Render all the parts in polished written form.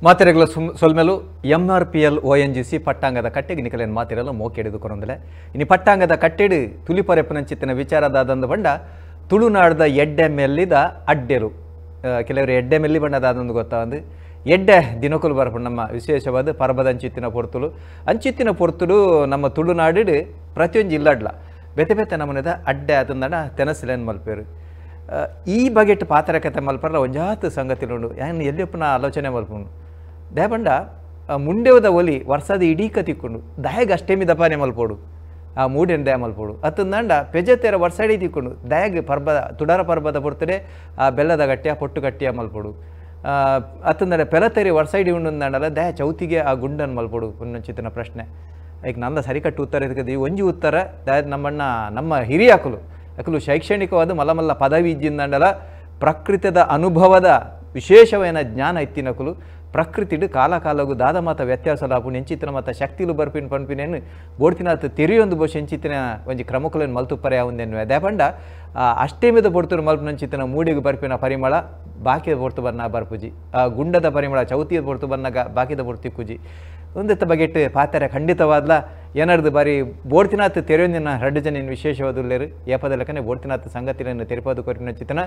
ಮಾತೆರೆಗಳ ಸೊಲ್ಮೆಲು M R P L O N G C ಪಟ್ಟಾಂಗದ ಕಟ್ಟೆಗೆ ನಿಕಲೇನು ಮಾತಿರಲು ಮೋಕೆಡಿದು ಕೊರೊಂದಲೆ. ಇನಿ ಪಟ್ಟಾಂಗದ ಕಟ್ಟೆಡು ತುಲಿಪರೆಪ್ಪನಂಚಿತ್ತಿನ ವಿಚಾರದಾದಂದು ಬಂಡ ತುಳುನಾಡದ ಎಡ್ಡೆ ಮೆಲ್ಲಿದ ಅಡ್ಡೆರು. ಕೆಲವರು ಎಡ್ಡೆ ಮೆಲ್ಲಿ ಬಣ್ಣದಾದಂದು ಗೊತ್ತಾಂದು ಎಡ್ಡೆ ದಿನಕುಲು ಬರ್ಪುಂಡು ನಮ್ಮ ವಿಶೇಷವಾದ ಪರ್ಬದ ಅಂಚಿತ್ತಿನ ಪೊರ್ತುಲು. ಅಂಚಿತ್ತಿನ ಪೊರ್ತುಲು ನಮ್ಮ ತುಳುನಾಡು ಪ್ರತಿಯೊಂಜಿ ಇಲ್ಲಡ್ಲ ಬೇತೆ ಬೇತೆ ನಮೂನೆದ ಅಡ್ಡೆ ಆತಂದಣ ತೆನಸಿಲೇನು ಮಲ್ಪೇರು. ಈ ಬಗೆಟ್ ಪಾತ್ರ ಕತೆ ಮಲ್ಪರ್ಲ ಒಂಜಾತ್ ಸಂಗತಿಲುಂಡು. ಯಾನ್ ಎಲ್ಲಿಯಪ್ಪನ ಆಲೋಚನೆ ಮಲ್ಪುಂಡು ದೇಬಂಡ ಮುಂಡೆವದ ಒಲಿ ವರ್ಷದ ಇಡೀ ತಿಕ್ಕೊಂಡು ದಯಗ್ ಅಷ್ಟೇಮಿ ದಪಾನೆ ಮಲ್ಪೋಡು, ಆ ಮೂಡೆನ್ ದಯ ಮಲ್ಪೋಡು. ಅತ್ತಂದಂಡ ಪೆಜತೆರ ವರ್ಷ ಇಡೀ ತಿಕ್ಕೊಂಡು ದಯಗ್ ಪರ್ಬ ತುಡಾರ ಪರ್ಬದ ಪೊರ್ತಡೆ ಆ ಬೆಲ್ಲದ ಗಟ್ಟಿಯ ಪೊಟ್ಟು ಗಟ್ಟಿಯ ಮಲ್ಪೋಡು. ಅತ್ತಂದರೆ ಪೆಲತೆರಿ ವರ್ಷ ಇಡೀ ಉಂಡಂದಂಡಲ ದಯ ಚೌತಿಗೆ ಆ ಗುಂಡನ್ನು ಮಲ್ಪೋಡು ಪುನ್ನಂಚಿತನ ಪ್ರಶ್ನೆ. ಈಗ ನಂದ ಸರಿಕಟ್ಟು ಉತ್ತರ ಇದಕ್ಕೆ ಒಂಜಿ ಉತ್ತರ ದಯ ನಮ್ಮಣ್ಣ ನಮ್ಮ ಹಿರಿಯಾಕುಲು ಅಕಲು ಶೈಕ್ಷಣಿಕವಾದ ಮಲ್ಲ ಮಲ್ಲ ಪದವಿ ಇಜ್ಜಿಂದಂಡಲ ಪ್ರಕೃತದ ಅನುಭವದ ವಿಶೇಷವೇನ ಜ್ಞಾನ ಇತ್ತಿನಕುಲು ಪ್ರಕೃತಿಡು ಕಾಲ ಕಾಲಗು ದಾದ ಮಾತ ವ್ಯತ್ಯಾಸ ಲಾಪು ಎಂಚಿತ್ತಿನ ಮಾತ ಶಕ್ತಿಲು ಬರ್ಪಿನ ಪನ್ಪಿನೇನು ಬೋಡ್ತಿನಾತ ತೆರಿಯೊಂದು ಬಹುಶಃ ಎಂಚಿತ್ತಿನ ಒಂಜಿ ಕ್ರಮಕುలను ಮಲ್ತುಪ್ಪರೆ ಯಾವುಂದೆನ್ನುವೆ. ದೇಪಂಡ ಅಷ್ಟೇಮಿದ ಪೊರ್ತುರು ಮಲ್ಪನಂಚಿತ್ತಿನ ಮೂಡಿಗೆ ಬರ್ಪಿನ ಪರಿಮಳ ಬಾಕಿದ ಪೊರ್ತು ಬನ್ನ ಬರ್ಪುಜಿ, ಆ ಗುಂಡದ ಪರಿಮಳ ಚೌತಿಯ ಪೊರ್ತು ಬನ್ನಾಗ ಬಾಕಿದ ಪೊರ್ತು ಕುಜಿ. ಒಂದೆತ್ತ ಬಗೆಟ್ ಪಾತ್ರೆ ಖಂಡಿತವಾದ್ಲ ಏನಾರ್ದು ಬಾರಿ ಬೋಡ್ತಿನಾತ್ ತೆರೆಯೊಂದಿನ ರಡ್ಡು ಜನ ವಿಶೇಷವಾದುಲ್ಲೇರು ಏಪದ ಲೆಕ್ಕನೆ ಬೋಡ್ತಿನಾತ್ ಸಂಗತಿಯನ್ನು ತೆರಿಪಾದು ಕೊರಿನ ಚಿತನ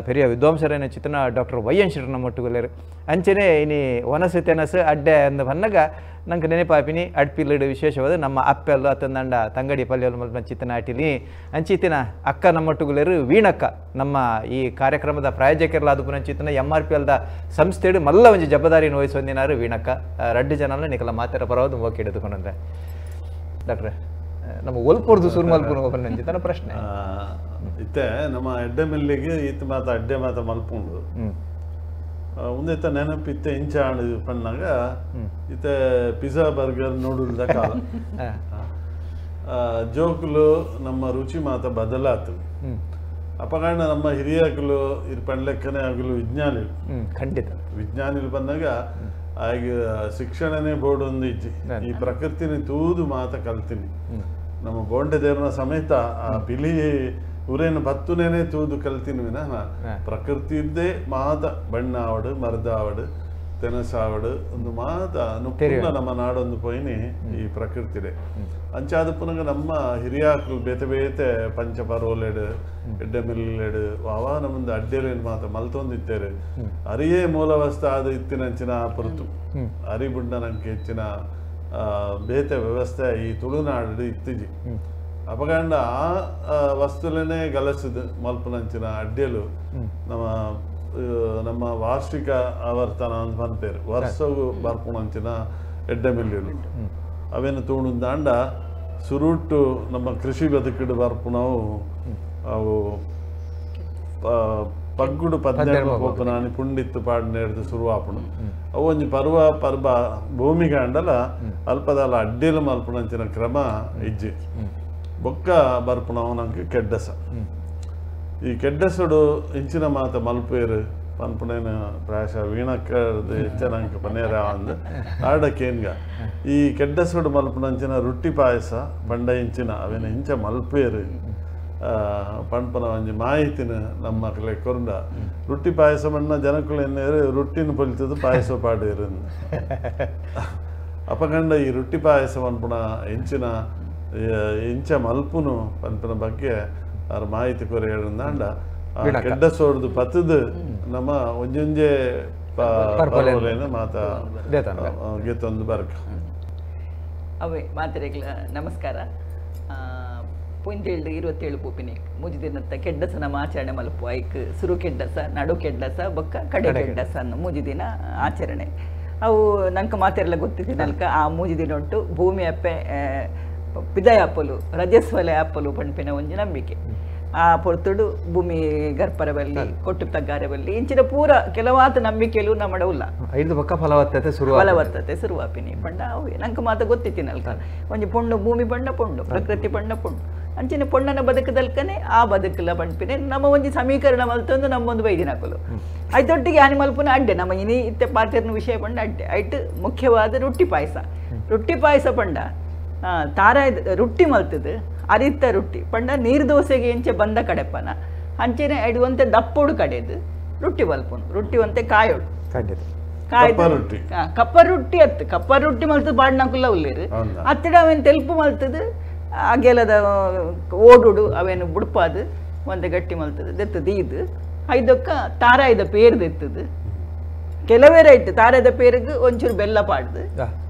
ಪೆರಿಯ ವಿದ್ವಾಂಸರೇನ ಚಿತನ ಡಾಕ್ಟರ್ ವೈ ಎನ್ ಶೆಟ್ಟರ್ ನಮ್ಮೊಟ್ಟುಗುಲ್ಲೇರು. ಅಂಚನೆ ಇನಿ ವನಸು ತೆನಸು ಅಡ್ಡೆ ಅಂದ ಬನ್ನಾಗ ನಂಗೆ ನೆನಪಾಪಿನಿ ಅಡ್ಪಿಲ್ಲಡು ವಿಶೇಷವಾದ ನಮ್ಮ ಅಪ್ಪೆಲ್ಲು ಅತ್ತಂದಂಡ ತಂಗಡಿ ಪಲ್ಯಲು ಮಲ್ಪ ಚಿತನ ಅಟಿಲಿ ಅಂಚಿತಿನ ಅಕ್ಕ ನಮ್ಮೊಟ್ಟುಗುಲ್ಲೇರು ವೀಣಕ್ಕ ನಮ್ಮ ಈ ಕಾರ್ಯಕ್ರಮದ ಪ್ರಾಯೋಜಕರಲಾದ ಪುನಂಚಿತನ ಎಂ ಆರ್ ಪಿ ಎಲ್ದ ಸಂಸ್ಥೆಡು ಮಲ್ಲ ಒಂಜಿ ಜವಾಬ್ದಾರಿಯನ್ನು ವಹಿಸೊಂದಿನಾರು ವೀಣಕ್ಕ. ರಡ್ಡು ಜನಲ ನಿಕಲ ಮಾತೆರ ಪರವಾದ ಮೋಕೆ ಹಿಡಿದುಕೊಂಡಂತೆ. ಡಾಕ್ಟ್ರೆ, ನಮ್ಮ ಒಲ್ಪೊರ್ದು ಸುರುಮಲ್ಪುನು ಪನ್ನಂಚಿತನ ಪ್ರಶ್ನೆ. ಇತ್ತೆ ನಮ್ಮ ಎಡ್ಡೆ ಮೆಲ್ಲಿಗೆ ಈತ ಮಾತ ಅಡ್ಡೆ ಮಾತ ಮಲ್ಪುಂಡು ಒಂದೆತ್ತ ನೆನಪಿತ್ತೆ ಇಂಚ ಪಣ್ಣಾಗ ಇತ್ತೆ ಪಿಜ್ಜಾ ಬರ್ಗರ್ ನೂಡಲ್ದ ಕಾಲ ಜೋಕುಲು ನಮ್ಮ ರುಚಿ ಮಾತ ಬದಲಾತು. ಅಪಕಾರಣ ನಮ್ಮ ಹಿರಿಯಕುಲು ಇರ್ ಪಣ್ಲೆಕ್ಕನೆ ಆಗಲು ವಿಜ್ಞಾನಿಲು ಖಂಡಿತ ವಿಜ್ಞಾನಿಲು ಬಂದಾಗ ಆಗ ಶಿಕ್ಷಣನೇ ಬೋರ್ಡ್ ಒಂದು ಇಜ್ಜಿ ಈ ಪ್ರಕೃತಿನ ತೂದು ಮಾತ ಕಲ್ತೀನಿ. ನಮ್ಮ ಬೋಂಡೆ ದೇವರ ಸಮೇತ ಆ ಪಿಲಿ ಊರೇನು ಬತ್ತುನೇನೆ ತೂದು ಕಲ್ತೀನಿ ವಿನಃ ಪ್ರಕೃತಿ ಇದ್ದೇ ಮಾತ ಬಣ್ಣ ಆವಡು ಮರದ ಆವಡು ತೆನಸಾವಡು ಒಂದು ಮಾತ ನುಪ್ಪುನ ನಮ್ಮ ನಾಡೊಂದು ಪೋಯಿನಿ ಈ ಪ್ರಕೃತಿಡೆ. ಅಂಚಾದ ಪುನಗ ನಮ್ಮ ಹಿರಿಯಾಕುಲು ಬೇತೆ ಬೇತೆ ಪಂಚಪರೋಲೆಡು ಎಡ್ಡೆ ಮಿಲ್ಲೆಡು ವಾವಾ ನಮ್ಮದು ಅಡ್ಡೆಲೇನು ಮಾತ ಮಲ್ತೊಂದಿತ್ತೇರು. ಅರಿಯೇ ಮೂಲವಸ್ತು ಆದ ಇತ್ತಿನಂಚಿನ ಪೊರ್ತು ಅರಿ ಬುಡ್ಡ ನಂಗೆ ಹೆಚ್ಚಿನ ಬೇತೆ ವ್ಯವಸ್ಥೆ ಈ ತುಳುನಾಡು ಇತ್ತೀಜಿ. ಅಪಗಂಡ ಆ ವಸ್ತುಲನೆ ಗಲಸದು ಮಲ್ಪನಂಚಿನ ಅಡ್ಡೆಲು ನಮ್ಮ ನಮ್ಮ ವಾರ್ಷಿಕ ಆವರ್ತನ ಅಂತ ಪನ್ಪೇರು ವರ್ಷಗೂ ಬರ್ಪುಣಂಚಿನ ಎಡ್ಡೆ ಮಿಲ್ಯುಲು ಅವೇನು ತೂಣುಂದಾಂಡ ಸುರುಟು ನಮ್ಮ ಕೃಷಿ ಬದುಕಿಡು ಬರ್ಪುಣವು ಅವು ಪಗ್ಗುಡು ಪದ್ನೆರ್ಮ ಪೋಪುನಾನಿ ಪುಂಡಿತ್ತು ಪಾಡ್ನೇರ್ದು ಸುರುವಾಪುಣು ಅವು ಒಂಜಿ ಪರ್ವ ಪರ್ಬ ಭೂಮಿಗಾಂಡಲ ಅಲ್ಪದಾಲ ಅಡ್ಡಿಲು ಮಲ್ಪುಣಂಚಿನ ಕ್ರಮ ಇಜ್ಜಿ. ಬೊಕ್ಕ ಬರ್ಪುಣವು ನಂಗೆ ಕೆಡ್ಡಸ. ಈ ಕೆಡ್ಡಸಡು ಇಂಚಿನ ಮಾತ ಮಲ್ಪೇರು ಪನ್ಪುಣೇನ ಪ್ರಾಯಶಃ ವೀಣಕ್ಕದು ಹೆಚ್ಚ ಪನೇರ ಅಂದ್ ಆಡಕೇನ್ಗ ಈ ಕೆಡ್ಡಸಡು ಮಲ್ಪುಣಂಚಿನ ರೊಟ್ಟಿ ಪಾಯಸ ಬಂಡ ಇಂಚಿನ ಅವೇನ ಇಂಚ ಮಲ್ಪೇರು ಪನ್ಪನ ಒಂಜಿ ಮಾಹಿತಿನ ನಮ್ಮ ಮಕ್ಕಳಿಗೆ ಕೊರಂಡ ರೊಟ್ಟಿ ಪಾಯಸ ಬಣ್ಣ ಜನಕುಲು ಎನ್ನೇರು ರೊಟ್ಟಿನ ಪೊಲಿತದ್ದು ಪಾಯಸ ಪಾಡೇರು. ಅಪಗಂಡ ಈ ರೊಟ್ಟಿ ಪಾಯಸ ಪನ್ಪುಣ ಇಂಚಿನ ಇಂಚ ಮಲ್ಪುನು ಪನ್ಪುನ ಬಗ್ಗೆ ಅವ್ರ ಮಾಹಿತಿ ಕೊರೆ ಹೇಳಂದಾಂಡ ಕೆಡ್ಡ ಸೋಡ್ದು ಪತ್ತದು ನಮ್ಮ ಒಂಜೊಂಜೆ ಪರ್ವಲೇನ ಮಾತ ಗೆತ್ತೊಂದು ಬರ್ಕ. ಅವೇ ಮಾತೆರೆಗ್ಲ ನಮಸ್ಕಾರ. ಪುಂಜೇಳು 27 ಪೂಪಿನಿ ಮೂಜಿ ದಿನತ್ತ ಕೆಡ್ಡಸ ನಮ್ಮ ಆಚರಣೆ ಮಲ್ಪು ಐಕ್ ಸುರು ಕೆಡ್ಡಸ ನಡು ಕೆಡ್ಡಸ ಬೊಕ್ಕ ಕಡೆ ಕೆಡ್ಡಸ ಅನ್ನು ಮೂಜಿ ದಿನ ಆಚರಣೆ. ಅವು ನಂಗೆ ಮಾತೆರೆಲ್ಲ ಗೊತ್ತಿದ್ದೆ ನಲ್ಕ ಆ ಮೂಜಿ ದಿನ ಉಂಟು ಭೂಮಿ ಅಪ್ಪೆ ಪಿದಯ ಆಪಲು ರಜಸ್ವಲೆ ಆಪಲು ಪಣ್ಪಿನ ಒಂಜಿ ನಂಬಿಕೆ. ಆ ಪೊರ್ತುಡು ಭೂಮಿ ಗರ್ಪರ ಬಲ್ಲಿ ಕೊಟ್ಟು ತಗ್ಗಾರೆ ಬಲ್ಲಿ ಇಂಚಿನ ಪೂರ ಕೆಲವಾತ ನಂಬಿಕೆಲು ನಮ್ಮಡ ಉಲ್ಲ ಐದು ಪಕ್ಕ ಫಲವತ್ತತೆ ಶುರು ಫಲವತ್ತತೆ ಶುರುವಾಪಿನಿ ಪಂಡ ಅವು ನಂಗೆ ಮಾತ ಗೊತ್ತಿತ್ತಿನಲ್ಕ ಒಂಜಿ ಪೊಣ್ಣು ಭೂಮಿ ಬಣ್ಣ ಪೊಣ್ಣು ಪ್ರಕೃತಿ ಬಣ್ಣ ಪೊಣ್ಣು ಅಂಚಿನ ಪೊಣ್ಣನ ಬದುಕದಲ್ಕನೆ ಆ ಬದುಕಲ ಪಣ್ಪಿನೆ ನಮ್ಮ ಒಂಜಿ ಸಮೀಕರಣ ಮಲ್ತೊಂದು ನಮ್ಮೊಂದು ಬೈದಿನಕುಲು ಐತೊಟ್ಟಿಗೆ ಆನಿ ಮಲ್ಪುನ ಅಡ್ಡೆ ನಮ್ಮ ಇನಿ ಇತ್ತೆ ಪಾತೆರ್ನ ವಿಷಯ ಪಂಡ ಅಡ್ಡೆ ಐಟ್ ಮುಖ್ಯವಾದ ರೊಟ್ಟಿ ಪಾಯಸ. ರೊಟ್ಟಿ ಪಾಯಸ ಪಂಡ ತಾರ ರೊಟ್ಟಿ ಮಲ್ತದು ಅರಿತ್ತ ರೊಟ್ಟಿ ಪಂಡ ನೀರು ದೋಸೆಗೆ ಎಂಚೆ ಬಂದ ಕಡೆಪನ ಅಂಚೆನೆ ಐದು ಒಂತೆ ದಪ್ಪೋಡು ಕಡೆದು ರೊಟ್ಟಿ ಮಲ್ಪುನು ರೊಟ್ಟಿ ಒಂತೆ ಕಾಯೋಡು ಕಪ್ಪ ರೊಟ್ಟಿ ಕಪ್ಪ ರೊಟ್ಟಿ ಅತ್ತು ಕಪ್ಪ ರೊಟ್ಟಿ ಮಲ್ತದ ಪಾಡ್ನಕುಲ್ಲ ಉಲ್ಲೇರು ಅತ್ತಡ ಅವೇನು ತೆಲ್ಪು ಮಲ್ತದ ಅಗೆಲದ ಓಡುಡು ಅವೇನು ಬುಡ್ಪಾದು ಒಂದೇ ಗಟ್ಟಿ ಮಲ್ತದ ದೆತ್ತದ ಇದು ಐದಕ್ಕ ತಾರಾಯ್ದ ಪೇರು ದೆತ್ತದ ಕೆಲವೇ ರೈಟ್ ತಾರಾಯ್ದ ಪೇರಿಗೆ ಒಂಚೂರು ಬೆಲ್ಲ ಪಾಡ್ದು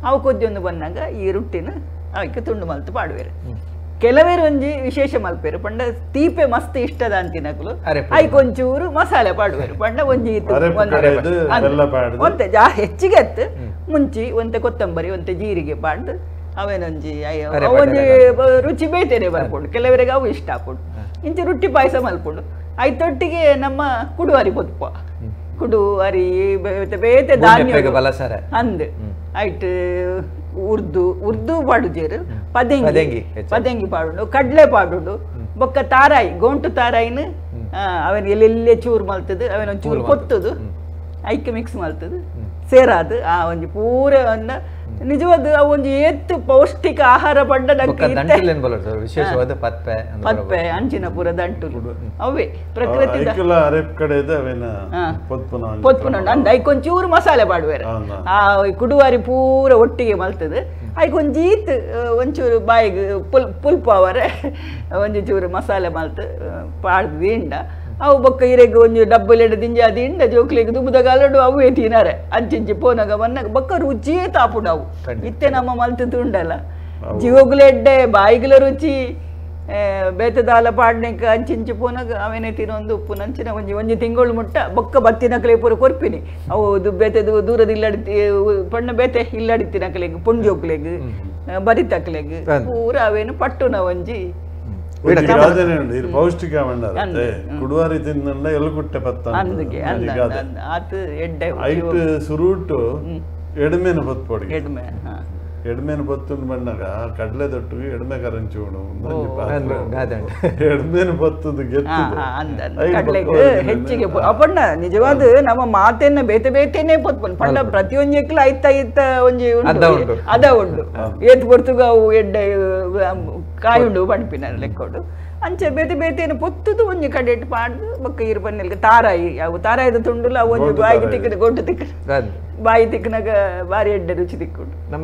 ಅವು ಕೊದ್ದಿ ಒಂದು ಬಂದಾಗ ಈ ರೊಟ್ಟಿನ ಅವಕ್ಕೆ ತುಂಡು ಮಲ್ತು ಪಾಡುವೇರು. ಕೆಲವೇರು ಒಂಜಿ ವಿಶೇಷ ಮಲ್ಪೇರು ಪಂಡ ತೀಪೆ ಮಸ್ತ್ ಇಷ್ಟದ ಅಂತಿನಕುಲು ಐಕ್ ಒಂಚೂರು ಮಸಾಲೆ ಪಾಡುವೇರು ಪಂಡ ಒಂಜಿ ಒಂತೆ ಹೆಚ್ಚಿಗೆ ಅತ್ತು ಮುಂಚಿ ಒಂತೆ ಕೊತ್ತಂಬರಿ ಒಂತೆ ಜೀರಿಗೆ ಪಾಡ್ದು ಅವೇನೊಂಜಿ ಒಂಜಿ ರುಚಿ ಬೇತೇನೆ ಬರ್ಪುಂಡು. ಕೆಲವರಿಗೆ ಅವು ಇಷ್ಟ ಆಪುಂಡು. ಇಂಚೆ ರೊಟ್ಟಿ ಪಾಯಸ ಮಲ್ಪುಂಡು. ಐತೊಟ್ಟಿಗೆ ನಮ್ಮ ಕುಡುವರಿ ಪೊತ್ಪ ಕುಡು ಅರಿ ಬೇತೆ ಬೇತೆ ಧಾನ್ಯ ಅಂದ್ ಐಟ್ ಉರ್ದು ಉರ್ದು ಪಾಡುಜೇರು ಪದೆಂಗಿ ಪದೆಂಗಿ ಪಾಡುಂಡು ಕಡಲೆ ಪಾಡುಂಡು ಬೊಕ್ಕ ತಾರಾಯಿ ಗೋಂಟು ತಾರಾಯಿನ ಅವನ್ ಎಲ್ಲೆಲ್ಲೇ ಚೂರು ಮಲ್ತದು ಅವನ ಚೂರು ಕೊತ್ತದು ಐಕ್ ಮಿಕ್ಸ್ ಮಲ್ತದು ಸೇರಾದು ಆ ಒಂಜಿ ಪೂರ ನಿಜವಾದ ಒಂಜಿ ಏತ್ ಪೌಷ್ಟಿಕ ಆಹಾರ ಪಂಡ ವಿಶೇಷವಾದ ಪತ್ಪೆ ಪತ್ಪೆ ಅಂಚಿನ ಪೂರ ದಂಟು ಅವೇ ಪ್ರಕೃತಿ ಪೊತ್ಪುನ ಅಂದ್ ಐಕೊಂಚೂರು ಮಸಾಲೆ ಪಾಡುವೇರು ಆ ಕುಡುವಾರಿ ಪೂರ ಒಟ್ಟಿಗೆ ಮಲ್ತದು ಐಕೊಂಜೀತ್ ಒಂಚೂರು ಬಾಯಿಗೆ ಪುಲ್ಪಾವರೆ ಒಂಜಿ ಚೂರು ಮಸಾಲೆ ಮಲ್ತು ಪಾಡ್ದು ದಿಂಡ ಅವು ಬೊಕ್ಕ ಇರೆಗ್ ಒಂಜಿ ಡಬ್ಬಲೆಡ್ ದಿಂಜ ದಿಂಡ ಜೋಕ್ಲೆಗ್ ದುಬುದಗಾಲಡು ಅವೇ ತಿನಾರೆ ಅಂಚಿಂಚಿ ಪೋನಗ ಬನ್ನಾಗ ಬೊಕ್ಕ ರುಚಿಯೇ ತಾಪುಡು ಅವು ಇತ್ತೆ ನಮ್ಮ ಮಲ್ತು ತುಂಡಲ್ಲ ಜೀವಗುಲೆಡ್ಡೆ ಬಾಯಿಗುಲ ರುಚಿ ಬೇತದಾಲ ಪಾಡ್ನೆಕ್ ಅಂಚಿಂಚಿ ಪೋನಗ ಅವೇನೆ ತಿನ್ನೊಂದು ಉಪ್ಪು ನಂಚಿನ ಒಂಜಿ ಒಂಜಿ ತಿಂಗಳು ಮುಟ್ಟ ಬೊಕ್ಕ ಬತ್ತಿನಕಲೆ ಪೂರ ಕೊರ್ಪಿನಿ ಅವು ಬೇತೆ ದೂರದ ಇಲ್ಲಡಿತಿ ಪಣ್ಣ ಬೇತೆ ಇಲ್ಲಡಿತ್ತಿನಕಲೆಗ್ ಪುಂಜೋಕ್ಲೆಗ್ ಬರಿತಕ್ಲೆಗ್ ಪೂರ ಅವೇನು ಪಟ್ಟುನ ಒಂಜಿ ಪೌಷ್ಟಿಕ ಕುಡುವಾರಿ ತಿಂದ ಎಲುಕುಟ್ಟೆ ಪತ್ತ ಐಟ್ ಸುರುಟು ಎಡ್ಮೆನು ಪತ್ಪೊಡಿ ಎಡ್ಮೆನು ಪತ್ತುಂಡು ಬಂದಾಗ ಕಡಲೆ ದೊಟ್ಟು ಎಡ್ಮೆ ಕರಂಚಿ ಎಡ್ಮೆನು ಪತ್ತುದು ಗೆತ್ತು ಹೆಚ್ಚಿಗೆ ಪಣ್ಣ ನಿಜವಾದ ನಮ್ಮ ಮಾತೆನ್ನ ಬೇತೆ ಬೇತೆನೆ ಪತ್ಪುಂಡು ಪಂಡ ಪ್ರತಿಯೊಂಜಕ್ಲ ಐತ ಐತ ಒಂಜಿ ಉಂಟು ಅದ ಉಂಡು ಏತ್ ಪೊರ್ತುಗ ಅವು ಎಡ್ಡೆ ಕಾಯಿ ಉಂಡು ಪಣ್ಪಿನ ಲೆಕ್ಕೊಡು ಅಂಚೆ ಬೇತೆ ಬೇತೆನ ಪೊತ್ತುದು ಒಂಜಿ ಕಡೆಟ್ ಪಾಡ್ದು ಬೊಕ್ಕ ಇರು ಬನ್ನೆಲ್ಗ ತಾರಾಯಿ ಅವು ತಾರಾಯಿದ ತುಂಡುಲ ಅವು ಒಂಜಿ ಬಾಯಿಗೆ ತಿಕ್ಕದ ಗೊಡ್ಡು ತಿಕ್ಕ ಬಾಯಿ ತಿಕ್ಕನಾಗ ಬಾರಿ ಎಡ್ಡೆ ರುಚಿ ತಿಕ್ಕುಂಡು. ನಮ್ಮ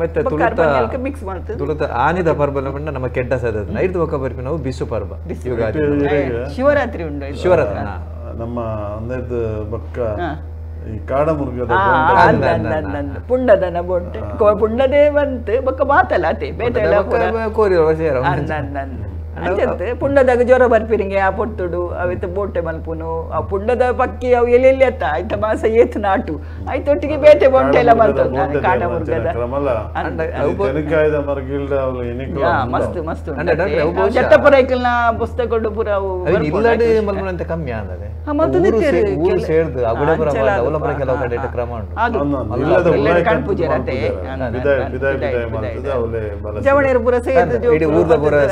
ಮಿಕ್ಸ್ ಮಾಡ್ತದೆ ತುಳುತ ಆನಿದ ಪರ್ಬ ಪಂಡ ನಮ್ಮ ಕೆಡ್ಡ ಸದ ಐದು ಬೊಕ್ಕ ಬರ್ಪಿ ನಾವು ಬಿಸು ಪರ್ಬ ಯುಗಾದಿ ಶಿವರಾತ್ರಿ ಉಂಡು ಶಿವರಾತ್ರಿ ನಮ್ಮ ಒಂದೇದು ಬೊಕ್ಕ ಈ ಕಾಡಮುರ್ಗದ ಪುಂಡದನ ಬೊಂಟೆ ಪುಂಡದೇ ಬಂತು ಬೊಕ್ಕ ಮಾತಲ್ಲ ಅತೆ ಬೇತೆ ಅಂಚಂತೆ ಪುಂಡದಾಗ ಜ್ವರ ಬರ್ಪಿರಿಂಗೆ ಆ ಪೊಟ್ಟುಡು ಅವಿತ ಬೋಟೆ ಮಲ್ಪುನು ಆ ಪುಂಡದ ಪಕ್ಕಿ ಅವು ಎಲ್ಲೆಲ್ಲಿ ಅತ್ತ ಆಯ್ತ ಮಾಸ ಏತ್ ನಾಟು ಆಯ್ತೊಟ್ಟಿಗೆ ಬೇತೆ ಬೊಂಟೆ ಎಲ್ಲ ಮಲ್ತೊಂದು ಕಾಡಮುರ್ಗದ ಮಸ್ತ್ ಮಸ್ತ್ ಜಟ್ಟಪರೈಕಲ್ನ ಪುಸ್ತಕಡು ಪೂರ ಅವು ಕಮ್ಮಿ ಆದದೆ ಜವಣೇರು ಪೂರ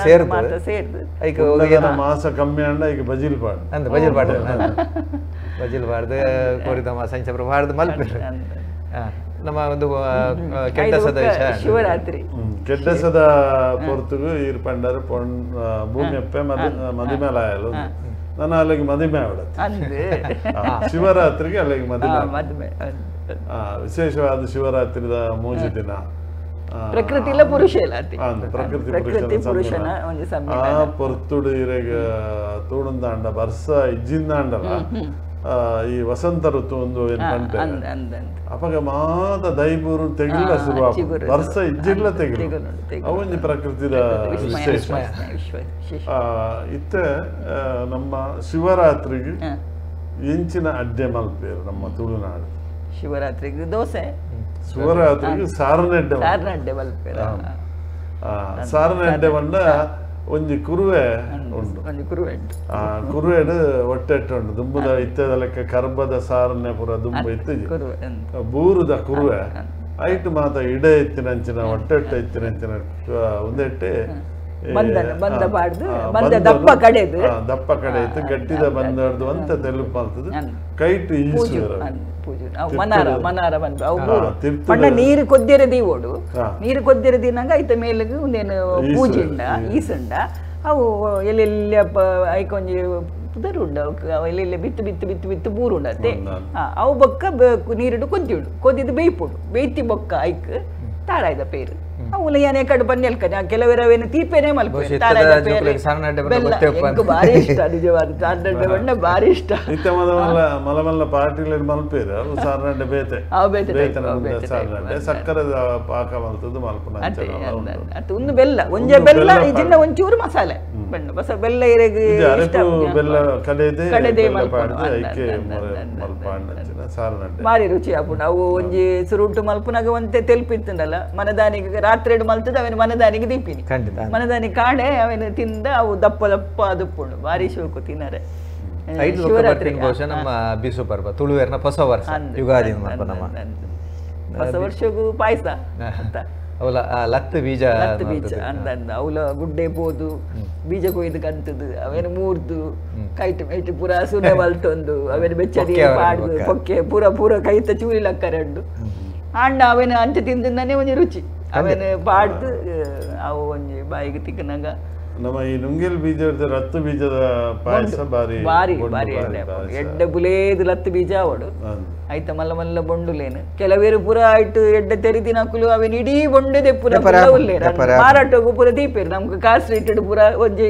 ಸೇರ್ದು ಸೇರ್ದು ಮಾಸ ಕಮ್ಮಿ ಅಂಡ ಈಗ ಬಜಿಲ್ ಪಾಡು ಅಂದ ಬಜಿಲ್ ಪಾಡು ಬಜಿಲ್ ಪಾಡ್ದು ಕೋರಿದ ಮಾಸ ಅಂಚ ಪಾಡ್ದು ಮಲ್ಪೇರು ನಮ್ಮ ಒಂದು ಕೆಡ್ಡಸದ ಶಿವರಾತ್ರಿ ಕೆಡ್ಡಸದ ಪೊರ್ತುಗು ಈರ್ ಪಂಡರು ಪೊಣ್ ಭೂಮಿಯಪ್ಪೆ ಮದಿಮೇಲ ಆಯಲು ನಾನು ಅಲ್ಲಿಗೆ ಮದಿಮೆ ಆವಡತ್ತೆ ಶಿವರಾತ್ರಿಗೆ ಅಲ್ಲಿಗೆ ಮದಿಮೆ ವಿಶೇಷವಾದ ಶಿವರಾತ್ರಿದ ಮೂಜಿ ದಿನ ಪ್ರಕೃತಿ ಇಲ್ಲ ಪುರುಷ ಇಲ್ಲ ಪ್ರಕೃತಿ ಪುರುಷನ ಒಂಜಿ ಸಮ್ಮಿಲನ ಆ ಪೊರ್ತುಡು ಇರೆಗ ತೂಡುಂದಾಂಡ ಬರ್ಸ ಇಜ್ಜಿಂದಾಂಡಲ ಈ ವಸಂತ ಋತು ಒಂದು ಏನ್ ಪಂಪೆ ಅಪಗ ಮಾತ ದೈಬೂರು ತೆಗಿಲ್ಲ ಶುರು ಬರ್ಸ ಇಜ್ಜಿಲ್ಲ ತೆಗಿಲ್ಲ ಅವೊಂಜಿ ಪ್ರಕೃತಿದ ವಿಶೇಷ. ಇತ್ತೆ ನಮ್ಮ ಶಿವರಾತ್ರಿಗೆ ಎಂಚಿನ ಅಡ್ಡೆ ಮಲ್ಪೇರು ನಮ್ಮ ತುಳುನಾಡು ಶಿವರಾತ್ರಿಗೆ ದೋಸೆ, ಶಿವರಾತ್ರಿಗೆ ಸಾರನೆಡ್ಡೆ, ಸಾರನೆಡ್ಡೆ ಮಲ್ಪೇರು. ಸಾರನೆಡ್ಡೆ ಬಂಡ ಒಂಜಿ ಕುರುವೆ ಉಂಡು, ಒಂಜಿ ಕುರುವೆ ಆ ಕುರುವೆಡ್ ಒಟ್ಟೆಟ್ಟು ಉಂಡು. ದುಂಬುದ ಇತ್ತದ ಲೆಕ್ಕ ಕರ್ಬದ ಸಾರನೆ ಪೂರ ದುಂಬು ಇತ್ತಿಜಿ, ಬೂರುದ ಕುರುವೆ ಐಟ್ ಮಾತ ಇಡೆ ಇತ್ತಿನಂಚಿನ ಒಟ್ಟೆಟ್ಟು ಇತ್ತಿನಂಚಿನ ಒಂದೆಟ್ಟೆ ಬಂದ ಬಾಡ್ದು ಬಂದ ದಪ್ಪ ಕಡೆದು ದಪ್ಪ ಕಡೆ ಇತ್ತು ಗಟ್ಟಿದ ಬಂದಡ್ದು ಅಂತ ತೆಲುಪು ಮಾಡ್ತದೆ. ಕೈಟ್ ಈಸುವರು ಪೂಜೆ ಮನಾರ ಮನಾರ ಬಂದು ಅವು ಮೂರು ಪಂಡ ನೀರು ಕೊದ್ದಿರ ದೀವೋಡು, ನೀರು ಕೊದ್ದಿರ ದೀನಾಗ ಐತ ಮೇಲಿಗೆ ಒಂದೇನು ಪೂಜೆ ಉಂಡ ಈಸುಂಡ ಅವು ಎಲ್ಲೆಲ್ಲಿ ಐಕೊಂಜಿ ಪುದರ್ ಉಂಡು ಅವು ಇಲ್ಲ ಬಿತ್ತು ಬಿತ್ತು ಬಿತ್ತು ಬಿತ್ತು ಬೂರುಂಡತ್ತೆ ಅವು ಬೊಕ್ಕ ನೀರುಡು ಕೊದ್ದಿಡು ಕೊದ್ದಿದ್ದು ಬೇಯ್ಪುಡು ಬೇಯ್ತಿ ಬೊಕ್ಕ ಐಕ್ ತಾರಾಯ್ದ ಪೇರು ಅವು ಏನೇ ಕಡೆ ಬನ್ನೆಲ್ಕನೆ ಕೆಲವರವೇನು ತೀಪೇನೆ ಮಲ್ಪು ತಾರಾಯ್ದ ಪೇರು ಭಾರಿ ಇಷ್ಟ ನಿಜವಾದ ಸಾರನಡ್ಡೆ ಬಣ್ಣ ಭಾರಿ ಇಷ್ಟ ಮಲ ಮಲ್ಲ ಪಾರ್ಟಿಲಿ ಮಲ್ಪೇರು ಅವು ಸಾರನಡ್ಡೆ ಬೇತೆ ಬೇತೆ ಸಕ್ಕರೆ ಪಾಕ ಮಲ್ತದ್ದು ಮಲ್ಪುನ ಒಂದು ಬೆಲ್ಲ ಒಂಜೆ ಬೆಲ್ಲ ಇಜಿನ್ನ ಒಂಚೂರು ಮಸಾಲೆ ಬಣ್ಣ ಬಸ ಬೆಲ್ಲ ಇರೆಗ್ ಬೆಲ್ಲ ಕಡೆದೆ ಕಡೆದೆ ಭಾರಿ ರುಚಿ ಆಪುಂಡು ಅವು ಒಂಜಿ ಸುರುಟು ಮಲ್ಪುನಾಗ ಒಂತೆ ತೆಲ್ಪಿತ್ತುಂಡಲ್ಲ ಮನದಾನಿಗೆ ರಾತ್ರಿ ಮಲ್ತದ ಅವನ ಮನದಾನಿಗೆ ದೀಪಿನಿ ಮನದಾನಿ ಕಾಣೆ ಅವನು ತಿಂದ ಅವು ದಪ್ಪ ದಪ್ಪ ಅದುಪ್ಪುಂಡು ಭಾರಿ ಶೋಕು ತಿನ್ನರೆ. ಶಿವರಾತ್ರಿ ಬಹುಶಃ ನಮ್ಮ ಬಿಸು ಪರ್ವ ತುಳುವೇರ್ನ ಹೊಸ ವರ್ಷ ಯುಗಾದಿ ನಮ್ಮ ಹೊಸ ವರ್ಷಗೂ ಪಾಯಸ ಅಂತ ಅವಲ ಲತ್ತು ಬೀಜ ಲತ್ತು ಬೀಜ ಅಂದ ಅಂದ ಅವಲ ಗುಡ್ಡೆ ಪೋದು ಬೀಜ ಕೊಯ್ದು ಕಂತದ್ದು ಅವೇನು ಮೂರ್ದು ಕೈಟ್ ಮೇಟ್ ಪೂರ ಸುನೆ ಮಲ್ತೊಂದು ಅವೇನು ಬೆಚ್ಚದಿ ಪಾಡ್ದು ಪೊಕ್ಕೆ ಪೂರ ಪೂರ ಕೈತ ಚೂರಿ ಲಕ್ಕರಂಡು ಅಣ್ಣ ಅವೇನು ಅಂಚೆ ತಿಂದನೇ ಒಂಜಿ ರುಚಿ ಅವೇನು ಪಾಡ್ದು ಅವು ಒಂಜಿ ಬಾಯಿಗೆ ತಿಕ್ಕನಾಗ. ನಮ್ಮ ಈ ನುಂಗೆಲ್ ಬೀಜದ ರತ್ತು ಬೀಜದ ಪಾಯಸ ಬಾರಿ ಬಾರಿ ಬಾರಿ ಎಡ್ಡೆ ಎಡ್ಡೆ ಬುಲೇದು ಲತ್ತು ಬೀಜ ಅವಡು ಆಯ್ತ ಮಲ್ಲ ಮಲ್ಲ ಬೊಂಡುಲೇನು ಕೆಲವೇರು ಪೂರ ಆಯ್ತು ಎಡ್ಡೆ ತೆರಿದಿನಕುಲು ಅವೇನು ಇಡೀ ಬೊಂಡೆದೆ ಪೂರ ಉಲ್ಲೇರು ಮಾರಾಟಕ್ಕೂ ಪೂರ ದೀಪೇರು ನಮ್ಗೆ ಕಾಸು ರೇಟೆಡ್ ಪೂರ ಒಂಜಿ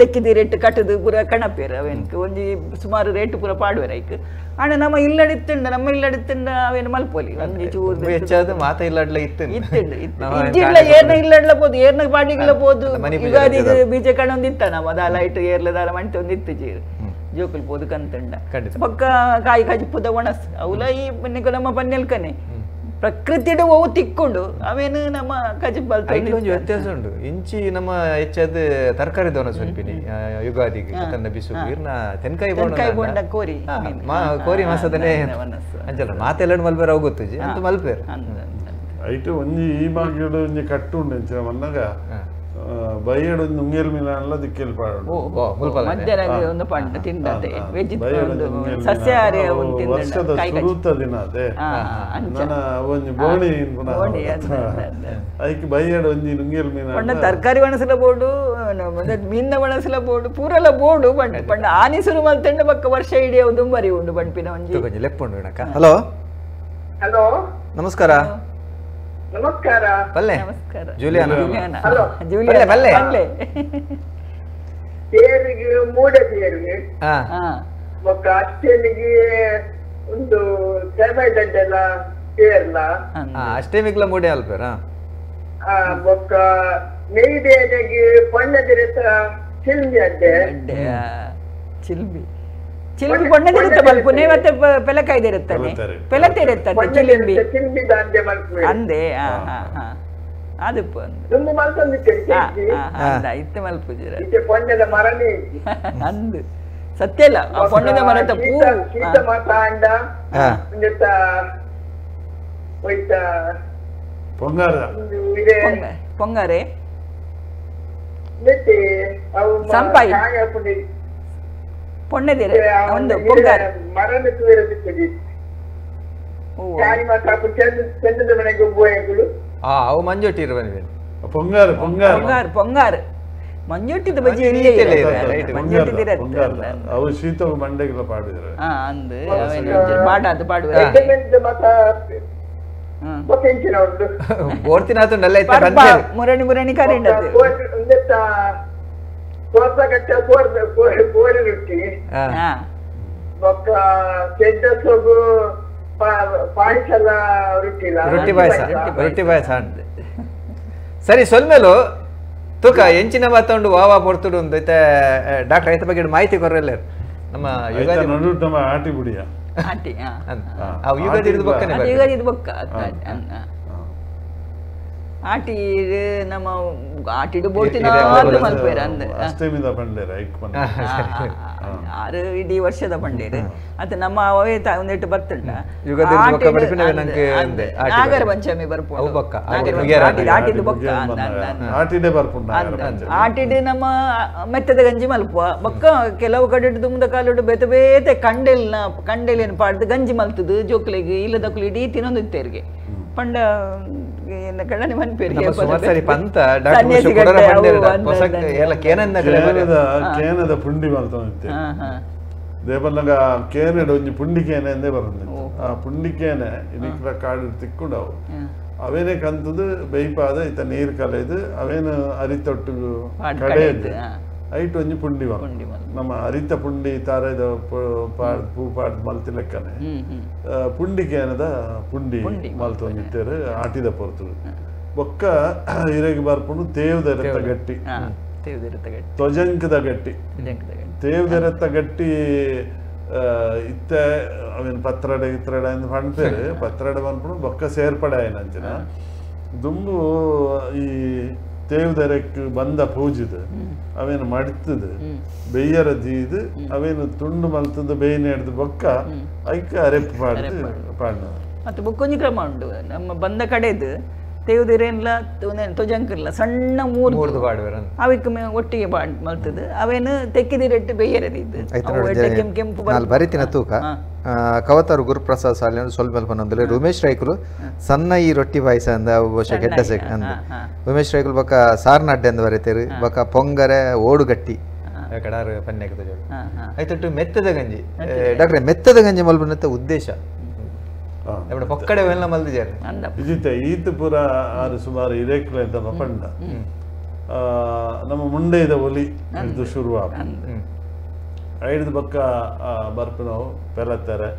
ತೆಕ್ಕಿದಿ ರೇಟ್ ಕಟ್ಟದು ಪೂರ ಕಣಪೇರು ಅವೇನಕ್ಕೆ ಒಂಜಿ ಸುಮಾರು ರೇಟ್ ಪೂರ ಪಾಡುವೇರು ಐಕ್ ಅಣ್ಣ ನಮ್ಮ ಇಲ್ಲಡಿತ್ತುಂಡ ನಮ್ಮ ಇಲ್ಲಡಿತ್ತುಂಡ ಅವೇನು ಮಲ್ಪೊಲಿ ಒಂಜಿ ಚೂರು ಹೆಚ್ಚಾದ ಮಾತ ಇಲ್ಲಡ್ಲ ಇತ್ತು ಇತ್ತುಂಡು ಇಜ್ಜಿಡ್ಲ ಏರ್ನ ಇಲ್ಲಡ್ಲ ಪೋದು ಏರ್ನ ಪಾಡಿಗೆಲ್ಲ ಪೋದು ಯುಗಾದಿ ಬೀಜ ಕಣೊಂದಿತ್ತ ನಮ್ಮ ದಾಲ ಇಟ್ಟು ಏರ್ಲ ದಾಲ ಮಂಟಿ ಒಂದಿತ್ತು ಜೀರು ಜೋಕುಲ್ ಪೋದು ಕಂತುಂಡ ಪಕ್ಕ ಕಾಯಿ ಕಜಿಪುದ ಒಣಸ್ ಅವಲ ಈ ನಮ್ಮ ಪನ್ನೆಲ್ಕನೆ ಪ್ರಕೃತಿಡು ಅವು ತಿಕ್ಕೊಂಡು ಅವೇನು ನಮ್ಮ ಕಜಿಪ್ ಒಂಜಿ ವ್ಯತ್ಯಾಸ ಉಂಟು ಇಂಚಿ ನಮ್ಮ ಹೆಚ್ಚಾದ ತರಕಾರಿ ದೋನ ಸ್ವಲ್ಪಿನಿ ಯುಗಾದಿಗೆ ತನ್ನ ಬಿಸು ಇರ್ನ ತೆನ್ಕಾಯಿ ಬೋಂಡ ಕೋರಿ ಕೋರಿ ಮಾಸದನೇ ಅಂಚಲ್ಲ ಮಾತೆಲ್ಲ ಮಲ್ಪೇರು ಅವು ಗೊತ್ತುಜಿ ಅಂತ ಮಲ್ಪೇರು ಐಟು ಒಂಜಿ ಈ ಭಾಗ್ಯಡು ಒಂಜಿ ಕಟ್ಟು ಉಂಡು ಇಂಚಿನ ಮನ್ನಗ ಬೈಯಡು ನುಂಗೇಲ್ ಮೀನಲ್ಲ ದಿಕ್ಕೆಲ್ ಪಾಡು ಮಧ್ಯಾಹ್ನ ಒಂದು ಪಂಡ ತಿಂದದೆ ವೆಜ್ ಸಸ್ಯಾಹಾರಿ ಒಂದು ತಿಂದ ವರ್ಷದ ಸುರುತ ದಿನ ಅದೇ ನನ್ನ ಒಂಜಿ ಬೋಣಿ ಐಕ್ ಬೈಯಡು ಒಂಜಿ ನುಂಗೇಲ್ ಮೀನ ಪಂಡ ತರಕಾರಿ ಒಣಸಲ ಬೋಡು ಮೀನ ಒಣಸಲ ಬೋಡು ಪೂರಲ ಬೋಡು ಪಂಡ ಪಂಡ ಆನಿ ಸುರು ಮಲ್ತಂಡ ಪಕ್ಕ ವರ್ಷ ಇಡೀ ದುಂಬರಿ ಉಂಡು ಬಂಪಿನ ಒಂಜಿ ಲೆಪ್ಪುಂಡು ಇಣಕ್ಕ. ಹಲೋ ಹಲೋ ನಮಸ್ಕಾರ. ನಮಸ್ಕಾರ. ಬಲ್ಲೆ ನಮಸ್ಕಾರ. ಜೂಲಿಯಾನ. ಹಲೋ ಬಲ್ಲೆ ಬಲ್ಲೆ ಬಲ್ಲೆ ತೇರಿಗೆ ಮೂಡ ತೇರಿಗೆ ಬೊಕ್ಕ ಅಷ್ಟೇನಿಗೆ ಒಂದು ದಡ್ಡೆಲ್ಲ ತೇರ್ಲ ಅಷ್ಟೇಮಿಗ್ಲ ಮೂಡೆ ಅಲ್ಪೇರ ಬೊಕ್ಕ ಮೇಯ್ದೇನಿಗೆ ಪಣ್ಣದಿರತ ಚಿಲ್ಮಿ ಅಡ್ಡೆ ಚಿಲ್ಬಿ ಚಿಲ್ಬಿ ಪೊಣ್ಣದಿರುತ್ತೆ ಮಲ್ಪುನೆ ಮತ್ತೆ ಪೆಲಕಾಯ್ದಿರುತ್ತಾನೆ ಪೆಲತೆರುತ್ತಾನೆ ಚಿಲಿಂಬಿ ಚಿಲ್ಬಿ ದಾಂಡೆ ಮಲ್ಪು ಅಂದೆ ಹಾ ಹಾ ಹಾ ಅದಪ್ಪ ತುಂಬು ಮಲ್ತೊಂದಿತ್ತೆ ಇತ್ತೆ ಮಲ್ಪುಜಿರ ಇತ್ತೆ ಪೊಣ್ಣದ ಮರನೇ ಅಂದು ಸತ್ಯ ಅಲ್ಲ ಆ ಪೊಣ್ಣದ ಮರತ ಪೂ ಶೀತ ಮಾತಾಂಡ ಒಂಜೆತ್ತ ಒಯ್ತ ಪೊಂಗಾರ ಪೊಂಗಾರೆ ಸಂಪಾಯಿ ಪೊಣ್ಣದಿರ ಒಂದು ಪೊಂಗಾರ ಮರನ ತೂರ ಸಿಕ್ಕುಜಿ ಚೆಂದದ ಮನೆಗೆ ಒಬ್ಬ ಅವು ಮಂಜೊಟ್ಟಿ ಇರುವ ಪೊಂಗಾರ ಪೊಂಗಾರ ಪೊಂಗಾರ ಪೊಂಗಾರ ಮಂಜೊಟ್ಟಿದ ಬಜ್ಜಿ ಮಂಜೊಟ್ಟಿದ ಅವು ಶೀತ ಮಂಡೆಗೆಲ್ಲ ಪಾಡಿದ್ರೆ ಅಂದು ಪಾಡಾದು ಪಾಡುವ ಮುರಣಿ ಮುರಣಿ ಕರೆಂಡ ಕೋರಿ ರೊಟ್ಟಿ ಬೊಕ್ಕ ಚೆಡ್ಡಸೊಗು ಪಾಯಸ ರೊಟ್ಟಿ ರೊಟ್ಟಿ ಪಾಯಸ ರೊಟ್ಟಿ ಪಾಯಸ ಸರಿ ಸೊಲ್ಮೇಲು ತೂಕ ಎಂಚಿನ ಮಾತೊಂಡು ವಾವಾ ಪೊರ್ತುಡು ಒಂದು ಐತೆ ಡಾಕ್ಟರ್ ಐತ ಬಗ್ಗೆ ಮಾಹಿತಿ ಕೊರಲ್ಲ ನಮ್ಮ ಯುಗಾದಿ ನಮ್ಮ ಆಟಿ ಬುಡಿಯ ಆಟಿ ಯುಗಾದಿ ಹಿಡಿದು ಬೊಕ್ಕನೆ ಯುಗಾದಿ ಬೊಕ್ಕ ಆಟಿ ನಮ್ಮ ಆಟಿಡು ಬೋಟಿನ ಮಲ್ಪೇರ ಅಂದ ಅಷ್ಟಮಿದ ಪಂಡೇರ ಐಕ್ ಆರು ಇಡೀ ವರ್ಷದ ಪಂಡೇರು ಅದು ನಮ್ಮ ಅವೇ ಒಂದೆಟ್ಟು ಬರ್ತುಂಡ ನಾಗರ ಪಂಚಮಿ ಬರ್ಪುಂಡು ಆಟಿದು ಬೊಕ್ಕ ಆಟಿಡು ನಮ್ಮ ಮೆತ್ತದ ಗಂಜಿ ಮಲ್ಪುವ ಬೊಕ್ಕ ಕೆಲವು ಕಡೆ ದುಮ್ದ ಕಾಲುಡು ಬೇತೆ ಬೇತೆ ಕಂಡೆಲ್ನ ಕಂಡೆಲೇನು ಪಾಡ್ದು ಗಂಜಿ ಮಲ್ತದು ಜೋಕ್ಲೆಗ್ ಇಲ್ಲದಕ್ಲು ಇಡೀ ತಿನ್ನೊಂದಿತ್ತೇರಿಗೆ ಪಂಡ ಕಣ್ಣನೆ ಮನ್ಪೇರು ಸರಿ ಪಂತ ಕೇನದ ಪುಂಡಿ ಮಲ್ತೊಂದಿತ್ತೆ ದೇವನ್ನಗ ಕೇನೆಡ್ ಒಂಜಿ ಪುಂಡಿ ಕೇನೆ ಅಂದೇ ಬರಂದಿತ್ತು. ಆ ಪುಂಡಿ ಕೇನೆ ಇನಿಕ್ಲ ಕಾಡು ತಿಕ್ಕೊಂಡವು ಅವೇನೆ ಕಂತದು ಬೇಯ್ಪಾದ ಇತ್ತ ನೀರು ಕಲೆದು ಅವೇನು ಅರಿತೊಟ್ಟು ಕಡೆಯದು ಐಟ್ ಒಂಜಿ ಪುಂಡಿ ನಮ್ಮ ಅರಿತ ಪುಂಡಿ ತಾರೆದ ಪಾಡ್ ಪೂ ಪಾಡ್ ಮಲ್ತಿ ಲೆಕ್ಕನೆ ಪುಂಡಿ ಕೇನದ ಪುಂಡಿ ಮಲ್ತೊಂದಿತ್ತೇರು ಆಟಿದ ಪೊರ್ತು. ಬೊಕ್ಕ ಇರೆಗ್ ಬರ್ಪುಂಡು ತೇವ್ದೆರೆತ್ತ ಗಟ್ಟಿ, ತ್ವಜಂಕದ ಗಟ್ಟಿ, ತೇವ್ದೆರೆತ್ತ ಗಟ್ಟಿ ಇತ್ತ ಅವೇನು ಪತ್ರಡೆ ಇತ್ರಡೆ ಅಂದ್ ಪಣ್ಪೇರು. ಪತ್ರಡೆ ಪನ್ಪುಂಡು ಬೊಕ್ಕ ಸೇರ್ಪಡೆ ಆಯ್ನ ಅಂಚಿನ ದುಂಬು ಈ ತೇವ್ದೆರೆಕ್ ಬಂದ ಪೂಜಿದು ಅವೇನು ಮಡ್ತದು ಬೆಯ್ಯರ ದೀದು ಅವೇನು ತುಂಡು ಮಲ್ತದ ಬೇಯ್ನೆ ಹಿಡ್ದು ಬೊಕ್ಕ ಐಕ ಅರೆಪ್ಪು ಪಾಡ್ದು ಪಾಡ್ನ. ಮತ್ತು ಬೊಕ್ಕೊಂಜಿ ಕ್ರಮ ಉಂಡು ನಮ್ಮ ಬಂದ ಕಡೆದು ತೇವ್ದಿರೇನ್ಲ ತೊಜಂಕಿರ್ಲ ಸಣ್ಣ ಮೂರ್ದು ಅವಿಕ್ ಒಟ್ಟಿಗೆ ಮಲ್ತದು ಅವೇನು ತೆಕ್ಕಿದಿರೆಟ್ಟು ಬೇಯರದಿದ್ದು ಕೆಂಪು ಕೆಂಪು ಬರಿತಿನ ತೂಕ. ಕವತಾರು ಗುರುಪ್ರಸಾದ್ ಸಾಲಿ ಸ್ವಲ್ಪ ಪನ್ನೊಂದಿಲ್ಲ ಉಮೇಶ್ ರೈಕುಲು ಸಣ್ಣ ಈ ರೊಟ್ಟಿ ಪಾಯಸ ಅಂದ ಬಹುಶಃ ಗೆಡ್ಡ ಸೆಕ್ ಅಂದ ಉಮೇಶ್ ರೈಕುಲು ಬೊಕ್ಕ ಸಾರ್ನಡ್ಡೆ ಅಂದ ಬರೀತೇರು. ಬೊಕ್ಕ ಪೊಂಗರೆ ಓಡುಗಟ್ಟಿ ಆಯ್ತು ಮೆತ್ತದ ಗಂಜಿ ಡಾಕ್ಟ್ರೆ, ಮೆತ್ತದ ಗಂಜಿ ಮಲ್ಪುನತ್ತ ಉದ್ದೇಶ ಪೊಕ್ಕಡೆ ವೆಲ್ಲ ಮಲ್ದಿಜಾರೆ ಇಜಿತೆ ಈತ ಪೂರ ಆರು ಸುಮಾರು ಇರೇಕ್ಲೆ ಅಂತ ಪಂಡ ನಮ್ಮ ಮುಂಡೆದ ಒಲಿ ಹಿಡಿದು ಶುರುವಾಪ ಐದು ಬಕ್ಕ ಬರ್ಪಿನವು ಪೆಲತ್ತಾರೆ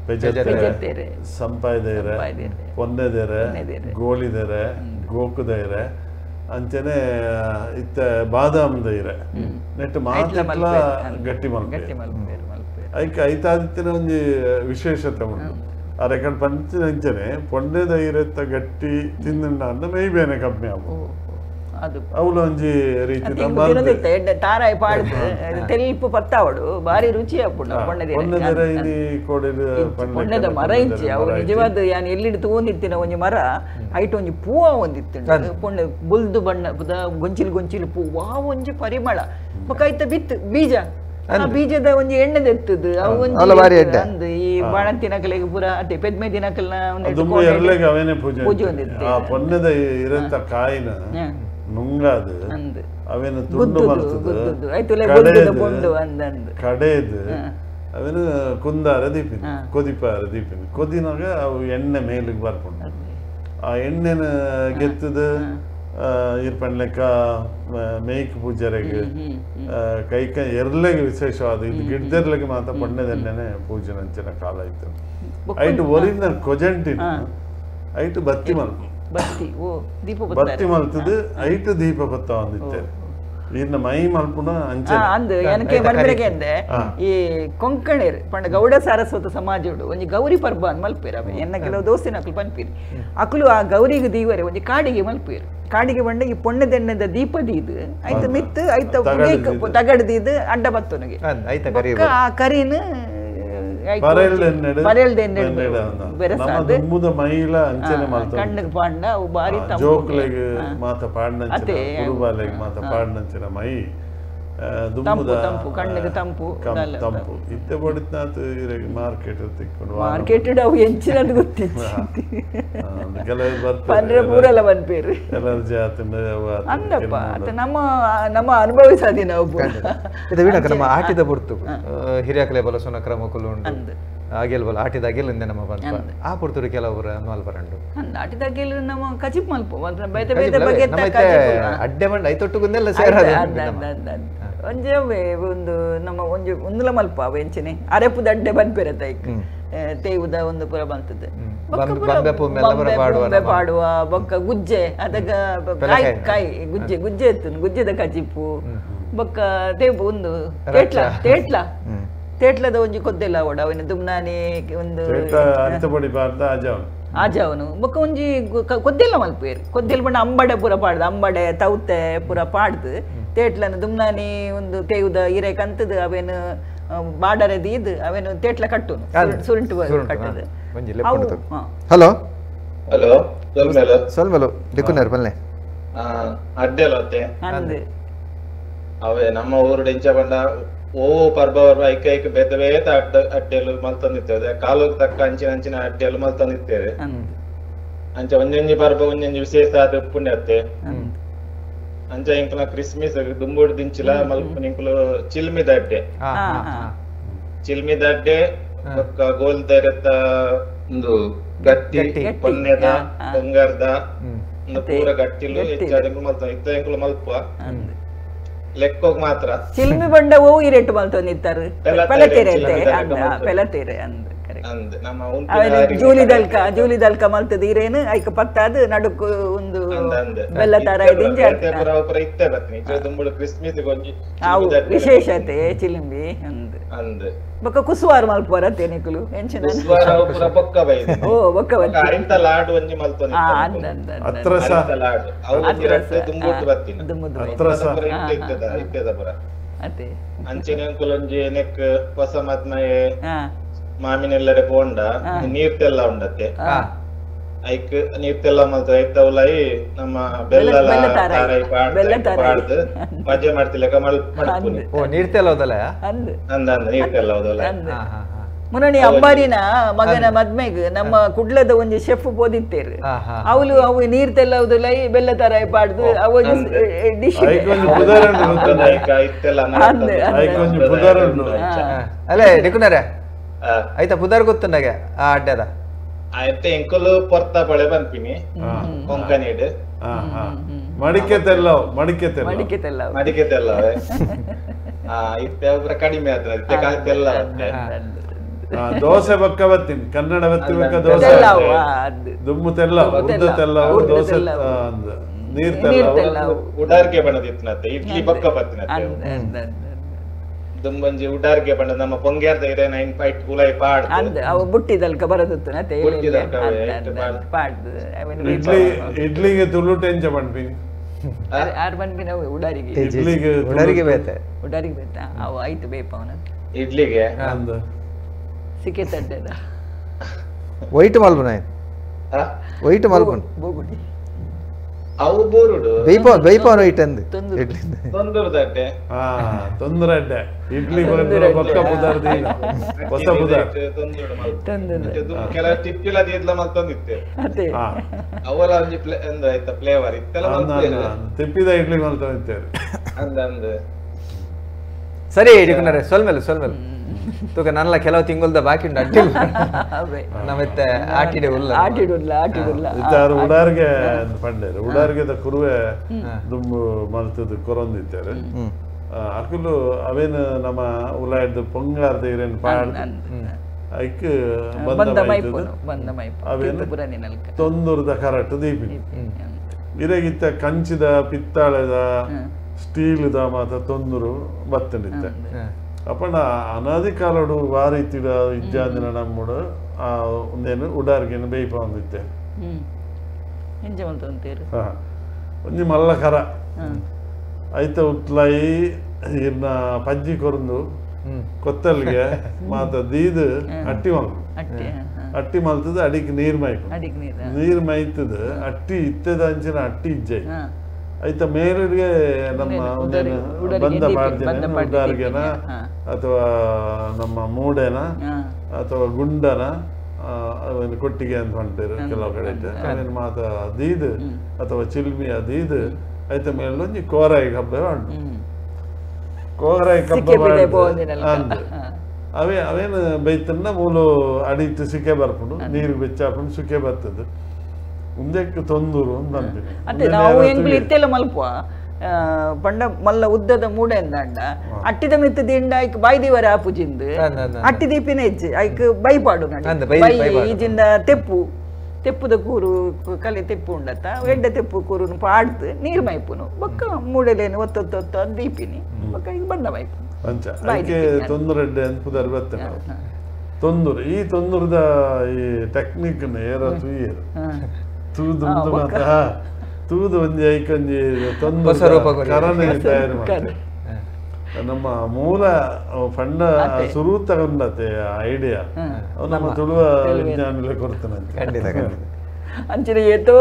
ಪೆಜತ್ತಾರೆ ಸಂಪಾಯ್ದೇರೆ ಪೊನ್ನೆದೇರೆ ಗೋಳಿದೇರೆ ಗೋಕುದೇರೆ ಅಂಚನೆ ಇತ್ತ ಬಾದಾಮ್ ದೈರೆ ನೆಟ್ ಮಾತ್ರ ಗಟ್ಟಿ ಮಲ್ಪೆ ಐಕ ಐತಾದಿತ್ತಿನ ಒಂಜಿ ವಿಶೇಷತೆ ಉಂಟು. ಆ ರೆಕಾರ್ಡ್ ಪಂಚಿನ ಅಂಚನೆ ಪೊನ್ನೆ ದೈರೆತ್ತ ಗಟ್ಟಿ ತಿಂದ ಅಂದ ಮೈ ಬೇನೆ ಕಮ್ಮಿ ಆವು ಅವಳು ಒಂಜಿ ರೀತಿ ತಾರಾಯಿ ಪಾಡ್ದು ತೆಲ್ಪು ಪತ್ತಾವಡು ಬಾರಿ ರುಚಿ ಆಪುಂಡು. ಪೊಣ್ಣೆದ ಮರ ಇಂಚಿ ಅವು ನಿಜವಾದ ಯಾನ್ ಎಲ್ಲಿಡ್ ತೂವೊಂದಿತ್ತಿನ ಒಂಜಿ ಮರ ಐಟ್ ಒಂಜಿ ಪೂವ ಒಂದಿತ್ತು ಪೊಣ್ಣೆ ಬುಲ್ದು ಬಣ್ಣ ಗೊಂಚಿಲು ಗೊಂಚಿಲು ಪೂವ ಒಂಜಿ ಪರಿಮಳ ಬೊಕ್ಕ ಐತ ಬಿತ್ತು ಬೀಜ ಆ ಬೀಜದ ಒಂಜಿ ಎಣ್ಣೆ ದೆತ್ತದು ಅವು ಒಂಜಿ ಈ ಬಾಣಂತಿನಕಲೆಗ್ ಪೂರ ಅತೆ ಪೆದ್ಮೆ ದಿನಕಲ್ನ ಪೂಜೆ ಒಂದಿತ್ತು. ಆ ಪೊನ್ನೆದ ಇರತ್ತ ಕಾಯಿನ ನುಂಗಾದು ಅವೇನು ತುಂಡು ಮಲ್ತದು ಕಡೆದು ಅವೇನು ಕುಂದಾರ ದೀಪಿನ ಕೊದಿಪಾರ ದೀಪಿನ ಕೊದಿನಾಗ ಅವು ಎಣ್ಣೆ ಮೇಲಿಗೆ ಬರ್ಪುಂಡು. ಆ ಎಣ್ಣೆನ ಗೆತ್ತದು ಇರ್ಪಣ್ ಲೆಕ್ಕ ಮೇಯ್ಕ್ ಪೂಜರೆಗ್ ಕೈಕ ಎರ್ಲೆಗ್ ವಿಶೇಷವಾದ ಇದು ಗಿಡದೆರ್ಲೆಗ್ ಮಾತ್ರ ಪೊಣ್ಣೆದೆಣ್ಣೆನೆ ಪೂಜೆ ಅಂಚಿನ ಕಾಲ ಇತ್ತು. ಐಟು ಒರಿನ ಕೊಜಂಟಿನ ಐಟು ಬತ್ತಿ ಮಲ್ಪು ಬತ್ತಿ ಮಲ್ತದು ಐಟು ದೀಪ ಬತ್ತ ಒಂದಿತ್ತೇವೆ ಇನ್ನ ಮೈ ಮಲ್ಪುನ ಅಂಚೆ ಅಂದ್ ಏನಕ್ಕೆ ಮಲ್ಪೆರೆಗೆ ಅಂದೆ ಈ ಕೊಂಕಣೇರ್ ಪಂಡ ಗೌಡ ಸಾರಸ್ವತ ಸಮಾಜಡು ಒಂಜಿ ಗೌರಿ ಪರ್ಬ ಅಂದ್ ಮಲ್ಪೇರು ಅವೆ ಎನ್ನ ಕೆಲವು ದೋಸ್ತಿನ ಅಕ್ಲು ಪನ್ಪೀರಿ ಅಕ್ಲು ಆ ಗೌರಿಗೆ ದೀವರೆ ಒಂಜಿ ಕಾಡಿಗೆ ಮಲ್ಪೇರು. ಕಾಡಿಗೆ ಬಂಡ ಈ ಪೊಣ್ಣೆದೆಣ್ಣೆದ ದೀಪ ದೀದು ಐತ ಮಿತ್ತು ಐತ ತಗಡು ದೀದು ಅಡ್ಡ ಬತ್ತುನಗೆ ಆ ಕರಿನ ಅಂದಪ್ಪ ನಮ್ಮ ನಮ್ಮ ಅನುಭವಿಸಾದಿ ನಾವು ನಮ್ಮ ಆಟಿದ ಪುರ್ತು ಹಿರಿಯಕಲೆ ಬಲಸುನ ಕ್ರಮಕುಲು ಉಂಟು ಅಗೆಲ್ ಆಟಿದ ಅಗೆಲ್ ನಮ್ಮ ಪನ್ಪ ಆ ಪುರ್ತುಡು ಕೆಲವರು ಮಲ್ಪರಂಡು ಆಟಿದ ಅಗೆಲ್ ನಮ್ಮ ಕಚಿಪ್ ಮಲ್ಪ ಬೇತೆ ಬೇತೆ ಬಗೆ ಅಡ್ಡೆ ಮಂಡ ಐತೊಟ್ಟುಗುಂದೆಲ್ಲ ಸೇರಾದ ಒಂಜಿ ಒಂದು ನಮ್ಮ ಒಂಜಿ ಒಂದುಲ ಮಲ್ಪ ಅವು ಎಂಚಿನೆ ಅರೆಪುದ ಅಡ್ಡೆ ಬನ್ಪೆರತ ಐಕ್ ತೇವುದ ಒಂದು ಪುರ ಬಂತದ್ದು ಪಾಡುವ ಬೊಕ್ಕ ಗುಜ್ಜೆ ಅದಗ ಕಾಯಿ ಕಾಯಿ ಗುಜ್ಜೆ ಗುಜ್ಜೆ ಇತ್ತು ಗುಜ್ಜೆದ ಕಚಿಪ್ಪು ಬೊಕ್ಕ ತೇವು ಒಂದು ತೇಟ್ಲ ತೇಟ್ಲ ತೇಟ್ಲದ ಒಂಜಿ ಕೊದ್ದೆಲ್ಲ ಅವಡ ಅವನ ದುಮ್ನಾನಿ ಒಂದು ಆಜಾವನು ಬೊಕ್ಕ ಒಂಜಿ ಕೊದ್ದೆಲ್ಲ ಮಲ್ಪೇರು ಕೊದ್ದೆಲ್ ಬಣ್ಣ ಅಂಬಡೆ ಪೂರ ಪಾಡ್ದು ಅಂಬಡೆ ತೌತೆ ಪೂರ ಪಾಡ್ದು ತೇಟ್ಲನ ದುಮ್ನಾನಿ ಒಂದು ತೇವುದ ಇರೆ ಕಂತದು ಅವೇನು ಬಾಡರೆ ದೀದು ಅವೇನು ತೇಟ್ಲ ಕಟ್ಟುನು ಸುರುಂಟು ಕಟ್ಟದು. ಹಲೋ ಹಲೋ ಸೊಲ್ಮೆಲು ಸೊಲ್ಮೆಲು ದಿಕ್ಕುನರ್ ಬಲ್ಲೆ ಅಡ್ಡೆಲೋತೆ ಅವೇ ನಮ್ಮ ಊರು ಡಿಂಚ ಬಂಡ ಓ ಪರ್ಬ ಪರ್ಬ ಐಕ ಐಕ ಬೇತೆ ಬೇತೆ ಅಡ್ಡ ಅಡ್ಡೆಲು ಮಲ್ತೊಂದಿತ್ತೇವೆ ಕಾಲಕ್ಕೆ ತಕ್ಕ ಅಂಚಿನ ಅಂಚಿನ ಅಡ್ಡೆಲು ಮಲ್ತೊಂದಿತ್ತೇವೆ. ಅಂಚ ಒಂಜೊಂಜಿ ಪರ್ಬ ಒಂಜೊಂಜಿ ವಿಶೇಷ ಆದ ಉಪ್ಪುಂಡತ್ತೆ. ಅಂಚ ಇಂಕುಲ ಕ್ರಿಸ್ಮಸ್ ದುಂಬುಡು ದಿಂಚಿಲ ಮಲ್ಪುನ ಇಂಕುಲು ಚಿಲ್ಮಿ ದಡ್ಡೆ, ಚಿಲ್ಮಿ ದಡ್ಡೆ ಬೊಕ್ಕ ಗೋಲ್ದೆರೆತ ಉಂದು ಗಟ್ಟಿ ಪೊನ್ನೆದ ಬಂಗಾರದ ಪೂರ ಗಟ್ಟಿಲು ಹೆಚ್ಚಾದ ಇಂಕುಲು ಮಲ್ತ ಇತ್ತ ಇಂಕುಲು ಮಲ್ಪ ಲೆಕ್ಕೋಗ್ ಮಾತ್ರ. ಚಿಲ್ಮಿ ಬಂಡ ಓ ಇರೆಟ್ಟು ಮಲ್ತೊಂದಿತ್ತಾರೆ ಪೆಲತೇರೆ ಪೆಲತೇರೆ ಅಂದ್ ಜೂಲಿದಲ್ಕ ಜೂಲಿದಲ್ಕ ಮಲ್ತದ ಇರೇನು ಐಕ ಪತ್ತಾದ ನಡುಕು ಒಂದು ಬೆಲ್ಲ ತರ ವಿಶೇಷತೆ ಚಿಲಿಂಬಿ ಅಂದ್ ಬೊಕ್ಕ ಕುಸುವಾರು ಮಲ್ಪುವರ ನಿಕುಲು ಓ ಬೊಕ್ಕ ಅಂಚೆನೆ ಅಂಕುಲೊಂಜಿ ನೆಕ್ ಹೊಸ ಮದ್ಮಯೆ ಮಾಮಿನೆಲ್ಲಡೆ ಪೋಂಡ ನೀರ್ ತೆಲ್ಲ ಉಂಡತ್ತೆ, ಐಕ್ ನೀರ್ ತೆಲ್ಲ ಮಲ್ತ ಐತ ಉಲಾಯಿ ನಮ್ಮ ಬೆಲ್ಲ ತಾರಾಯಿ ಪಾಡ್ದು ಮಜ್ಜೆ ಮಾಡ್ತಿಲೆಕ ಮಲ್ಪುನಿ. ಓ ನೀರ್ ತೆಲ್ಲ ಹೋದಲ್ಲ ಅಂದ ಅಂದ ನೀರ್ ತೆಲ್ಲ ಹೋದಲ್ಲ. ಮುನಣಿ ಅಂಬಾರಿನ ಮಗನ ಮದ್ಮೆಗ್ ನಮ್ಮ ಕುಡ್ಲದ ಒಂಜಿ ಶೆಫ್ ಪೋದಿತ್ತೇರು, ಅವಳು ಅವು ನೀರ್ ತೆಲ್ಲ ಹೋದಲೈ ಬೆಲ್ಲ ತಾರಾಯಿ ಪಾಡ್ದು ಅವು ಡಿಶ್. ಅಲ್ಲೇ ಡಿಕುನರೇ ಆಯ್ತಾ ಪುದಾರ್ ಗೊತ್ತುಂಡಾಗೆ ಆ ಅಡ್ಡದ ಆಯ್ತು ಎಂಕುಲು ಪೊರ್ತ ಬಳೆ ಬಂದ್ಪಿನಿ ಕೊಂಕಣಿಡ್ ಮಡಿಕೆ ತೆಲ್ಲ ಮಡಿಕೆ ತೆಲ್ಲ ಮಡಿಕೆ ತೆಲ್ಲ ಮಡಿಕೆ ತೆಲ್ಲವೆ. ಇತ್ತೆ ಒಬ್ಬರ ಕಡಿಮೆ ಆದ್ರೆ ಇತ್ತೆ ತೆಲ್ಲ ದೋಸೆ ಬಕ್ಕ ಬತ್ತೀನಿ ಕನ್ನಡ ಬತ್ತಿ ಬಕ್ಕ ದೋಸೆ ದುಮ್ಮು ತೆಲ್ಲ ಉದ್ದ ತೆಲ್ಲ ದೋಸೆ ನೀರ್ ತೆಲ್ಲ ಉಡಾರ್ಗೆ ಬಣ್ಣದಿತ್ತಿನತ್ತೆ ಇಡ್ಲಿ ಬಕ್ಕ ಬತ್ತಿನತ್ತೆ ದುಂಬಂಜಿ ಉಡಾರ್ಗೆ ಬಣ್ಣ ನಮ್ಮ ಪೊಂಗ್ಯಾರ್ದ ಇರೆ 9 ಕುಲೈ ಪಾಡ್ ಅಂದ್ ಅವು ಬುಟ್ಟಿದಲ್ಕ ಬರದಿತ್ತು ನತೆ ಪಾಡ್ದು. ಇಡ್ಲಿ ಇಡ್ಲಿಗೆ ತುಳು ಟೆಂಚ ಪನ್ಪಿನಿ ಆರ್ ಪನ್ಪಿನ ಉಡಾರಿಗೆ ಇಡ್ಲಿಗೆ ಉಡಾರಿಗೆ ಬೇತೆ ಉಡಾರಿಗೆ ಬೇತ ಅವು ಐತು ಬೇಪವನ ಇಡ್ಲಿಗೆ ಅಂದ್ ಸಿಕೆ ತಡ್ಡೆದ ವೈಟ್ ಮಲ್ಪುನ ವೈಟ್ ಮಲ್ಪುನ ಬೋಗುಡಿ ಅವು ಬೋರುಡು ಬೇಯ್ಪವನ ವೈಟ್ ಅಂದ್ ಇಡ್ಲಿ ತೊಂದರದಡ್ಡೆ. ಹಾ ತೊಂದರೆ ಅಡ್ಡೆ ಇಡ್ಲಿ ಬೊಕ್ಕ ಪುದಾರ್ ದೀನ ಹೊಸ ಪುದಾರ್ ಕೆಲ ಟಿಪ್ಪಿಲ ದೀದ್ಲ ಮಲ್ತೊಂದಿತ್ತೆ ಅವಲ ಒಂಜಿ ಅಂದ್ ಆಯ್ತಾ ಫ್ಲೇವರ್ ಇತ್ತೆಲ್ಲ ಮಲ್ತೇವೆ ತಿಪ್ಪಿದ ಇಡ್ಲಿ ಮಲ್ತೊಂದಿತ್ತೇವೆ ಅಂದ ಅಂದ್. ಸರಿ ಡಿಕುನರೆ ಸೊಲ್ಮೆಲು ಸೊಲ್ಮೆಲು ತೂಕ ನನ್ನಲ ಕೆಲವು ತಿಂಗಳ್ದ ಬಾಕಿ ಉಂಟು ಅಡ್ಡಿ ನಮ್ಮತ್ತೆ ಆಟಿಡೆ ಉಲ್ಲ ಆಟಿಡುಲ್ಲ ಆಟಿಡುಲ್ಲ ಇತ್ತಾರು ಉಡಾರ್ಗೆ ಪಂಡೇರು ಉಡಾರ್ಗೆದ ಕುರುವೆ ದುಂಬು ಮಲ್ತದ್ದು ಕೊರೊಂದಿತ್ತಾರೆ ಅಕುಲು ಅವೇನು ನಮ್ಮ ಉಲಾಯ್ದು ಪೊಂಗಾರ್ದ ಇರೇನು ಪಾಡ್ದು ಐಕ್ ಬಂದ ಅವೇನು ತೊಂದೂರದ ಕರಟು ದೀಪಿನಿ ಇರೆಗಿತ್ತ ಕಂಚಿದ ಪಿತ್ತಾಳೆದ ಸ್ಟೀಲ್ದ ಮಾತ ತೊಂದರು ಬತ್ತಂಡಿತ್ತೆ. ಅಪ್ಪಣ ಅನಾದಿ ಕಾಲಡು ವಾರೀತಿಡ ಇಜ್ಜಾಂದಿನ ನಮ್ಮಡು ಆ ಒಂದೇನು ಉಡಾರ್ಗೇನು ಬೇಯ್ಪ ಒಂದಿತ್ತೆ ಒಂಜಿ ಮಲ್ಲ ಕರ ಐತ ಉತ್ಲಾಯಿ ಇರ್ನ ಪಜ್ಜಿ ಕೊರಂದು ಕೊತ್ತಲ್ಗೆ ಮಾತ ದೀದು ಅಟ್ಟಿ ಮಲ್ಪು ಅಟ್ಟಿ ಮಲ್ತದ ಅಡಿಗೆ ನೀರ್ ಮೈಕು ನೀರ್ ಮೈತದ ಅಟ್ಟಿ ಇತ್ತದ ಅಂಚಿನ ಅಟ್ಟಿ ಇಜ್ಜೈ ಐತ ಮೇಲುಗೆ ನಮ್ಮ ಒಂದೇನು ಬಂದ ಪಾಡ್ದಿನ ಉಡಾರ್ಗೆನ ಅಥವಾ ನಮ್ಮ ಮೂಡೆನ ಅಥವಾ ಗುಂಡನ ಅವನು ಕೊಟ್ಟಿಗೆ ಅಂತ ಮಾಡ್ತಾರೆ ಕೆಲವು ಕಡೆ ಅವೇನು ಮಾತ ದೀದು ಅಥವಾ ಚಿಲ್ಮಿ ಅದೀದು ಐತ ಮೇಲೊಂಜಿ ಕೋರಾಯಿ ಕಬ್ಬ ಉಂಟು ಕೋರಾಯಿ ಕಬ್ಬ ಅಂದ್ ಅವೇ ಅವೇನು ಬೈತನ್ನ ಮೂಲು ಅಡಿಟ್ಟು ಸಿಕ್ಕೆ ಬರ್ಪುಂಡು ನೀರು ಬೆಚ್ಚಾಪುಂಡು ಸುಕ್ಕೆ ಬರ್ತದೆ ಉಂದೆಕ್ ತೊಂದೂರು ಅಂತ ಅನ್ಪಿನಿ. ಅತ್ತೆ ನಾವು ಎಂಕುಲು ಇತ್ತೆಲ್ಲ ಮಲ್ಪುವ ಪಂಡ ಮಲ್ಲ ಉದ್ದದ ಮೂಡೆ ಅಂದಾಂಡ ಅಟ್ಟಿದ ಮಿತ್ತ ದಿಂಡ ಐಕ್ ಬಾಯಿ ದೀವರ ಆಪುಜಿಂದು ಅಟ್ಟಿ ದೀಪಿನ ಹೆಜ್ಜೆ ಐಕ್ ಬೈ ಪಾಡು ಬೈ ಈಜಿಂದ ತೆಪ್ಪು ತೆಪ್ಪುದ ಕೂರು ಕಲೆ ತೆಪ್ಪು ಉಂಡತ್ತ ಎಡ್ಡೆ ತೆಪ್ಪು ಕೂರುನು ಪಾಡ್ದು ನೀರು ಮೈಪುನು ಬೊಕ್ಕ ಮೂಡೆಲೇನು ಒತ್ತೊತ್ತು ಒತ್ತು ಅದು ದೀಪಿನಿ ಬೊಕ್ಕ ಈಗ ಬಂದ ಮೈಪು ಅಂಚ ಐಕೆ ತೊಂದರೆಡ್ಡೆ ಅಂತ ಪುದರ್ ಬತ್ತೆ ನಾವು ತೊಂದೂರು ಈ ತೊಂದೂರದ ಈ ಟೆಕ್ನಿಕ್ ಏರ ತೂಯೇರು ತೂದು ಮಾತ ತೂದು ಒಂಜಿ ಐಕೊಂಜಿ ತೊಂದರೆ ಕರನೆ ತಯಾರು ಮಾಡ್ತಾರೆ. ನಮ್ಮ ಮೂಲ ಫಂಡ ಸುರು ತಗೊಂಡತೆ ಐಡಿಯಾ ನಮ್ಮ ತುಳುವ ವಿಜ್ಞಾನಿಲೆ ಕೊಡ್ತಾನಂತೆ. ಖಂಡಿತ ಖಂಡಿತ ಅಂಚಿನ ಏತೋ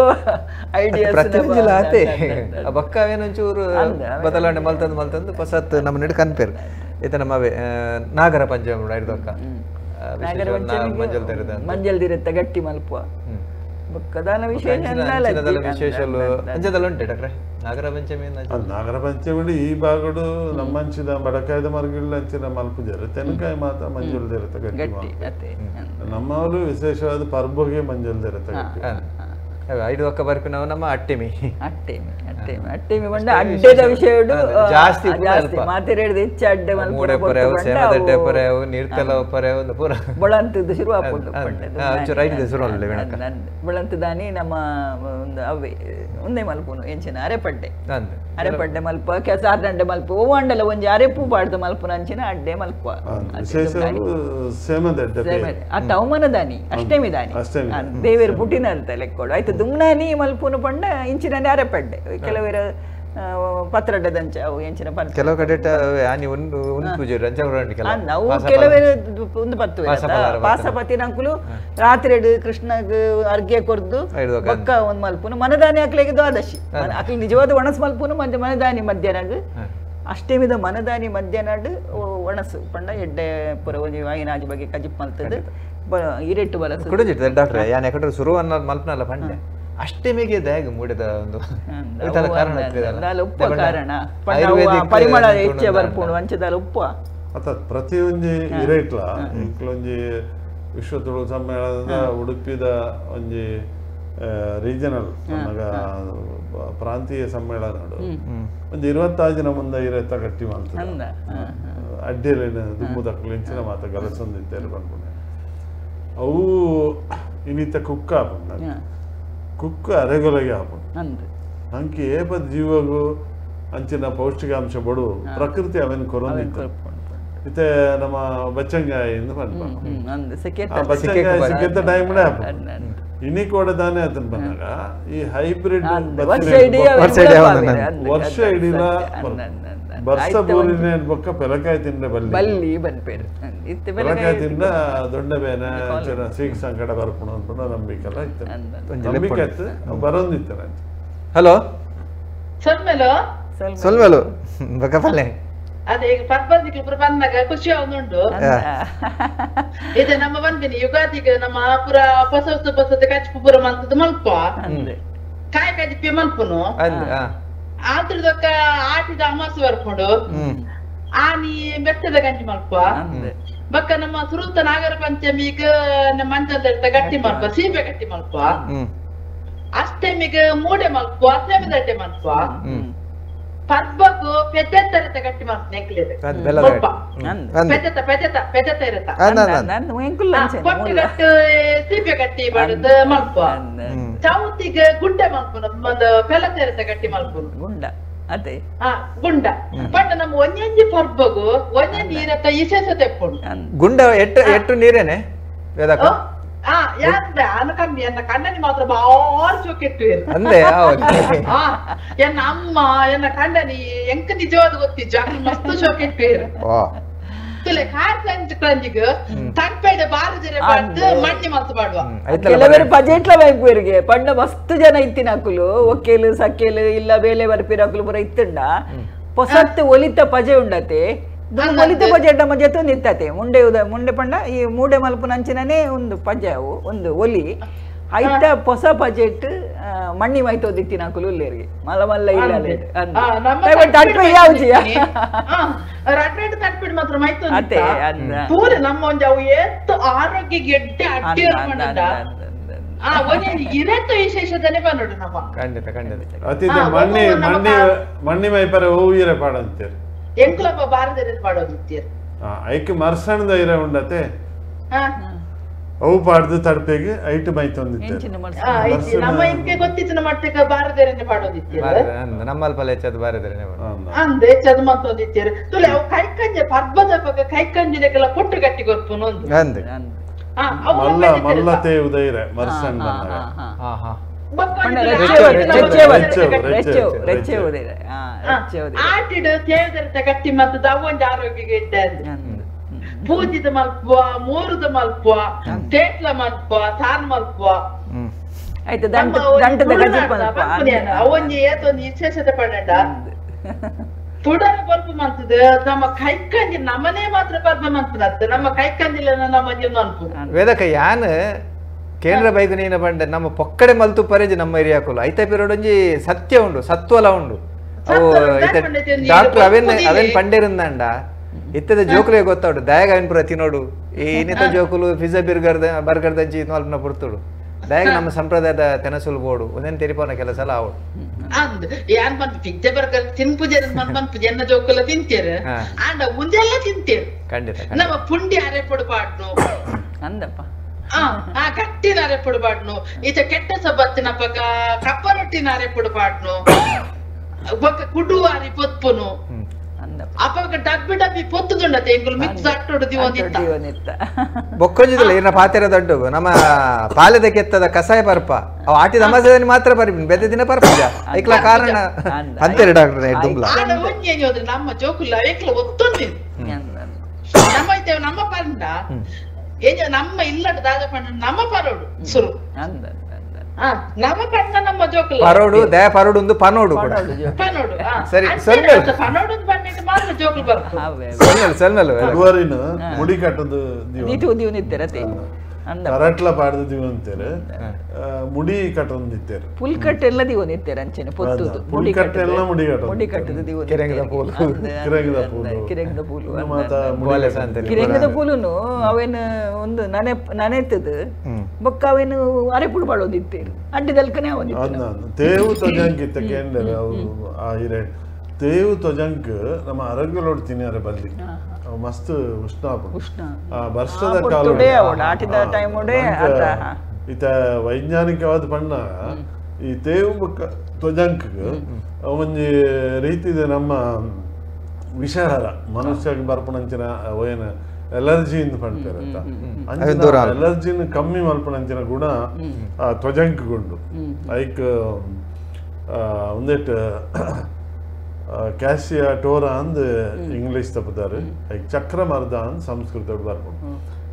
ಐಡಿಯಾ ಪ್ರತಿಯೊಂಜಿಲ ಆತೆ ಬೊಕ್ಕ ಅವೇನೊಂಚೂರು ಬದಲಾವಣೆ ಮಲ್ತಂದು ಮಲ್ತಂದು ಹೊಸತ್ ನಮ್ಮ ನೆಡು ಕನ್ಪೇರು ಇತ್ತ ನಮ್ಮ ನಾಗರ ಪಂಚಮಿ ಹಿಡ್ದೊಕ್ಕ ಮಂಜಲ್ ದಿರತ್ತ ಗಟ್ಟಿ ಮಲ್ಪುವ. ಬೊಕ್ಕದಾನ ವಿಶೇಷ ವಿಶೇಷ ಅಂಚದಲ್ಲ ಉಂಟು ಡಾಕ್ಟ್ರೆ ನಾಗರ ಪಂಚಮಿ ನಾಗರ ಪಂಚಮಿ ಈ ಭಾಗಡು ನಮ್ಮಂಚಿನ ಬಡಕಾಯದ ಮರ್ಗಿಲ್ಲ ಅಂಚಿನ ಮಲ್ಪುಜರು ತೆನಕಾಯಿ ಮಾತ್ರ ಮಂಜುಲ್ದಿರತ್ತ ಗಟ್ಟಿ ನಮ್ಮವರು ವಿಶೇಷವಾದ ಪರ್ಬಗೆ ಮಂಜುಲ್ದಿರತ್ತ ಗಟ್ಟಿ ಐದು ಒಕ್ಕ ಬರ್ಪಿನವು ನಮ್ಮ ಅಟ್ಟೆಮಿ ಅಟ್ಟೆಮಿ ಅಟ್ಟೆಮಿ ಅಟ್ಟೆಮಿ ಬಂಡ ಅಡ್ಡೆದ ವಿಷಯಡು ಜಾಸ್ತಿ ಜಾಸ್ತಿ ಮಾತೆರೇಡ್ದು ಹೆಚ್ಚು ಅಡ್ಡೆ ಮೂಡೆ ಪೊರೆವು ಸೇಮದಡ್ಡೆ ಪೊರೆವು ನೀರ್ತಲ ಪೊರೆವು ಪೂರ ಬೊಳಂತದ್ದು ಶುರು ಆಪುಂಡು ರೈಟ್ ಶುರು ಅಲ್ಲ ಬೊಳಂತದಾನಿ ನಮ್ಮ ಒಂದು ಅವೇ ಒಂದೇ ಮಲ್ಪುನು ಎಂಚಿನ ಅರೆಪಡ್ಡೆ ಅರೆಪಡ್ಡೆ ಮಲ್ಪ ಕೆಸಾರ್ದಂಡೆ ಮಲ್ಪ ಓ ಅಂಡಲ ಒಂಜಿ ಅರೆಪು ಪಾಡ್ದು ಮಲ್ಪುನ ಅಂಚಿನ ಅಡ್ಡೆ ಮಲ್ಪ ಅತ್ತ ಅವಮಾನದಾನಿ ಅಷ್ಟಮಿ ದಾನಿ ದೇವೇರು ಪುಟಿನ ಅಂತ ಲೆಕ್ಕೋಡು ಆಯ್ತು ದುಮ್ನಾನಿ ಮಲ್ಪುನು ಪಂಡ ಇಂಚಿನ ಅರೆಪಡ್ಡೆ ಕೆಲವರ ಪತ್ರಡ್ಡದಂಚ ಅವು ಎಂಚಿನ ಕೆಲವು ಕಡೆ ಆನಿ ಒಂದು ಒಂದು ಪೂಜೆ ಅವು ಕೆಲವರು ಒಂದು ಪತ್ತು ಪಾಸಪತಿನಂಕುಲು ರಾತ್ರಿ ಕೃಷ್ಣಗ್ ಅರ್ಘ್ಯ ಕೊರ್ದು ಬೊಕ್ಕ ಒಂದು ಮಲ್ಪುನು ಮನದಾನಿ ಅಕ್ಲೆಗೆ ದ್ವಾದಶಿ ಅಕ್ಲೆ ನಿಜವಾದ ಒಣಸ್ ಮಲ್ಪುನು ಮನದಾನಿ ಮಧ್ಯಾಹ್ನಗ್ ಅಷ್ಟಮಿದ ಮನದಾನಿ ಮಧ್ಯಾಹ್ನಡ್ ಒಣಸು ಪಂಡ ಎಡ್ಡೆ ಪುರ ಒಂಜಿ ವಾಯಿನಾಜಿ ಬಗ್ಗೆ ಕಜಿಪ್ ಮಲ್ತದ ಇರೆಟ್ಟು ಬಲಸು ಕುಡಿಜಿರ್ತದೆ ಡಾಕ್ಟ್ರೆ ಯಾನ್ ಯಾಕಂದ್ರೆ ಶುರು ಅನ್ನೋದು ಮಲ್ಪನಲ್ಲ ಪಂಡೆ ಅಷ್ಟಮಿಗೆ ದಾಗ ಮೂಡಿದ ಒಂದು ಕಾರಣ ಉಪ್ಪ ಕಾರಣ ಪರಿಮಳ ಹೆಚ್ಚೆ ಬರ್ಪುಂಡು ಅಂಚದಾಲ ಉಪ್ಪ ಅತ್ತ ಪ್ರತಿಯೊಂಜಿ ಇರೇಟ್ಲ ಇಂಕ್ಲೊಂಜಿ ವಿಶ್ವ ತುಳು ಸಮ್ಮೇಳನದ ಉಡುಪಿದ ಒಂಜಿ ರೀಜನಲ್ ಪ್ರಾಂತೀಯ ಸಮ್ಮೇಳನ ಒಂದು 26 ದಿನ ಮುಂದೆ ಇರೇತ ಗಟ್ಟಿ ಮಾಡ್ತದೆ ಅಡ್ಡಿಯಲ್ಲೇನು ದುಮ್ಮುದಕ್ಕಲು ಇಂಚಿನ ಮಾತ ಗಲಸೊಂದಿತ್ತೇರು ಪನ್ಪುಂಡು ಅವು ಇನ್ನಿತ ಕುಕ್ಕ ಆಪುಂಡು ಕುಕ್ಕ ಅರೆಗೊಲೆಗೆ ಆಪುಂಡು ಅಂಕಿ ಏಪದ ಜೀವಗೂ ಅಂಚಿನ ಪೌಷ್ಟಿಕಾಂಶ ಬಡು ಪ್ರಕೃತಿ ಅವೇನು ಕೊರೊಂದಿತ್ತು ಇತ್ತೆ ನಮ್ಮ ಬಚ್ಚಂಗಾಯಿ ಎಂದು ಪನ್ಪ ಬಚ್ಚಂಗಾಯಿ ಸಿಕ್ಕೆತ್ತ ಟೈಮ್ ಆಪುಂಡು ಇನಿ ಕೂಡ ದಾನೆ ಅದನ್ನ ಬಂದಾಗ ಈ ಹೈಬ್ರಿಡ್ ವರ್ಷ ಇಡೀಲ ಬರ್ಸ ಬೂರಿನ ಬೊಕ್ಕ ಪೆಲಕಾಯಿ ತಿಂದ್ರೆ ಬಲ್ಲಿ ಬಲ್ಲಿ ಬನ್ಪೇರು ಪೆಲಕಾಯಿ ತಿಂದ ದೊಡ್ಡ ಬೇನೆ ಸೀಕ್ ಸಂಕಟ ಬರ್ಪುಣ ಅಂತ ನಂಬಿಕೆಲ್ಲ ಇತ್ತು ನಂಬಿಕೆ ಇತ್ತು ಬರೋದಿತ್ತು. ಹಲೋ ಸೊಲ್ಮೆಲು ಸೊಲ್ಮೆಲು ಬೊಕ್ಕ ಪಲ್ಲೆ ಅದೇ ಈಗ ಪರ್ಬದಿಗೆ ಪೂರ ಬಂದಾಗ ಖುಷಿ ಆಗುಂಟು. ಇದು ನಮ್ಮ ಬಂದಿನಿ ಯುಗಾದಿಗೆ ನಮ್ಮ ಪೂರ ಹೊಸ ಹೊಸ ಹೊಸದ ಕಚ್ಪು ಪೂರ ಮಂತದ್ದು ಮಲ್ಪ ಕಾಯಿ ಕಜಿಪ್ಪೆ ಮಲ್ಪುನು ಆತ್ರದೊಕ್ಕ ಆಟಿದ ಅಮಾಸೆ ಬರ್ಕೊಂಡು ಆನಿ ಬೆತ್ತದ ಗಂಜಿ ಮಲ್ಪ ಬಕ್ಕ ನಮ್ಮ ಸುರುತ ನಾಗರ ಪಂಚಮಿಗೆ ನಮ್ಮ ಮಂಜಲ್ದ ಗಟ್ಟಿ ಮಲ್ಪ ಸೀಬೆ ಗಟ್ಟಿ ಮಲ್ಪ ಅಷ್ಟಮಿಗೆ ಮೂಡೆ ಮಲ್ಪ ಸೇಮದಡ್ಡೆ ಮಲ್ಪ ಪರ್ಬಗು ಪೆದ್ದೆತ್ತ ಗಟ್ಟಿ ಮಲ್ಪ ನೆಕ್ಲಿದೆ ಪೆದ್ದೆತ್ತ ಪೆದ್ದೆತ್ತ ಪೆದ್ದೆತ್ತ ಇರತ್ತ ಪೊಟ್ಟುಗಟ್ಟು ಸೀಬೆ ಗಟ್ಟಿ ಮಾಡುದು ಮಲ್ಪ ಚೌತಿಗೆ ಗುಂಡೆ ಮಲ್ಪುನು ಒಂದು ಪೆಲತ ಇರತ್ತ ಗಟ್ಟಿ ಮಲ್ಪುನು ಗುಂಡ ಅದೇ ಗುಂಡ ಬಟ್ ನಮ್ಮ ಒಂಜೊಂಜಿ ಪರ್ಬಗು ಒಂಜೊಂಜಿ ಇರತ್ತ ವಿಶೇಷತೆ ಉಪ್ಪುಂಡು ಗುಂಡ ಎಟ್ಟು ಎಟ್ಟು ನೀರೇನೆ ಯಾರು ಕಮ್ಮಿ ಎನ್ನ ಕಣ್ಣನಿ ಮಾತ್ರ ಬಾರಿ ಚೊಕ್ಕೆಟ್ಟು ಎನ್ನ ಅಮ್ಮ ಎನ್ನ ಕಣ್ಣನಿ ಎಂಕ ನಿಜವಾದ ಗೊತ್ತಿಜ್ಜು ಅಕ್ಕ ಮಸ್ತ್ ಚೊಕ್ಕೆಟ್ಟು ತುಲೆ ಕಾರ್ ಸಂಜಿಗ್ ತಡ್ಪೇಡೆ ಬಾರು ಜರೆ ಪಾಡ್ದು ಮಣ್ಣಿ ಮಲ್ತು ಪಾಡುವ ಕೆಲವರು ಪಜೆಟ್ಲ ಬೈಪುವರಿಗೆ ಪಂಡ ಮಸ್ತ್ ಜನ ಇತ್ತಿನಕುಲು ಒಕ್ಕೇಲು ಸಕ್ಕೇಲು ಇಲ್ಲ ಬೇಲೆ ಬರ್ಪಿನಕುಲು ಪೂರ ಇತ್ತುಂಡ ಪೊಸತ್ತು ಒಲಿತ ಪಜೆ ಉಂಡತೆ ಒಲಿತ ಪಜೆ ನಮ್ಮ ಜೊತೆ ನಿತ್ತತೆ ಮುಂಡೆ ಮುಂಡೆ ಪಂಡ ಈ ಮೂಡೆ ಮಲ್ಪುನ ಅಂಚಿನೇ ಒಂದು ಪಜೆ ಅವು ಒಂದು ಒಲಿ ಐತ ಹೊಸ ಬಜೆಟ್ ಮಣ್ಣಿ ಮೈತೋದಿತ್ತಿನ ಕುಲುಲ್ಲೇರಿಗೆ ಮಲ್ಲ ಮಲ್ಲ ಇಲ್ಲ ರಡ್ರೆಡ್ ತಟ್ಪಿಡ್ ಮಾತ್ರ ಮೈತೋದಿತ್ತ ಪೂರ ನಮ್ಮ ಒಂಜಿ ಅವು ಏತ್ ಆರೋಗ್ಯ ಗೆಡ್ಡೆ ಅಡ್ಡಿ ಮಂಡ ಆ ಒಂಜಿ ಇರತ್ತ ವಿಶೇಷತನೆ ಬಂದೋಡು ನಮ್ಮ ಖಂಡಿತ ಖಂಡಿತ ಅತಿದ ಮಣ್ಣಿ ಮಣ್ಣಿ ಮಣ್ಣಿ ಮೈಪರೆ ಓ ಇರೆ ಪಾಡಂತೀರಿ ಎಂಕುಲಪ್ಪ ಬಾರದಿರ ಪಾಡೋದಿತ್ತೀರಿ ಐಕ್ ಮರ್ಸಣದ ಇರೆ ಉಂಡತೆ ಅವು ಪಾಡ್ದು ತಡ್ಪೆಗೆ ಐಟ್ ಮೈತೊಂದಿತ್ತು ನಮ್ಮ ಇಂಕೆ ಗೊತ್ತಿತ್ತು ಮಟ್ಟಕ್ಕೆ ಬಾರದೇರನೆ ಪಾಡೋದಿತ್ತೀರಿ ನಮ್ಮಲ್ಪ ಹೆಚ್ಚದು ಬಾರದೇರನೆ ಅಂದೆ ಹೆಚ್ಚದು ಮತ್ತೊಂದಿತ್ತೀರಿ ತುಲೆ ಅವು ಕೈಕಂಜೆ ಪರ್ಬದ ಪಕ್ಕ ಕೈಕಂಜಿನಕ್ಕೆಲ್ಲ ಪೊಟ್ಟು ಗಟ್ಟಿ ಗೊತ್ತುನು ಒಂದು ಮಲ್ಲ ಮಲ್ಲತೆ ಉದೈರೆ ಮರ್ಸಣ್ ಬಂದಾಗ ಆಟಿಡು ತೇವದರತ ಗಟ್ಟಿ ಮತ್ತು ಅವೊಂದು ಆರೋಗ್ಯಕ್ಕೆ ಇಡ್ಡೆ ಪೂಜಿದ ಮಲ್ಪುವ ಮೂರುದ ಮಲ್ಪುವ ತೇಟ್ಲ ಮಲ್ಪುವ ಸಾನ್ ಮಲ್ಪುವ ಅವೊಂಜಿ ಏತೊಂದು ವಿಶೇಷತೆ ಪಡೆಂಡ ತುಡರ ಪರ್ಪು ಮಂತದ ನಮ್ಮ ಕೈಕಂಜಿ ನಮ್ಮನೆ ಮಾತ್ರ ಪರ್ಪ ಮಂತದತ್ತ ನಮ್ಮ ಕೈಕಂಜಿಲ ನಮ್ಮ ಜೀವನ ಅನ್ಪು ವೇದಕ ಯಾನ್ ಕೇಂದ್ರ ಬೈಗು ನೀನ ಬಂಡೆ ನಮ್ಮ ಪೊಕ್ಕಡೆ ಮಲ್ತು ಪರೇಜ್ ನಮ್ಮ ಏರಿಯಾಕುಲು ಐತ ಪಿರೋಡೊಂಜಿ ಸತ್ಯ ಉಂಡು ಸತ್ವಲ ಉಂಡು ಅವು ಡಾಕ್ಟರ್ ಅವೇನ್ ಅವೇನ್ ಪಂಡೇರಿಂದಂಡ ಇತ್ತದ ಜೋಕುಲೇ ಗೊತ್ತಾಡು ದಯಾಗ ಅವೇನ್ ಪೂರ ತಿನ್ನೋಡು ಈ ಇನ್ನಿತ ಜೋಕುಲು ಪಿಜ್ಜಾ ಬಿರ್ಗರ್ ಬರ್ಗರ್ ದಂಚಿ ಮಲ್ಪನ ಪುರ್ತುಡು ದಯಾಗ ನಮ್ಮ ಸಂಪ್ರದಾಯದ ತೆನಸುಲು ಬೋಡು ಒಂದೇನು ತೆರಿಪೋನ ಕೆಲಸ ಎಲ್ಲ ಆವಡು ಅಂದ್ ಯಾನ್ ಪನ್ ಪಿಜ್ಜಾ ಬರ್ಗರ್ ತಿನ್ಪುಜೆರ್ ಮನ್ ಪನ್ಪುಜೆ ಎನ್ನ ಜೋಕುಲ ತಿಂತೇರು ಆಂಡ ಮುಂಜೆಲ್ಲ ತಿಂತೇರು ಖಂಡಿತ ನಮ್ಮ ಪುಂಡಿ ಅರೆಪೊಡು ಪಾಡ್ನು ಅಂದಪ್ಪ ಆ ಗಟ್ಟಿನ ಅರೆಪೊಡು ಪಾಡ್ನು ಈತ ಕೆಟ್ಟ ಸಬತ್ತಿನ ಪಕ್ಕ ಕಪ್ಪ ರೊಟ್ಟಿನ ಅರೆಪೊಡು ಪಾಡ್ನು ಬೊಕ್ಕ ಕುಡು ಅರಿ ಪೊತ್ಪುನು ಅಪಗ ಡಬ್ಬಿ ಡಬ್ಬಿ ಪೊತ್ತುದುಂಡತೆ ಎಂಗುಲು ಮಿಕ್ಸ್ ಅಟ್ಟೊಡು ದಿವೊಂದಿತ್ತ ಬೊಕ್ಕೊಂಜಿದಲ್ಲ ಇನ್ನ ಪಾತೆರ ದೊಡ್ಡ ನಮ್ಮ ಪಾಲೆದ ಕೆತ್ತದ ಕಸಾಯ ಪರ್ಪ ಅವು ಆಟಿದ ಅಮಾಸೆದಲ್ಲಿ ಮಾತ್ರ ಬರ್ಪಿನ ಬೆದ್ದ ದಿನ ಪರ್ಪುಜ ಐಕ್ಲ ಕಾರಣ ಅಂತಾರೆ ಡಾಕ್ಟರ್ ದುಂಬ್ಲ ಆಡ ಒಂಜೇನಿ ಹೋದ್ರೆ ನಮ್ಮ ಜೋಕುಲ್ಲ ಐಕ್ಲ ಒತ್ತೊಂದಿ ನಮ್ಮ ಇದ್ದೇವೆ ನಮ್ಮ ಪಂಡ ಏನ ನಮ್ಮ ಇಲ್ಲಡ ದಾದ ಪಂಡ ನಮ್ಮ ಪರೋಡು ಸುರು ನಮ್ಮ ಪಂಡ ನಮ್ಮ ಜೋಕುಲ ಪರೋಡು ದಯ ಪರೋಡು ಒಂದು ಪನೋಡು ಕೂಡ ಪನೋಡು ಸರಿ ಸೊಲ್ಮೆಲ್ ಪನೋಡು ಪನ್ನಿಟ್ಟು ಮಾತ್ರ ಜೋಕುಲು ಬರ್ತು ಸೊಲ್ಮೆಲ್ ಸೊಲ್ಮೆಲ್ ಗುರುವಾರಿನ ಮುಡಿ ಕಟ್ಟದು ನೀತು ದಿವನಿತ್ತೆರತೆ ಕರಟ್ಲ ಪಾಡ್ದು ದಿವಂತೇರು ಮುಡಿ ಕಟ್ಟೊಂದಿತ್ತೇರು ಪುಲ್ಕಟ್ಟೆ ಎಲ್ಲ ದಿವನಿತ್ತೇರು ಅಂಚೆನೆ ಪೊತ್ತುದು ಪುಲ್ಕಟ್ಟೆ ಎಲ್ಲ ಮುಡಿ ಕಟ್ಟದು ಮುಡಿ ಕಟ್ಟದು ದಿವ ಕಿರಂಗದ ಪೂಲು ಕಿರಂಗದ ಪೂಲು ಕಿರಂಗದ ಪೂಲು ಮಾತ ಕಿರಂಗದ ಪೂಲುನು ಅವೇನು ಒಂದು ನನೆ ನನೆತ್ತದು ಬೊಕ್ಕ ಅವೇನು ಅರೆಪುಡು ಬಾಳೋದಿತ್ತೇರು ಅಡ್ಡಿದಲ್ಕನೆ ಅವನಿತ್ತು ತೇವು ತೊಜಂಕ್ ಇತ್ತ ಕೇಂದ್ರ ಆ ಹಿರೇ ತೇವು ತೊಜಂಕ್ ನಮ್ಮ ಅರಗುಲೋಡ್ ತಿನ್ನಿಯಾರ ಬಲ್ಲಿ ಮಸ್ತ್ ಉಷ್ಣ ಉಷ್ಣ ವರ್ಷದ ಕಾಲ ಇತ ವೈಜ್ಞಾನಿಕವಾದ ಬಣ್ಣ ಈ ತೇವು ತ್ವಜಂಕ್ ಒಂಜಿ ರೀತಿದ ನಮ್ಮ ವಿಷಹಾರ ಮನುಷ್ಯಗೆ ಬರ್ಪಣಂಚಿನ ಏನ ಎಲರ್ಜಿ ಇಂದ ಪಣ್ಪೇರು ಅಂತ ಅಂಚಿನ ಎಲರ್ಜಿನ ಕಮ್ಮಿ ಮಲ್ಪಣಂಚಿನ ಗುಣ ಆ ತ್ವಜಂಕ್ ಗುಂಡು ಐಕ್ ಒಂದೆಟ್ ಕ್ಯಾಸಿಯಾ ಟೋರಾ ಅಂದ್ ಇಂಗ್ಲಿಷ್ ತಪ್ಪುದಾರು ಐಕ್ ಚಕ್ರಮರ್ದ ಅಂದ್ ಸಂಸ್ಕೃತ ಬರ್ಪುಂಡು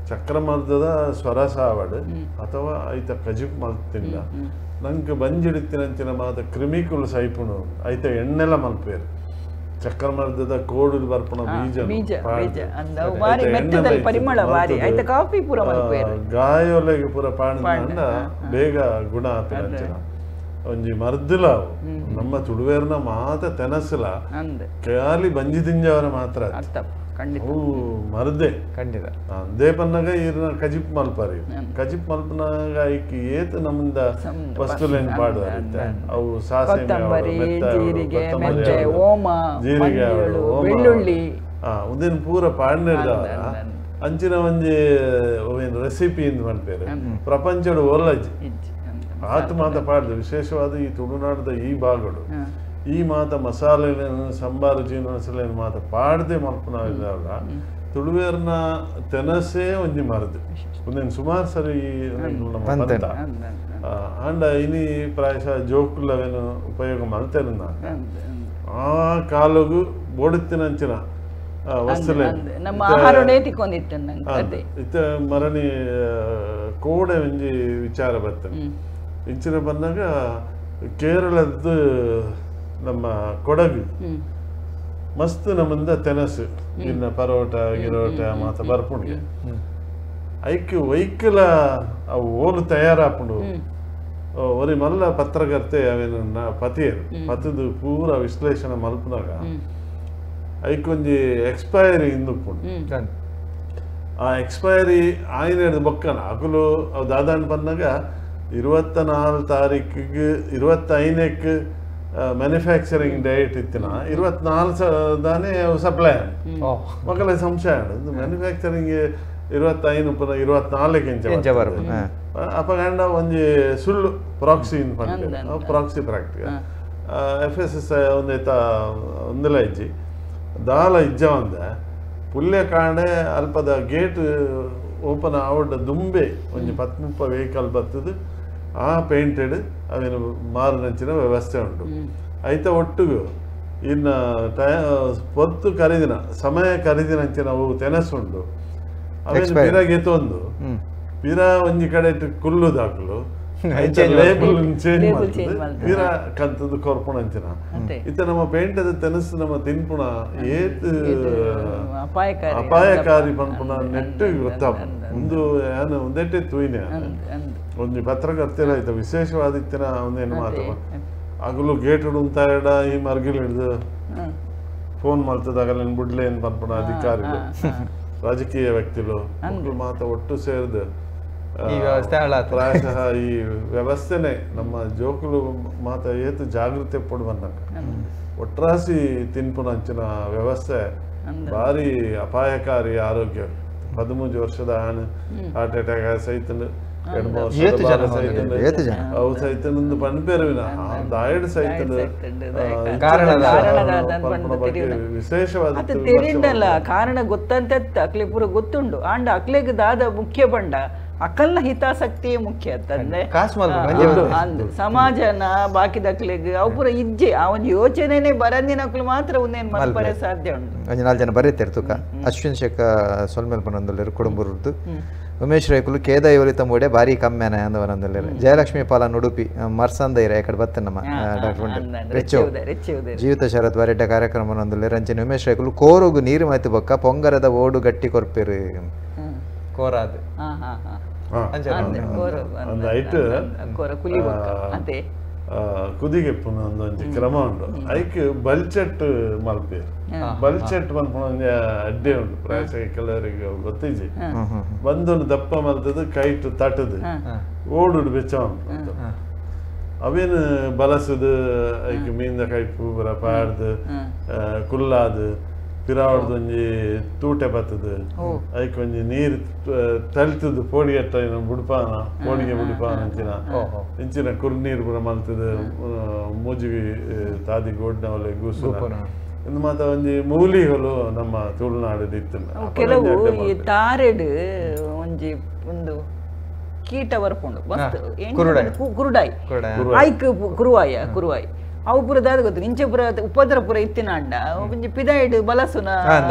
ಚಕ್ರಮರ್ದದ ಸ್ವರಸ ಆವಡ್ ಅಥವಾ ಐತ ಕಜಿಪ್ ಮಲ್ತಿಲ್ಲ ನಂಗೆ ಬಂಜಿಡಿತ್ತಿನಂಚಿನ ಮಾತ ಕ್ರಿಮಿಕುಲು ಸೈಪುಣು ಐತ ಎಣ್ಣೆಲ ಮಲ್ಪೇರು ಚಕ್ರಮರ್ದದ ಕೋಡು ಬರ್ಪುಣ ಬೀಜ ಗಾಯೋಲೆಗೆ ಪೂರ ಪಾಂಡ ಬೇಗ ಗುಣ ಆಪಿನಂಚಿನ ಒಂಜಿ ಮರ್ದುಲ ನಮ್ಮ ತುಳುವೇರ್ನ ಮಾತ ತೆನಸುಲ ಖಾಲಿ ಬಂಜಿ ತಿಂಜವರ ಮಾತ್ರ ಅವು ಮರ್ದೆ ಖಂಡಿತ ಅಂದೇ ಪನ್ನಗ ಈರ್ನ ಕಜಿಪ್ ಮಲ್ಪಾರಿ ಕಜಿಪ್ ಮಲ್ಪನಾಗ ಐಕ್ ಏತ್ ನಮ್ಮಿಂದ ವಸ್ತುಲೇನು ಪಾಡುವಾರಿತ್ತೆ ಅವು ಸಾಸಿವೆ ಜೀರಿಗೆ ಬೆಳ್ಳುಳ್ಳಿ ಉಂದಿನ ಪೂರ ಪಾಡ್ನಿರ್ದವರ ಅಂಚಿನ ಒಂಜಿ ರೆಸಿಪಿ ಇಂದ್ ಪನ್ಪೇರು ಪ್ರಪಂಚಡು ಓಲಜ್ಜಿ ಆತ ಮಾತ ಪಾಡ್ದು ವಿಶೇಷವಾದ ಈ ತುಳುನಾಡದ ಈ ಭಾಗಡು ಈ ಮಾತ ಮಸಾಲೆ ಸಂಬಾರು ಜೀವನಸಲೇನು ಮಾತ ಪಾಡ್ದೆ ಮಲ್ಪುನ ತುಳುವೇರ್ನ ತೆನಸೇ ಒಂಜಿ ಮರದು ಒಂದೇನು ಸುಮಾರು ಸರಿ ಪಂತ ಆಂಡ ಇನಿ ಪ್ರಾಯಶಃ ಜೋಕುಲವೇನು ಉಪಯೋಗ ಮಲ್ತೇನೆ ಆ ಕಾಲಗು ಬೋಡುತ್ತಿನಂಚಿನ ವಸ್ತುಲೇನು ಇತ್ತ ಮರಣಿ ಕೋಡೆ ಒಂಜಿ ವಿಚಾರ ಬರ್ತದೆ ಇಂಚಿನ ಬಂದಾಗ ಕೇರಳದ್ದು ನಮ್ಮ ಕೊಡಗು ಮಸ್ತ್ ನಮ್ಮಿಂದ ತೆನಸು ಇನ್ನ ಪರೋಟ ಗಿರೋಟ ಮಾತ ಬರ್ಪುಂಡಿಗೆ ಐಕ್ ವೈಕಲ ಅವು ಓಲು ತಯಾರಾಪುಂಡು ಒರಿ ಮಲ್ಲ ಪತ್ರಕರ್ತೆ ಅವೇನ ಪತಿಯರು ಪತದು ಪೂರ ವಿಶ್ಲೇಷಣೆ ಮಲ್ಪುನಾಗ ಐಕೊಂಜಿ ಎಕ್ಸ್ಪೈರಿ ಇಂದುಪ್ಪುಂಡು ಆ ಎಕ್ಸ್ಪೈರಿ ಆಯ್ನ ಬೊಕ್ಕನ ಅಕುಲು ಅವು ದಾದಾನ್ ಬಂದಾಗ 24 ತಾರೀಕಿಗೆ 25ಕ್ಕೆ ಮ್ಯಾನುಫ್ಯಾಕ್ಚರಿಂಗ್ ಡೇಟ್ ಇತ್ತಿನ 24 ದಾನೆ ಸಪ್ಲೈ ಮಕ್ಕಳ ಸಂಶಯ ಮ್ಯಾನುಫ್ಯಾಕ್ಚರಿಂಗ್ 25 24 ಇಂಚ ಅಪಗಂಡ ಒಂಜಿ ಸುಳ್ಳು ಪ್ರಾಕ್ಸಿ ಪ್ರಾಕ್ಸಿ ಪ್ರಾಕ್ಟಿಕ ಎಫ್ ಎಸ್ ಎಸ್ ಒಂದೈತ ಒಂದಲ ಇಜ್ಜಿ ದಾಲ ಇಜ್ಜ ಒಂದ ಪುಲ್ಯ ಕಾಂಡೆ ಅಲ್ಪದ ಗೇಟ್ ಓಪನ್ ಆವಡ್ ದುಂಬೆ ಒಂಜಿ 10 ವೆಹಿಕಲ್ ಬರ್ತದೆ ಆ ಪೇಂಟೆಡ್ ಅವೇನು ಮಾರಿನಂಚಿನ ವ್ಯವಸ್ಥೆ ಉಂಟು ಐತ ಒಟ್ಟುಗು ಇನ್ನು ಟೈ ಪೊತ್ತು ಕರಿದಿನ ಸಮಯ ಕರಿದಿನಂಚಿನ ಅವು ತೆನಸುಂಡು ಅವೇನು ಪಿರ ಗೆತೊಂದು ಪಿರ ಒಂಜಿ ಕಡೆ ಕುಲ್ಲುದಾಕ್ಲು ಲೇಬಲ್ ಚೇಂಜ್ ಮಾಡ್ತದೆ ಪಿರ ಕಂತದ್ದು ಕೊರ್ಪುಣಂಚಿನ ಇತ್ತ ನಮ್ಮ ಪೇಂಟದ ತೆನಸು ನಮ್ಮ ತಿನ್ಪುಣ ಏತ್ ಅಪಾಯಕಾರಿ ಪನ್ಪುಣ ನೆಟ್ಟು ಗೊತ್ತಾಪ ಒಂದು ಏನು ಒಂದೆಟ್ಟೆ ತೂಯಿನೆ. ಒಂಜಿ ಪತ್ರಕರ್ತೆರ ಆಯ್ತು ವಿಶೇಷವಾದಿತ್ತಿನ ಒಂದೇನು ಮಾತು ಅಗಲು ಗೇಟ್ ಉಂತಾಯಡ ಈ ಮರ್ಗಿಲ್ ಹಿಡ್ದು ಫೋನ್ ಮಾಡ್ತದಾಗ ಬುಡ್ಲೆ ಏನ್ ಪನ್ಪುನ ಅಧಿಕಾರಿಗಳು ರಾಜಕೀಯ ವ್ಯಕ್ತಿಗಳು ಮಕ್ಕಳು ಮಾತ ಒಟ್ಟು ಸೇರಿದು ಪ್ರಾಯಶಃ ಈ ವ್ಯವಸ್ಥೆನೆ ನಮ್ಮ ಜೋಕುಲು ಮಾತ ಏತು ಜಾಗೃತಿ ಪೊಡು ಬಂದಾಗ ಒಟ್ರಾಸಿ ತಿನ್ಪುನ ಅಂಚಿನ ವ್ಯವಸ್ಥೆ ಭಾರಿ ಅಪಾಯಕಾರಿ ಆರೋಗ್ಯ. 13 ವರ್ಷದ ಆಣ್ ಹಾರ್ಟ್ ಅಟ್ಯಾಕ್ ಸಹಿತ ವಿಶೇಷವಾದ ತೆರಿಂಡಲ್ಲ ಕಾರಣ ಗೊತ್ತಂತ ಅಕ್ಲೆ ಪೂರ ಗೊತ್ತುಂಡು ಆಂಡ ಅಕ್ಲೆಗ್ ದಾದ ಮುಖ್ಯ ಪಂಡ ಅಕಲ್ನ ಹಿತಾಸಕ್ತಿಯೇ ಮುಖ್ಯ ಅಂತಂದ್ರೆ ಸಮಾಜನ ಬಾಕಿದಕ್ಲೆಗ್ ಅವು ಪೂರ ಇಜ್ಜೆ ಆ ಒಂದು ಯೋಚನೆನೇ ಬರಂದಿನ ಅಕ್ಲು ಮಾತ್ರ ಒಂದೇನು ಮಲ್ಪರೆ ಸಾಧ್ಯ ಉಂಟು. ಒಂಜಿ ನಾಲ್ ಜನ ಬರೀತಾರೆ ತುಕ ಅಶ್ವಿನ್ ಶೇಖ ಸೊಲ್ಮೇಲ್ ಪನೊಂದುಲ್ಲೆರ್ ಕುಡುಂಬುರ್ದು ಉಮೇಶ್ ರೈಕುಲು ಕೇದಾಯವರಿ ತಮ್ಮೋಡೆ ಭಾರಿ ಕಮ್ಮೆನ ಅಂದವನಂದುಲ್ಲೆರ್ ಜಯಲಕ್ಷ್ಮಿ ಪಾಲನ್ ಉಡುಪಿ ಮರ್ಸಂದೈರ ಎಕಡೆ ಬತ್ತ ನಮ್ಮ ಡಾಕ್ಟರ್ ಜೀವಿತ ಶರತ್ ವರೆಡ್ಡ ಕಾರ್ಯಕ್ರಮ ನಂದುಲ್ಲೆರ್ ಅಂಚನೆ ಉಮೇಶ್ ರೈಕುಲು ಕೋರುಗು ನೀರು ಮಾಯ್ತು ಬೊಕ್ಕ ಪೊಂಗರದ ಓಡು ಗಟ್ಟಿ ಕೊರ್ಪೆರು ಕೋರಾದು ಕುದಿಗೆಪ್ಪುನ ಒಂಜಿ ಕ್ರಮ ಉಂಡು ಐಕ್ ಬಲ್ಚೆಟ್ ಮಲ್ಪೇರು ಬಲ್ಚೆಟ್ ಮನ್ಪುನ ಒಂಜಿ ಅಡ್ಡೆ ಉಂಡು ಪ್ರಾಯಶಃ ಕೆಲವರಿಗೆ ಗೊತ್ತಿಜ್ಜಿ ಬಂದೊಂದು ದಪ್ಪ ಮಲ್ತದ ಕೈಟ್ ತಟದು ಓಡುಡು ಬೆಚ್ಚ ಮನ್ಪುನಂತ ಅವೇನು ಬಲಸದು ಐಕ್ ಮೀನ್ದ ಕೈಪು ಪೂರ ಪಾಡ್ದು ಕುಲ್ಲಾದು ಪಿರಾವಡ್ದು ಒಂಜಿ ತೂಟೆ ಬತ್ತದು ಐಕ್ ಒಂಜಿ ನೀರು ತಳ್ತದು ಪೋಡಿಗೆಟ್ಟ ಬುಡ್ಪಾನ ಪೋಡಿಗೆ ಬುಡ್ಪಾನ ಅಂಚಿನ ಇಂಚಿನ ಕುರ್ನೀರು ಪೂರ ಮಲ್ತದು ಮೂಜಿಗೆ ತಾದಿ ಗೋಡ್ನವಲೆ ಗೂಸು ಇಂದು ಮಾತ ಒಂಜಿ ಮೂಲಿಗಳು ನಮ್ಮ ತುಳುನಾಡು ಇತ್ತು. ಕೆಲವು ಈ ತಾರೆಡು ಒಂಜಿ ಒಂದು ಕೀಟ ಬರ್ಪುಂಡು ಮಸ್ತ್ ಕುರುಡಾಯಿ ಐಕ್ ಕುರುವಾಯ ಕುರುವಾಯಿ ಅವು ಪೂರ ದಾದ ಗೊತ್ತು ಇಂಚೆ ಪೂರ ಉಪದ್ರ ಪೂರ ಇತ್ತಿನ ಅಂಡ ಒಂಜಿ ಪಿದಾಯಿಡ್ ಬಲಸುನ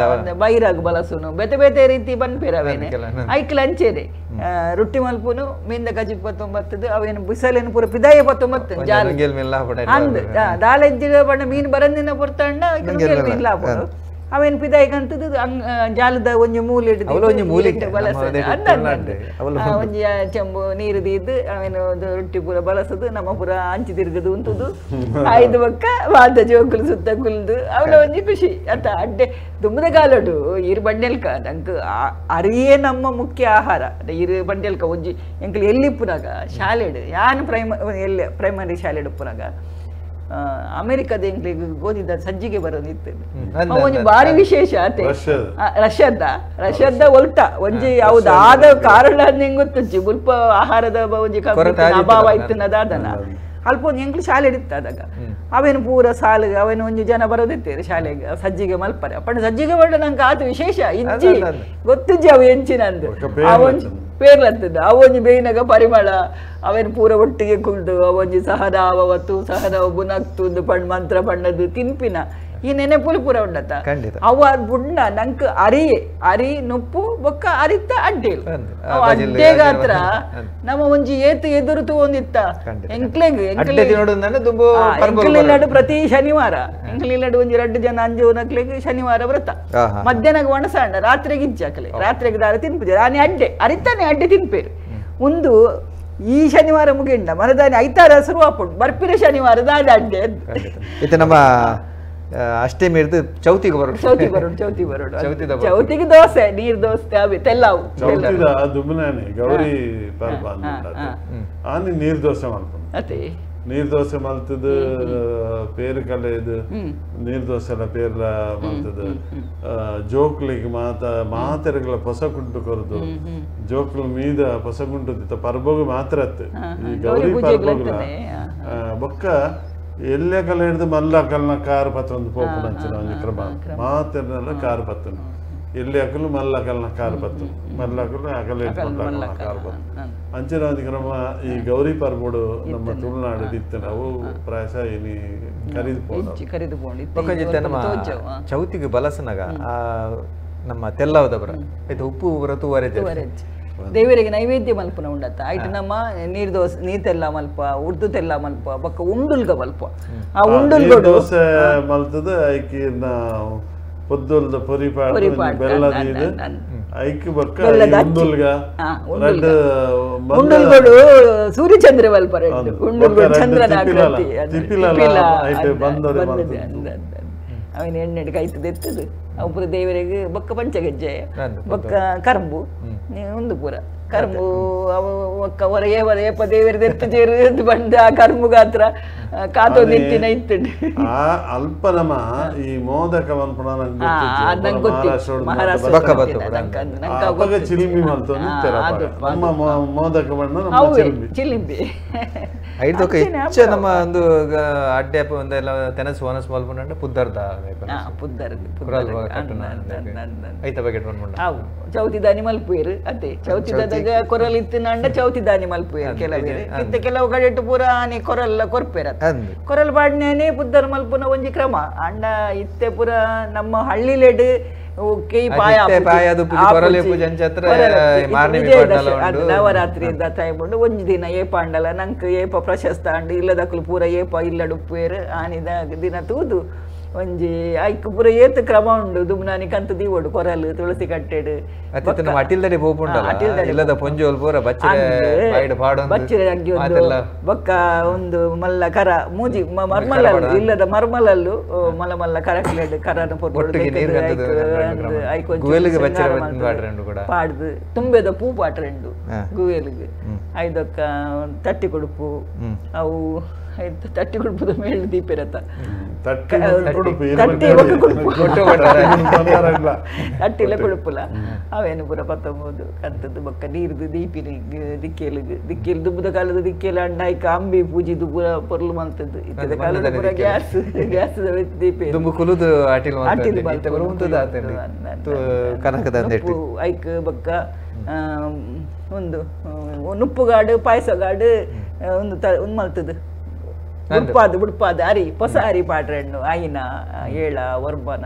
ಬೈರಾಗ್ ಬಲಸುನು ಬೇತೆ ಬೇತೆ ರೀತಿ ಬನ್ಪೇರ ಅವೇನೆ ಐಕ್ಲ ಅಂಚೇನೆ ರೊಟ್ಟಿ ಮಲ್ಪುನು ಮೀನ್ದ ಕಜಿ ಪತ್ತೊಂಬತ್ತದು ಅವೇನು ಬಿಸಲೇನು ಪೂರ ಪಿದಾಯ ಪತ್ತೊಂಬತ್ತು ಅಂದ್ ದಾಲೆಜ್ಜಿಡ ಬಣ್ಣ ಮೀನು ಬರಂದಿನ ಪೊರ್ತಂಡ ಮೀನ್ ಲಾಪುನು ಅವೇನು ಪಿದಾಯಿಗಂತದ್ದು ಜಾಲದ ಒಂಜಿ ಮೂಲೆ ಒಂಜಿ ಚೆಂಬು ನೀರು ದೀದು ಅವೇನು ರೊಟ್ಟಿ ಪೂರ ಬಲಸದು ನಮ್ಮ ಪೂರ ಅಂಚಿ ತಿರುಗದು ಉಂಟುದು ಐದು ಬಕ್ಕ ವಾದ ಜೋಕುಲು ಸುತ್ತ ಕುಲ್ದು ಅವಳ ಒಂಜಿ ಖುಷಿ ಅಂತ ಅಡ್ಡೆ ದುಂಬದ ಕಾಲಡು ಇರು ಬಂಡೆಲ್ಕ ನಂಗೆ ಅರಿಯೇ ನಮ್ಮ ಮುಖ್ಯ ಆಹಾರ ಇರು ಬಂಡೆಲ್ಕ ಒಂಜಿ ಎಂಕಲ್ ಎಲ್ಲಿ ಇಪ್ಪುನಾಗ ಶಾಲೆಡು ಯಾನ್ ಎಲ್ಲಿ ಪ್ರೈಮರಿ ಶಾಲೆಡು ಇಪ್ಪುನಾಗ ಅಮೆರಿಕದ ಎಂಕ್ಲಿಗ್ ಗೋಧಿದ ಸಜ್ಜಿಗೆ ಬರೋದಿತ್ತು ಒಂಜಿ ಭಾರಿ ವಿಶೇಷ ಅತೆ ರಷ್ಯಾದ ರಷ್ಯಾದ ಒಲ್ಟ ಒಂಜಿ ಯಾವ್ದು ಆದ ಕಾರಣ ನಿಂಗೆ ಗೊತ್ತುಂಚಿ ಮುಲ್ಪ ಆಹಾರದ ಒಂಜಿ ಅಭಾವ ಇತ್ತು ಅದಾದನ ಅಲ್ಪ ಒಂಜಿ ಎಂಕ್ಲು ಶಾಲೆ ಇತ್ತು ಅದಾಗ ಅವೇನು ಪೂರ ಸಾಲು ಅವೇನು ಒಂಜಿ ಜನ ಬರೋದಿತ್ತೇರು ಶಾಲೆಗೆ ಸಜ್ಜಿಗೆ ಮಲ್ಪರೆ ಅಪ್ಪಣ ಸಜ್ಜಿಗೆ ಬರಡ ನಂಗೆ ಆತು ವಿಶೇಷ ಇಜ್ಜಿ ಗೊತ್ತುಜ್ಜಿ ಅವು ಎಂಚಿನಂದು ಅವೊಂಜಿ ಪೇರ್ಲತ್ತದ ಅವೊಂಜಿ ಬೇಯಿನಾಗ ಪರಿಮಳ ಅವೇನು ಪೂರ ಒಟ್ಟಿಗೆ ಕುಲ್ದು ಅವೊಂಜಿ ಸಹನ ಅವತ್ತು ಸಹನ ಬುನಕ್ತು ಒಂದು ಪಣ್ ಮಂತ್ರ ಬಣ್ಣದು ತಿನ್ಪಿನ ಈ ನೆನೆಪುಲು ಪೂರ ಉಂಡತ್ತ ಅವ ಬುಣ್ಣ ನಂಕ್ ಅರಿ ಅರಿ ನುಪ್ಪು ಬೊಕ್ಕ ಅರಿತ ಅಡ್ಡೇಲು ಅವ ಅಡ್ಡೆಗಾತ್ರ ನಮ್ಮ ಒಂಜಿ ಏತು ಎದುರು ತೂವೊಂದಿತ್ತ ಎಂಕ್ಲೆಗ್ ಎಂಕ್ಲಿಲ್ಲಡು ಪ್ರತಿ ಶನಿವಾರ ಎಂಕ್ಲಿಲ್ಲಡು ಒಂಜಿ ರಡ್ಡು ಜನ ಅಂಜು ನಕ್ಲೆಗ್ ಶನಿವಾರ ವ್ರತ ಮಧ್ಯಾಹ್ನಗ್ ಒಣಸಾಂಡ ರಾತ್ರಿಗೆ ಇಜ್ಜಾಕಲೆ ರಾತ್ರಿಗೆ ದಾರ ತಿನ್ಪುಜ ರಾನಿ ಅಡ್ಡೆ ಅರಿತಾನೆ ಅಡ್ಡೆ ತಿನ್ಪೇರು ಒಂದು ಈ ಶನಿವಾರ ಮುಗಿಂಡ ಮನದಾನಿ ಐತಾರ ಶುರು ಆಪುಂಡು ಬರ್ಪಿನ ಶನಿವಾರ ದಾದ ಅಡ್ಡೆ ಇದು ನಮ್ಮ ಅಷ್ಟೇ ಮೀರ್ದು ಚೌತಿಗೆ ಬರೋಡು ಚೌತಿ ಬರೋಡು ಚೌತಿ ಬರೋಡು ಚೌತಿಗೆ ದೋಸೆ ನೀರ್ ದೋಸೆ ಅವೆ ತೆಲ್ಲಾವು ಚೌತಿದ ದುಮ್ಮನಾನೆ ಗೌರಿ ಪರ್ವ ಅಂದ ಆನಿ ನೀರ್ ದೋಸೆ ಮಲ್ಪುಂಡು ಅದೇ ನೀರ್ ದೋಸೆ ಮಲ್ತದು ಪೇರು ಕಲೆದು ನೀರ್ ದೋಸೆ ಎಲ್ಲ ಪೇರ್ಲ ಮಲ್ತದು ಜೋಕ್ಲಿಗೆ ಮಾತ ಮಾತೆರಗಳ ಪೊಸ ಕುಂಟು ಕೊರದು ಜೋಕ್ಲು ಮೀದ ಪೊಸ ಕುಂಟು ಪರ್ಬೋಗು ಮಾತ್ರ ಅತ್ತೆ ಈ ಗೌರಿ ಪರ್ಬೋಗುಲ ಬೊಕ್ಕ ಎಲ್ಲೇ ಕಲೆ ಹಿಡಿದು ಮಲ್ಲ ಕಲ್ನ ಕಾರ್ ಪತ್ತೊಂದು ಪೋಪುನ ಅಂಚಿನ ಒಂಜಿ ಕ್ರಮ ಮಾತೆರ್ನೆಲ್ಲ ಕಾರ್ ಪತ್ತನು ಎಲ್ಲಿ ಅಕಲು ಮಲ್ಲ ಕಲ್ನ ಕಾರ್ ಪತ್ತು ಮಲ್ಲ ಅಕಲು ಅಕಲ ಇಟ್ಕೊಂಡು ಕಾರ್ ಪತ್ತು ಅಂಚಿನ ಒಂಜಿ ಕ್ರಮ ಈ ಗೌರಿ ಪರ್ಬೋಡು ನಮ್ಮ ತುಳುನಾಡು ಇತ್ತು ನಾವು ಪ್ರಾಯಶಃ ಇನಿ ಕರಿದು ಕರಿದು ನಮ್ಮ ಚೌತಿಗೆ ಬಲಸನಾಗ ನಮ್ಮ ತೆಲ್ಲವದವರ ಇದು ಉಪ್ಪು ತೂವರೆ ದೇವರಿಗೆ ನೈವೇದ್ಯ ಮಲ್ಪನ ಉಂಡತ್ತ ಐಟ್ ನಮ್ಮ ನೀರ್ ದೋಸೆ ನೀರ್ ತೆಲ್ಲ ಮಲ್ಪ ಉರ್ದು ತೆಲ್ಲ ಮಲ್ಪ ಬೊಕ್ಕ ಉಂಡುಲ್ಗ ಮಲ್ಪ ಆ ಉಂಡುಲ್ಗ ದೋಸೆ ಮಲ್ತದ ಐಕಿ ಪೊದ್ದೊಲ್ದ ಪೊರಿ ಪಾಡ್ದು ಬೆಲ್ಲ ದೀದ್ ಐಕ್ ಬೊಕ್ಕ ಉಂಡುಲ್ಗ ರಡ್ಡ್ ಉಂಡುಲ್ಗೊಡು ಸೂರ್ಯಚಂದ್ರ ಮಲ್ಪರ ಉಂಡುಲ್ಗೊಡು ಚಂದ್ರನ ಆಕೃತಿ ತಿಪ್ಪಿಲ ಐಟ್ ಬಂದೊಡೆ ಮಲ್ತುದು ಅವಿನ ಎಣ್ಣೆಡ್ ಕೈತುದು ಎತ್ತುದು ಅವು ಪೂರ ದೇವರಿಗೆ ಬೊಕ್ಕ ಪಂಚಗಜ್ಜಾಯ ಬೊಕ್ಕ ಕರ್ಂಬು ಉಂದು ಪೂರ ಕರ್ಂಬು ಅವು ಒಕ್ಕ ಹೊರಗೆ ಹೊರಗೆ ದೇವರ ಎತ್ತು ಚೇರು ಬಂದ ಆ ಕರ್ಂಬು ಗಾತ್ರ ಕಾತೊಂದಿತ್ತಿನ ಇತ್ತುಂಡು ಆ ಅಲ್ಪ ನಮ ಈ ಮೋದಕ ಮನ್ಪುನ ನಂಗೆ ಗೊತ್ತಿಜ್ಜಿ ಮಹಾರಾಷ್ಟ್ರ ಅಪಗ ಚಿಲಿಂಬಿ ಮಲ್ತೊಂದು ಇತ್ತೆರ್ ನಮ್ಮ ಮೋದಕ ಬಣ್ಣ ನಮ್ಮ ಚಿಲಿಂಬಿ ಚಿಲಿಂಬಿ ಐದೊಕ್ಕ ಹೆಚ್ಚ ನಮ್ಮ ಒಂದು ಅಡ್ಡೆ ಒಂದೆಲ್ಲ ತೆನಸು ಒನಸು ಮಲ್ಪುಂಡ ಪುದ್ದರ್ದ ಪುದ್ದರ್ದ ಐತ ಬಗೆಟ್ ಮನ್ಪುಂಡ ಅವು ಚೌತಿ ದಾನಿ ಮಲ್ಪುವೆರ್ ಅತೆ ಚೌತಿ ದಾದಾಗ ಕೊರಲ್ ಇತ್ತಿನಾಂಡ ಚೌತಿ ದಾನಿ ಮಲ್ಪುವೆರ್ ಕೆಲವೇರು ಇತ್ತ ಕೆಲವು ಕಡೆಟ್ ಪೂರ ಆನೆ ಕೊರಲ್ಲ ಕೊರ್ಪೆರ್ ಕೊರಲ್ ಪಾಡ್ನೇನೆ ಪುದ್ದರ್ ಮಲ್ಪುನ ಒಂಜಿ ಕ್ರಮ ಅಂಡ ಇತ್ತೆ ಪೂರ ನಮ್ಮ ಹಳ್ಳಿಲೆಡ್ ನವರಾತ್ರಿ ಟೈಮ್ ಉಂಡು ಒಂಜಿ ದಿನ ಏಪ ಅಂಡಲ ನಂಕ್ ಏಪ ಪ್ರಶಸ್ತ ಅಂಡು ಇಲ್ಲದಕ್ಲು ಪೂರ ಏಪ ಇಲ್ಲಡುಪ್ಪುವೆರ್ ಆನಿದ ದಿನ ತೂದು ಒಂಜಿ ಐಕ್ ಪೂರ ಏತ್ ಕ್ರಮ ಉಂಡು ದುಮ್ನಾನಿ ಕಂತು ದೀವೊಡು ಕೊರಲ್ ತುಳಸಿ ಕಟ್ಟೆಡು ಅಟಿಲ್ದಡೆ ಪೋಪುಂಡಲ್ಲ ಇಲ್ಲದ ಪೊಂಜೋಲ್ ಪೂರ ಬಚ್ಚಿರೆ ಬಾಯಿಡ್ ಪಾಡೊಂದು ಬಚ್ಚಿರೆ ಅಗ್ಗಿಯೊಂದು ಬೊಕ್ಕ ಒಂದು ಮಲ್ಲ ಕರ ಮೂಜಿ ಮರ್ಮಲಲ್ಲು ಇಲ್ಲದ ಮರ್ಮಲಲ್ಲು ಮಲ್ಲ ಮಲ್ಲ ಕರಕ್ಲೆಡ್ ಕರನ ಪಾಡ್ದು ತುಂಬೆದ ಪೂ ಪಾಟ್ರೆಂಡು ಗುವೆಲ್ಗ್ ಐದೊಕ್ಕ ತಟ್ಟಿ ಕೊಡುಪು ಅವು ತಟ್ಟಿ ಕೊಡುಪುದ ಮೇಲ್ ದೀಪಿರತ್ತ ತಟ್ಟಿಲ ಕೊಡುಪುಲ ಅವೇನು ಪೂರ ಪತ್ತೊಂಬುದು ಕಂತದ್ದು ಬೊಕ್ಕ ನೀರ್ದು ದೀಪಿನ ದಿಕ್ಕೇಲಿಗ್ ದಿಕ್ಕೇಲು ದುಬ್ಬದ ಕಾಲದ ದಿಕ್ಕೇಲು ಅಣ್ಣ ಐಕ ಅಂಬಿ ಪೂಜಿದು ಪೂರ ಪೊರ್ಲು ಮಲ್ತದ್ದು ಇತ್ತದ ಕಾಲದ ಪೂರ ಗ್ಯಾಸ್ ಗ್ಯಾಸ್ ದೀಪಿ ಕುಲುದು ಅಟಿಲ್ ಅಟಿಲ್ ಐಕ್ ಬೊಕ್ಕ ಒಂದು ನುಪ್ಪುಗಾಡು ಪಾಯಸಗಾಡು ಒಂದು ಒಂದು ಮಲ್ತದ್ದು ಬುಡ್ಪಾದು ಬುಡ್ಪಾದು ಅರಿ ಹೊಸ ಅರಿ ಪಾಡ್ರೆಣ್ಣು ಐನ ಏಳ ಒರ್ಬನ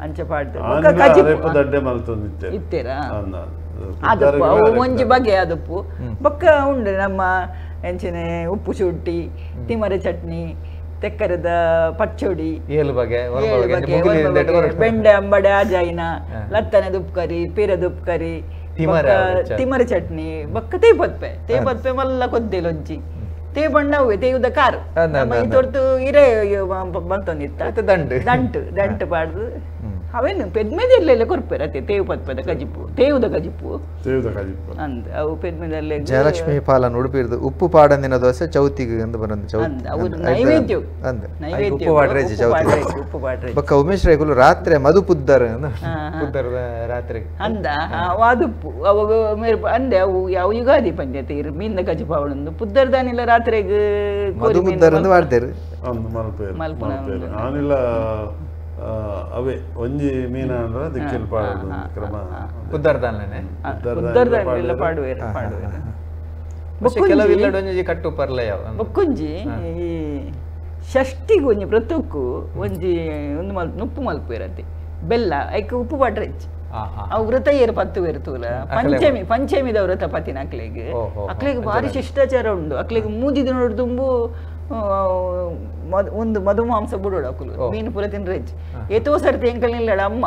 ಅಂಚ ಪಾಡ್ದು ಇತ್ತೀರಾ ಅದಪ್ಪು ಅವು ಒಂಜಿ ಬಗೆ ಅದಪ್ಪು ಬೊಕ್ಕ ಉಂಡು ನಮ್ಮ ಎಂಚಿನ ಉಪ್ಪು ಶುಂಠಿ ತಿಮರೆ ಚಟ್ನಿ ತೆಕ್ಕರದ ಪಚ್ಚೊಡಿ ಏಳು ಬಗೆ ಬೆಂಡೆ ಅಂಬಡೆ ಆಜಾಯಿನ ಲತ್ತನೆ ದುಪ್ಕರಿ ಪೀರ ದುಪ್ಕರಿ ತಿಮರೆ ಚಟ್ನಿ ಬೊಕ್ಕ ತೇಪತ್ಪೆ ತೇಪತ್ಪೆ ಮಲ್ಲ ಕೊದ್ದೆಲೊಂಜಿ ತೇ ಬಣ್ಣ ತೇಯುದ ಕಾರ್ ತೊರ್ತು ಇರೇ ಬಂತೊಂದಿತ್ತ ದಂಟು ದಂಟು ದಂಟು ಪಾಡ್ದು ಅವೇನು ಪೆದ್ಮೆದಲ್ಲೆಲ್ಲ ಕೊರ್ಪೆರ್ ಅತ್ತೆ ತೇವು ಪತ್ಪದ ಕಜಿಪು ತೇವುದ ಕಜಿಪು ತೇವುದ ಕಜಿಪು ಅಂದ್ ಅವು ಪೆದ್ಮೆದಲ್ಲೇ ಜಯಲಕ್ಷ್ಮಿ ಪಾಲನ್ ಉಡುಪಿರ್ದು ಉಪ್ಪು ಪಾಡಂದಿನ ದೋಸೆ ಚೌತಿಗೆ ಅಂದ್ ಬರಂದು ಚೌತಿ ಅವು ನೈವೇದ್ಯ ಅಂದ್ ಉಪ್ಪು ಪಾಡ್ರೆ ಚೌತಿ ಉಪ್ಪು ಪಾಡ್ರೆ ಬೊಕ್ಕ ಉಮೇಶ್ ರೈಕುಲು ರಾತ್ರಿ ಮಧು ಪುದ್ದರ್ ಪುದ್ದರ್ ರಾತ್ರಿ ಅಂದ ವಾದುಪ್ಪು ಅವಾಗ ಮೇರ್ ಅಂದೆ ಅವು ಯಾವ ಯುಗಾದಿ ಪಂದ್ಯತೆ ಇರು ಮೀನ ಕಜಿಪು ಅವಳೊಂದು ಪುದ್ದರ್ ದಾನಿಲ್ಲ ರಾತ್ರೆಗ್ ಮಧು ಪುದ್ದರ್ ಅಂದ್ ವಾಡ್ತೇರು ಅಂದ್ ಮಲ್ಪೇರು ಮಲ್ಪೇರು ಆನಿಲ ಅವೇ ಒಂಜಿ ಮೀನ ಅಂದ್ರೆ ದಿಕ್ಕಿಲ್ ಪಾಡೋದು ಕ್ರಮ ಪುದ್ದರ್ದಾನೆ ಪುದ್ದರ್ದಾನೆಲ್ಲ ಪಾಡುವೇರು ಪಾಡುವೇರು ಕೆಲವು ಇಲ್ಲಡ್ ಒಂಜಿ ಕಟ್ಟು ಪರ್ಲ ಯಾವ ಬೊಕ್ಕೊಂಜಿ ಈ ಷಷ್ಠಿಗೆ ಒಂಜಿ ವ್ರತಕ್ಕೂ ಒಂಜಿ ಒಂದು ಮಲ್ ನುಪ್ಪು ಮಲ್ಪುವೇರತ್ತೆ ಬೆಲ್ಲ ಐಕ್ ಉಪ್ಪು ಪಾಡ್ರೆ ಹೆಚ್ಚು ಅವು ವ್ರತ ಏರು ಪತ್ತು ಬೇರು ಪಂಚಮಿ ಪಂಚಮಿದ ವ್ರತ ಪತ್ತಿನ ಅಕ್ಲೆಗ್ ಅಕ್ಲೆಗ್ ಭಾರಿ ಶಿಷ್ಟಾಚಾರ ಉಂಡು ಅಕ್ಲೆಗ್ ಮೂಜಿ ದಿನ ತುಂಬು ಒಂದು ಮಧು ಮಾಂಸ ಬಿಡೋಡು ಅಕುಲು ಮೀನು ಪೂರ ತಿನ್ರೆ ಏತೋ ಸರ್ತಿ ಎಂಕಲ್ ನಿಲ್ಲಡ ಅಮ್ಮ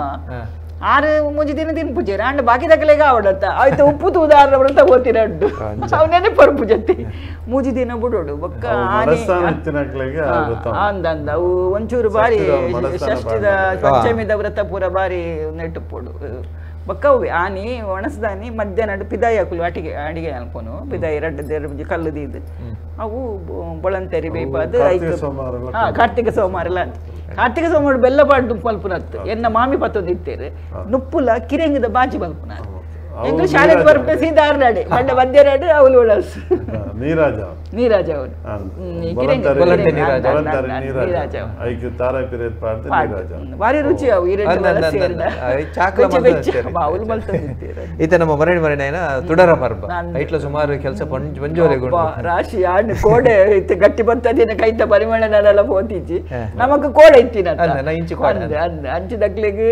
ಆರು ಮೂಜಿ ದಿನ ತಿನ್ಪುಜೇರು ಅಂಡ ಬಾಕಿ ದಕ್ಕಲೆಗ ಆವಡತ್ತ ಆಯ್ತು ಉಪ್ಪು ತೂದಾರ ವ್ರತ ಓತಿರ ಉಂಡು ಅವನೇನೆ ಪರ್ಪು ಜೊತೆ ಮೂಜಿ ದಿನ ಬಿಡೋಡು ಬೊಕ್ಕ ಆನೆ ಅಂದ ಅಂದ ಅವು ಒಂಚೂರು ಬಾರಿ ಷಷ್ಠಿದ ಪಂಚಮಿದ ವ್ರತ ಪೂರ ಬಾರಿ ನೆಟ್ಟುಪೋಡು ಬೊಕ್ಕ ಅವು ಆನಿ ಒಣಸ್ದಾನಿ ಮಧ್ಯಾಹ್ನ ಪಿದಾಯಿ ಹಾಕುಲು ಅಟಿಗೆ ಅಡಿಗೆ ಅನ್ಪೋನು ಪಿದಾಯಿ ರಡ್ಡ ಕಲ್ಲು ದೀದು ಅವು ಬೊಳಂತೆರಿ ಬೇಪಾದು ಕಾರ್ತಿಕ ಸೋಮವಾರ ಎಲ್ಲ ಕಾರ್ತಿಕ ಸೋಮವಾರ ಬೆಲ್ಲ ಪಾಡು ಮಲ್ಪುನತ್ತು ಎನ್ನ ಮಾಮಿ ಪತ್ತೊಂದು ಇತ್ತೇರು ನುಪ್ಪುಲ ಕಿರಂಗದ ಬಾಜಿ ಮಲ್ಪುನ ಎಂಗ್ಲು ಶಾಲೆಗೆ ಬರ್ಪೆ ಸೀದಾ ಆರ್ನಾಡೆ ಬಂಡ ಮಧ್ಯಾಹ್ನ ಅವಳು ಒಳಸ್ ನೀರಾಜ ನೀರಾಜ ಅವನು ಭಾರಿ ರುಚಿ ಅವು ಈತ ನಮ್ಮ ಮರಣಿ ಮರಣಿ ತುಡರ ಪರ್ಬ ಐಟ್ಲ ಸುಮಾರು ಕೆಲಸ ಪಂಜೋರೆಗೆ ರಾಶಿ ಆಣ್ ಕೋಡೆ ಇತ್ತು ಗಟ್ಟಿ ಬಂತದಿನ ಕೈತ ಪರಿಮಳನೆಲ್ಲ ಪೋತಿಜ್ಜಿ ನಮಕ್ ಕೋಡೆ ಇತ್ತಿನ ಅಂಚಿ ದಕ್ಲೆಗ್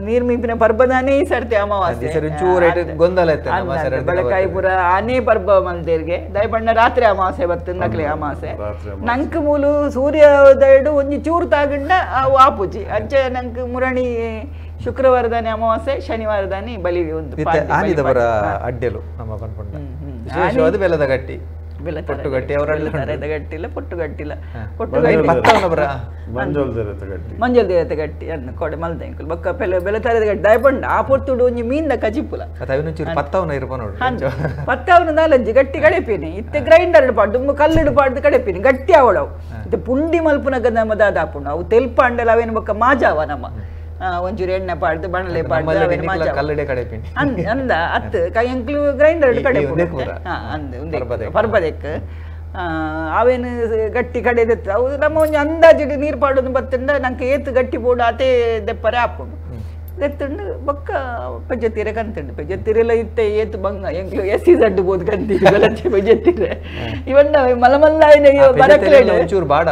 ನೀರ್ ಮೀಪಿನ ಪರ್ಬದಾನೇ ಈ ಸರ್ತಿ ಅಮಾವಾಸ್ಯೆ. ಗೊಂದಲ ಇತ್ತೆ ಬಳಕಾಯಿ ಪೂರ ಆನೆ ಪರ್ಬ ಮಲ್ದೇರ್ಗೆ ದಯಪಣ್ಣ ರಾತ್ರಿ ಅಮಾವಾಸ್ಯೆ ಬತ್ತು ನಕ್ಲೆ ಅಮಾವಾಸ್ಯೆ ನಂಕ್ ಮೂಲು ಸೂರ್ಯೋದಯಡು ಒಂಜಿ ಚೂರು ತಾಗಂಡ ಅವು ಆಪುಜಿ ಅಂಚೆ ನಂಕ್ ಮುರಣಿ ಶುಕ್ರವಾರದಾನೆ ಅಮಾವಾಸ್ಯೆ ಶನಿವಾರದಾನೆ ಬಲಿ ಒಂದು ಆನಿದವರ ಅಡ್ಡೆಲು ನಮ್ಮ ಪನ್ಪುಂಡ ವಿಶೇಷವಾದ ಬೆಲ್ಲದ ಗಟ್ಟಿ ಪೊಟ್ಟು ಗಟ್ಟಿ ಅವರ ಗಟ್ಟಿಲ್ಲ ಪೊಟ್ಟು ಗಟ್ಟಿಲ್ಲ ಪೊಟ್ಟು ಮಂಜಲ್ ದೇರತ ಗಟ್ಟಿ ಅನ್ನ ಕೊಡೆ ಮಲ್ದ ಎಂಕುಲು ಬೊಕ್ಕ ಪೆಲ ಬೆಲೆ ತರದ ಗಟ್ಟಿ ದಯಪಂಡ ಆ ಪೊರ್ತುಡು ಒಂಜಿ ಮೀನ್ದ ಕಜಿಪುಲ ಪತ್ತವನ ಇರ್ಪ ನೋಡು ಪತ್ತವನ ನಾಲಂಜಿ ಗಟ್ಟಿ ಕಡೆಪಿನಿ ಇತ್ತೆ ಗ್ರೈಂಡರ್ ಪಾಡ್ದು ಕಲ್ಲಿಡು ಪಾಡ್ದು ಕಡೆಪಿನಿ ಗಟ್ಟಿ ಅವಳವು ಇತ್ತೆ ಪುಂಡಿ ಮಲ್ಪುನಗ ನಮ್ಮ ದಾದಾಪುಂಡು ಅವು ತೆಲ್ಪ ಅಂಡಲ ಅವೇನು ಬೊಕ್ಕ ಮಾಜಾವ ನಮ್ಮ ಒಂಚೂರು ಎಣ್ಣೆ ಪಾಡ್ದು ಬಣಲೆ ಪಾಡ್ದು ಕಲ್ಲಡೆ ಕಡೆಪಿನಿ ಅಂದ ಅತ್ತು ಕೈ ಎಂಕ್ಲು ಗ್ರೈಂಡರ್ ಕಡೆ ಅಂದ್ ಪರ್ಬದೆಕ್ ಅವೇನು ಗಟ್ಟಿ ಕಡೆದೆತ್ತು ಅವು ನಮ್ಮ ಒಂಜಿ ಅಂದಾಜಿಡು ನೀರು ಪಾಡೋದು ಬತ್ತಂಡ ನಂಗೆ ಏತು ಗಟ್ಟಿ ಬೋಡು ಆತೇ ದೆಪ್ಪರೆ ಆಪುಂಡು ದೆತ್ತುಂಡು ಬೊಕ್ಕ ಪೆಜತ್ತೀರೆ ಕಂತುಂಡು ಪೆಜತ್ತೀರೆಲ್ಲ ಇತ್ತೆ ಏತು ಬಂಗ ಎಂಕ್ಲು ಎಸಿ ಸಡ್ಡು ಬೋದು ಕಂತೀರಿ ಬೆಲಚ್ಚೆ ಪೆಜತ್ತೀರೆ ಇವನ್ನ ಮಲಮಲ್ಲ ಒಂಚೂರು ಬಾಡ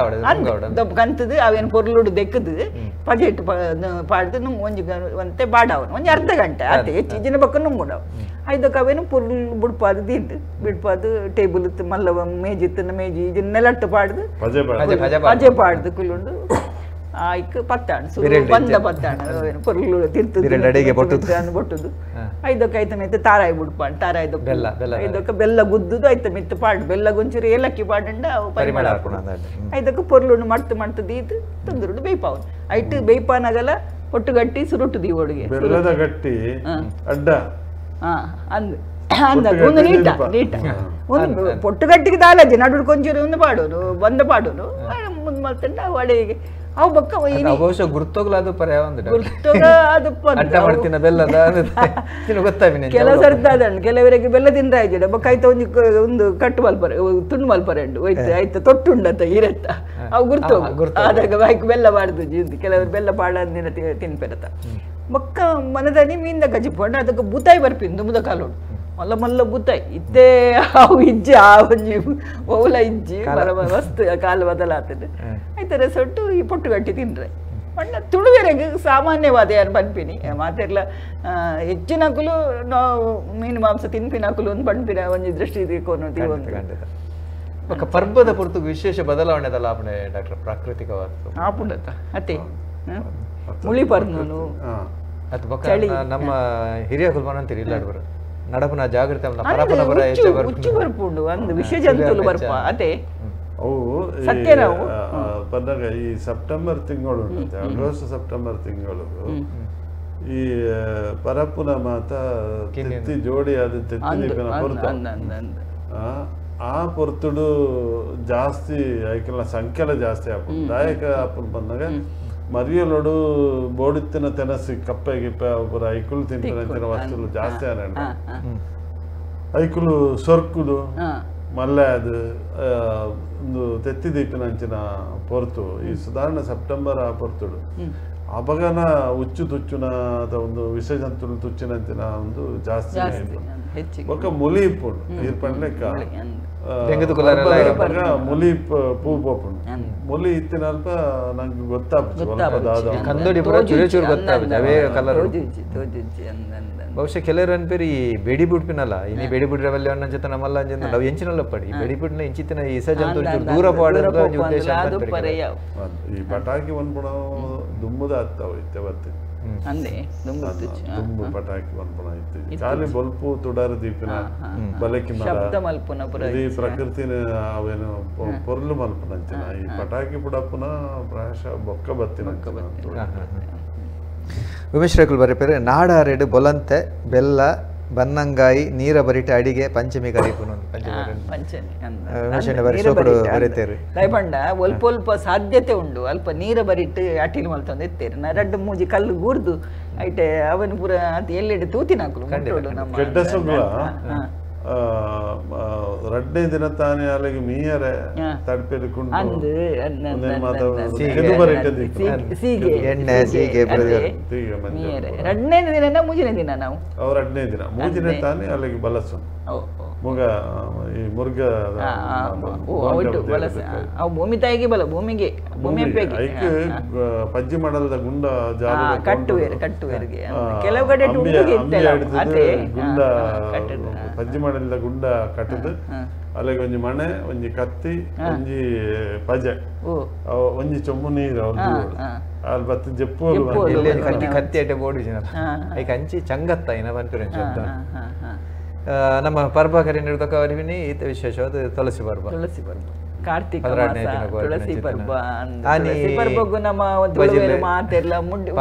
ಕಂತದು ಅವೇನು ಪೊರ್ಲುಡು ದೆಕ್ಕದು ಪಜೆಟ್ಟು ಪಾಡ್ದು ನುಂಗ್ ಒಂಜಿ ಒಂತೆ ಬಾಡವನು ಒಂಜಿ ಅರ್ಧ ಗಂಟೆ ಆತೆ ಹೆಚ್ಚು ಇಜಿನ ಬೊಕ್ಕ ನುಂಗುಡವು ಐದಕ್ಕೆ ಅವೇನು ಪೊರ್ಲು ಬುಡ್ಪಾದು ದಿಂಡು ಬಿಡ್ಪಾದು ಟೇಬಲ್ ಇತ್ತು ಮಲ್ಲ ಮೇಜಿತ್ತು ಮೇಜಿ ಇಜಿನ ನೆಲಟ್ಟು ಪಾಡ್ದು ಪಜೆ ಪಾಡ್ದು ಕುಲ್ಲುಂಡು ಆಯ್ಕ್ ಪತ್ತಾಣು ಸುರು ಬಂದ ಪತ್ತಾಣು ಪೊರ್ಲು ತಿರ್ತು ಬೊಟ್ಟುದು ಐದಕ್ಕೆ ಐತ ಮೆತ್ತು ತಾರಾಯಿ ಬುಡ್ಪಾಂಡು ತಾರಾಯಿ ಬೆಲ್ಲ ಐದಕ್ಕೆ ಬೆಲ್ಲ ಗುದ್ದುದು ಐತ ಮೆತ್ತು ಪಾಡು ಬೆಲ್ಲ ಗುಂಚೂರು ಏಲಕ್ಕಿ ಪಾಡಂಡ ಅವು ಪರಿಮಳ ಐದಕ್ಕೆ ಪೊರ್ಲುಂಡು ಮಡ್ತು ಮಡ್ತು ದೀತು ತಂದುರುಡು ಬೇಯ್ಪಾವು ಐಟು ಬೇಯ್ಪಾನಾಗಲ್ಲ ಒಟ್ಟು ಗಟ್ಟಿ ಸುರುಟು ದೀ ಒಡುಗೆ ಬೆಲ್ಲದ ಗಟ್ಟಿ ಅಡ್ಡ ಅಂದ್ ಅಂದ ಒಂದು ನೀಟ ನೀಟ ಒಂದು ಪೊಟ್ಟುಗಟ್ಟಿಗೆ ದಾಲಜಿ ನಡುಡು ಕೊಂಚೂರು ಒಂದು ಪಾಡೋದು ಬಂದ ಪಾಡೋದು ಮುಂದೆ ಮಲ್ತಂಡ ಅಡೆಗೆ ಅವು ಬೊಕ್ಕ ಬಹುಶಃ ಗುರ್ತೋಗ್ಲ ಅದು ಪರ್ಯಾಯ ಒಂದು ಗುರ್ತೋಗ ಅದು ಅಡ್ಡ ಮಾಡ್ತಿನ ಬೆಲ್ಲದ ಗೊತ್ತಾಗಿನ ಕೆಲವು ಸರ್ತಿ ಅದನ್ನು ಕೆಲವರಿಗೆ ಬೆಲ್ಲ ತಿಂದ್ರೆ ಆಯ್ತು ಬೊಕ್ಕ ಆಯ್ತು ಒಂಜಿ ಒಂದು ಕಟ್ಟು ಮಲ್ಪರೆ ತುಂಡು ಮಲ್ಪರೆ ಉಂಡು ಹೋಯ್ತು ಆಯ್ತು ತೊಟ್ಟುಂಡಂತ ಇರತ್ತ ಅವು ಗುರ್ತೋಗು ಆದಾಗ ಬಾಯ್ಕ್ ಬೆಲ್ಲ ಬಾರ್ದು ಕೆಲವರು ಬೆಲ್ಲ ಪಾಡಂದಿನ ತಿನ್ಪೆರತ ಬೊಕ್ಕ ಮನದನಿ ಮೀನ್ದ ಕಜಿಪಂಡು ಅದಕ್ಕೆ ಬೂತಾಯಿ ಬರ್ಪಿನ್ ದುಂಬುದ ಕಾಲೋಡು ಮಲ್ಲ ಮಲ್ಲ ಬೂತಾಯಿ ಇತ್ತೆ ಅವು ಇಜ್ಜಿ ಆ ಒಂಜಿ ಓಲ ಇಜ್ಜಿ ವಸ್ತು ಕಾಲ ಬದಲಾತದೆ ಆಯ್ತಾರೆ ಸೊಟ್ಟು ಈ ಪೊಟ್ಟುಗಟ್ಟಿ ತಿಂದ್ರೆ ಬಣ್ಣ ತುಳುವೆರೆಗೆ ಸಾಮಾನ್ಯವಾದ ಯಾರು ಪನ್ಪಿನಿ ಮಾತೆರ್ಲ ಹೆಚ್ಚಿನಕುಲು ನಾವು ಮೀನು ಮಾಂಸ ತಿನ್ಪಿನಕುಲು ಒಂದು ಪನ್ಪಿನ ಒಂಜಿ ದೃಷ್ಟಿ ತಿಳ್ಕೊಂಡು ಬೊಕ್ಕ ಪರ್ಬದ ಪೊರ್ತು ವಿಶೇಷ ಬದಲಾವಣೆ ಅದಲ್ಲ ಆಪಣೆ ಡಾಕ್ಟರ್ ಪ್ರಾಕೃತಿಕವಾದ ಆಪುಂಡತ್ತ ಅತ್ತೆ ಮುಳಿ ಪರ್ನು ಅದು ಬೊಕ್ಕ ನಮ್ಮ ಹಿರಿಯ ಕುಲ್ಮಾನ ಅಂತೀರಿ ಇಲ್ಲ ನಡಪನ ಜಾಗೃತಿ ಪರಪನ ಬರ ಉಚ್ಚು ಬರ್ಪುಂಡು ಒಂದು ವಿಷ ಜಂತುಲು ಬರ್ಪ ಅದೇ ಅವು ಬಂದಾಗ ಈ ಸೆಪ್ಟೆಂಬರ್ ತಿಂಗಳು ಉಂಟಂತೆ, ಆಗಸ್ಟ್ ಸೆಪ್ಟೆಂಬರ್ ತಿಂಗಳು ಈ ಪರಪ್ಪುನ ಮಾತ ತೆತ್ತಿ ಜೋಡಿ ಅದು ತೆತ್ತಿ ಪೊರ್ತು ಆ ಪೊರ್ತುಡು ಜಾಸ್ತಿ ಐಕೆಲ್ಲ ಸಂಖ್ಯೆಲ್ಲ ಜಾಸ್ತಿ ಆಪುಂಡು. ದಾಯಕ ಆಪುಂಡು ಬಂದಾಗ ಮರಿಯಲೋಡು ಬೋಡಿತ್ತಿನ ತೆನಸಿ ಕಪ್ಪೆ ಗಿಪ್ಪೆ ಪೂರ ಐಕುಲು ತಿಂಪಿನ ವಸ್ತುలు ಜಾಸ್ತಿ ಆನ ಐಕುಲು ಸೊರ್ಕುದು ಮಲ್ಲೆ ಅದು ಒಂದು ತೆತ್ತಿ ದೀಪಿನಂಚಿನ ಪೊರ್ತು ಈ ಸಾಧಾರಣ ಸೆಪ್ಟೆಂಬರ್ ಆ ಪೊರ್ತುಡು ಅಪಗನ ಉಚ್ಚು ತುಚ್ಚುನ ಅಥವಾ ಒಂದು ವಿಷ ಜಂತುಲು ತುಚ್ಚಿನಂಚಿನ ಒಂದು ಜಾಸ್ತಿ ಬೊಕ್ಕ ಮುಲಿ ಇಪ್ಪುಂಡು ನೀರು ಪಂಡ್ಲೆಕ್ಕ ಮುಲಿ ಪೂ ಪೋಪುಂಡು. ಮುಲಿ ಇತ್ತಿನ ಅಲ್ಪ ನಂಗೆ ಗೊತ್ತಾಪುಜಿ ಬಹುಶಃ ಕೆಲವರು ಅನ್ಪೇರಿ ಈ ಬೆಡಿ ಬಿಡ್ಪಿನಲ್ಲ ಇನಿ ಬೆಡಿ ಬಿಡ್ರವಲ್ಲ ಅನ್ನೋ ಜೊತೆ ನಮ್ಮಲ್ಲ ಅಂಜ ನಾವು ಎಂಚಿನಲ್ಲ ಪಡಿ ಬೆಡಿ ಬಿಡ್ನ ಎಂಚಿತ್ತಿನ ಇಸ ಜಂತು ದೂರ ಪಾಡೋದು ಉದ್ದೇಶ. ಈ ಪಟಾಕಿ ಒಂದ್ಪುಣ ದುಮ್ಮುದ ಆಗ್ತಾವ ಇತ್ತೆ ಬತ್ತೆ ದುಂಬು ಪಟಾಕಿ ಒಂದ್ಪುಣ ಇತ್ತು ಖಾಲಿ ಬೊಲ್ಪು ತುಡಾರ ದೀಪಿನ ಬಲಕಿ ಮರ ಈ ಪ್ರಕೃತಿನ ಅವೇನು ಪೊರ್ಲು ಮಲ್ಪುನಂಚಿನ ಈ ಪಟಾಕಿ ಪುಡಪ್ಪುನ ಪ್ರಾಯಶಃ ಬೊಕ್ಕ ಬತ್ತಿನ. ಉಮೇಶ್ ರಕುಲ್ ಬರೆಪೇರೆ ನಾಡಾರೆಡು ಬೊಲಂತೆ ಬೆಲ್ಲ ಬನ್ನಂಗಾಯಿ ನೀರ ಬರಿಟ ಅಡಿಗೆ ಪಂಚಮಿ ಕರಿಪುನು ಬರಿತೇರು ದಯಪಂಡ ಒಲ್ಪ ಒಲ್ಪ ಸಾಧ್ಯತೆ ಉಂಡು ಅಲ್ಪ ನೀರ ಬರಿಟ್ಟು ಅಟಿಲ್ ಮಲ್ತೊಂದು ಇತ್ತೇರು ನಾ ರಡ್ಡು ಮೂಜಿ ಕಲ್ಲು ಗೂರ್ದು ಐಟೆ ಅವನು ಪೂರ ಅದು ಎಲ್ಲೆಡೆ ತೂತಿನಾಕುಲು ನಮ್ಮ ರಡ್ಡನೇ ದಿನ ತಾನೇ ಅಲ್ಲಿಗೆ ಮೀಯರೆ ತಡ್ಪೆಲಿ ಕುಂಡು ರಡ್ಡನೇ ದಿನ ಮೂಜನೇ ದಿನ ನಾವು ಅವ್ರ ರಡ್ಡನೇ ದಿನ ಮೂಜನೇ ತಾನೇ ಅಲ್ಲಿಗೆ ಬಲಸು ಮುಗ ಈ ಮುರ್ಗ ಭೂಮಿ ತಾಯಿಗೆ ಬಲ ಭೂಮಿಗೆ ಭೂಮಿ ಪಜ್ಜಿ ಮಾಡಲ್ದ ಗುಂಡ ಕಟ್ಟುವೇರು ಕಟ್ಟುವೇರಿಗೆ ಕೆಲವು ಕಡೆ ಗುಂಡ ಪಜ್ಜಿ ಮಾಡಲ್ದ ಗುಂಡ ಕಟ್ಟದು ಅಲ್ಲಿಗೆ ಒಂಜಿ ಮಣೆ ಒಂಜಿ ಕತ್ತಿ ಒಂಜಿ ಪಜೆ ಒಂಜಿ ಚೊಂಬು ನೀರು ಅಲ್ಲಿ ಬತ್ತು ಜಪ್ಪು ಕತ್ತಿ ಕತ್ತಿ ಅಟ್ಟೆ ಬೋರ್ಡ್ ಐಕ್ ಅಂಚಿ ಚಂಗತ್ತ ಇನ ಪನ್ಪಿನ ಶಬ್ದ. ನಮ್ಮ ಪರ್ಬ ಕರೆ ನೀಡಿದಕ್ಕ ಅವರಿವಿನಿ ಈತ ವಿಶೇಷವಾದ ತುಳಸಿ ಪರ್ಬ. ತುಳಸಿ ಪರ್ಬ ಕಾರ್ತಿಕ ಮಾಸ ತುಳಸಿ ಪರ್ಬ ತುಳಸಿ ಪರ್ಬಗೂ ನಮ್ಮ ತುಳುವೆರು ಮಾತೆಲ್ಲ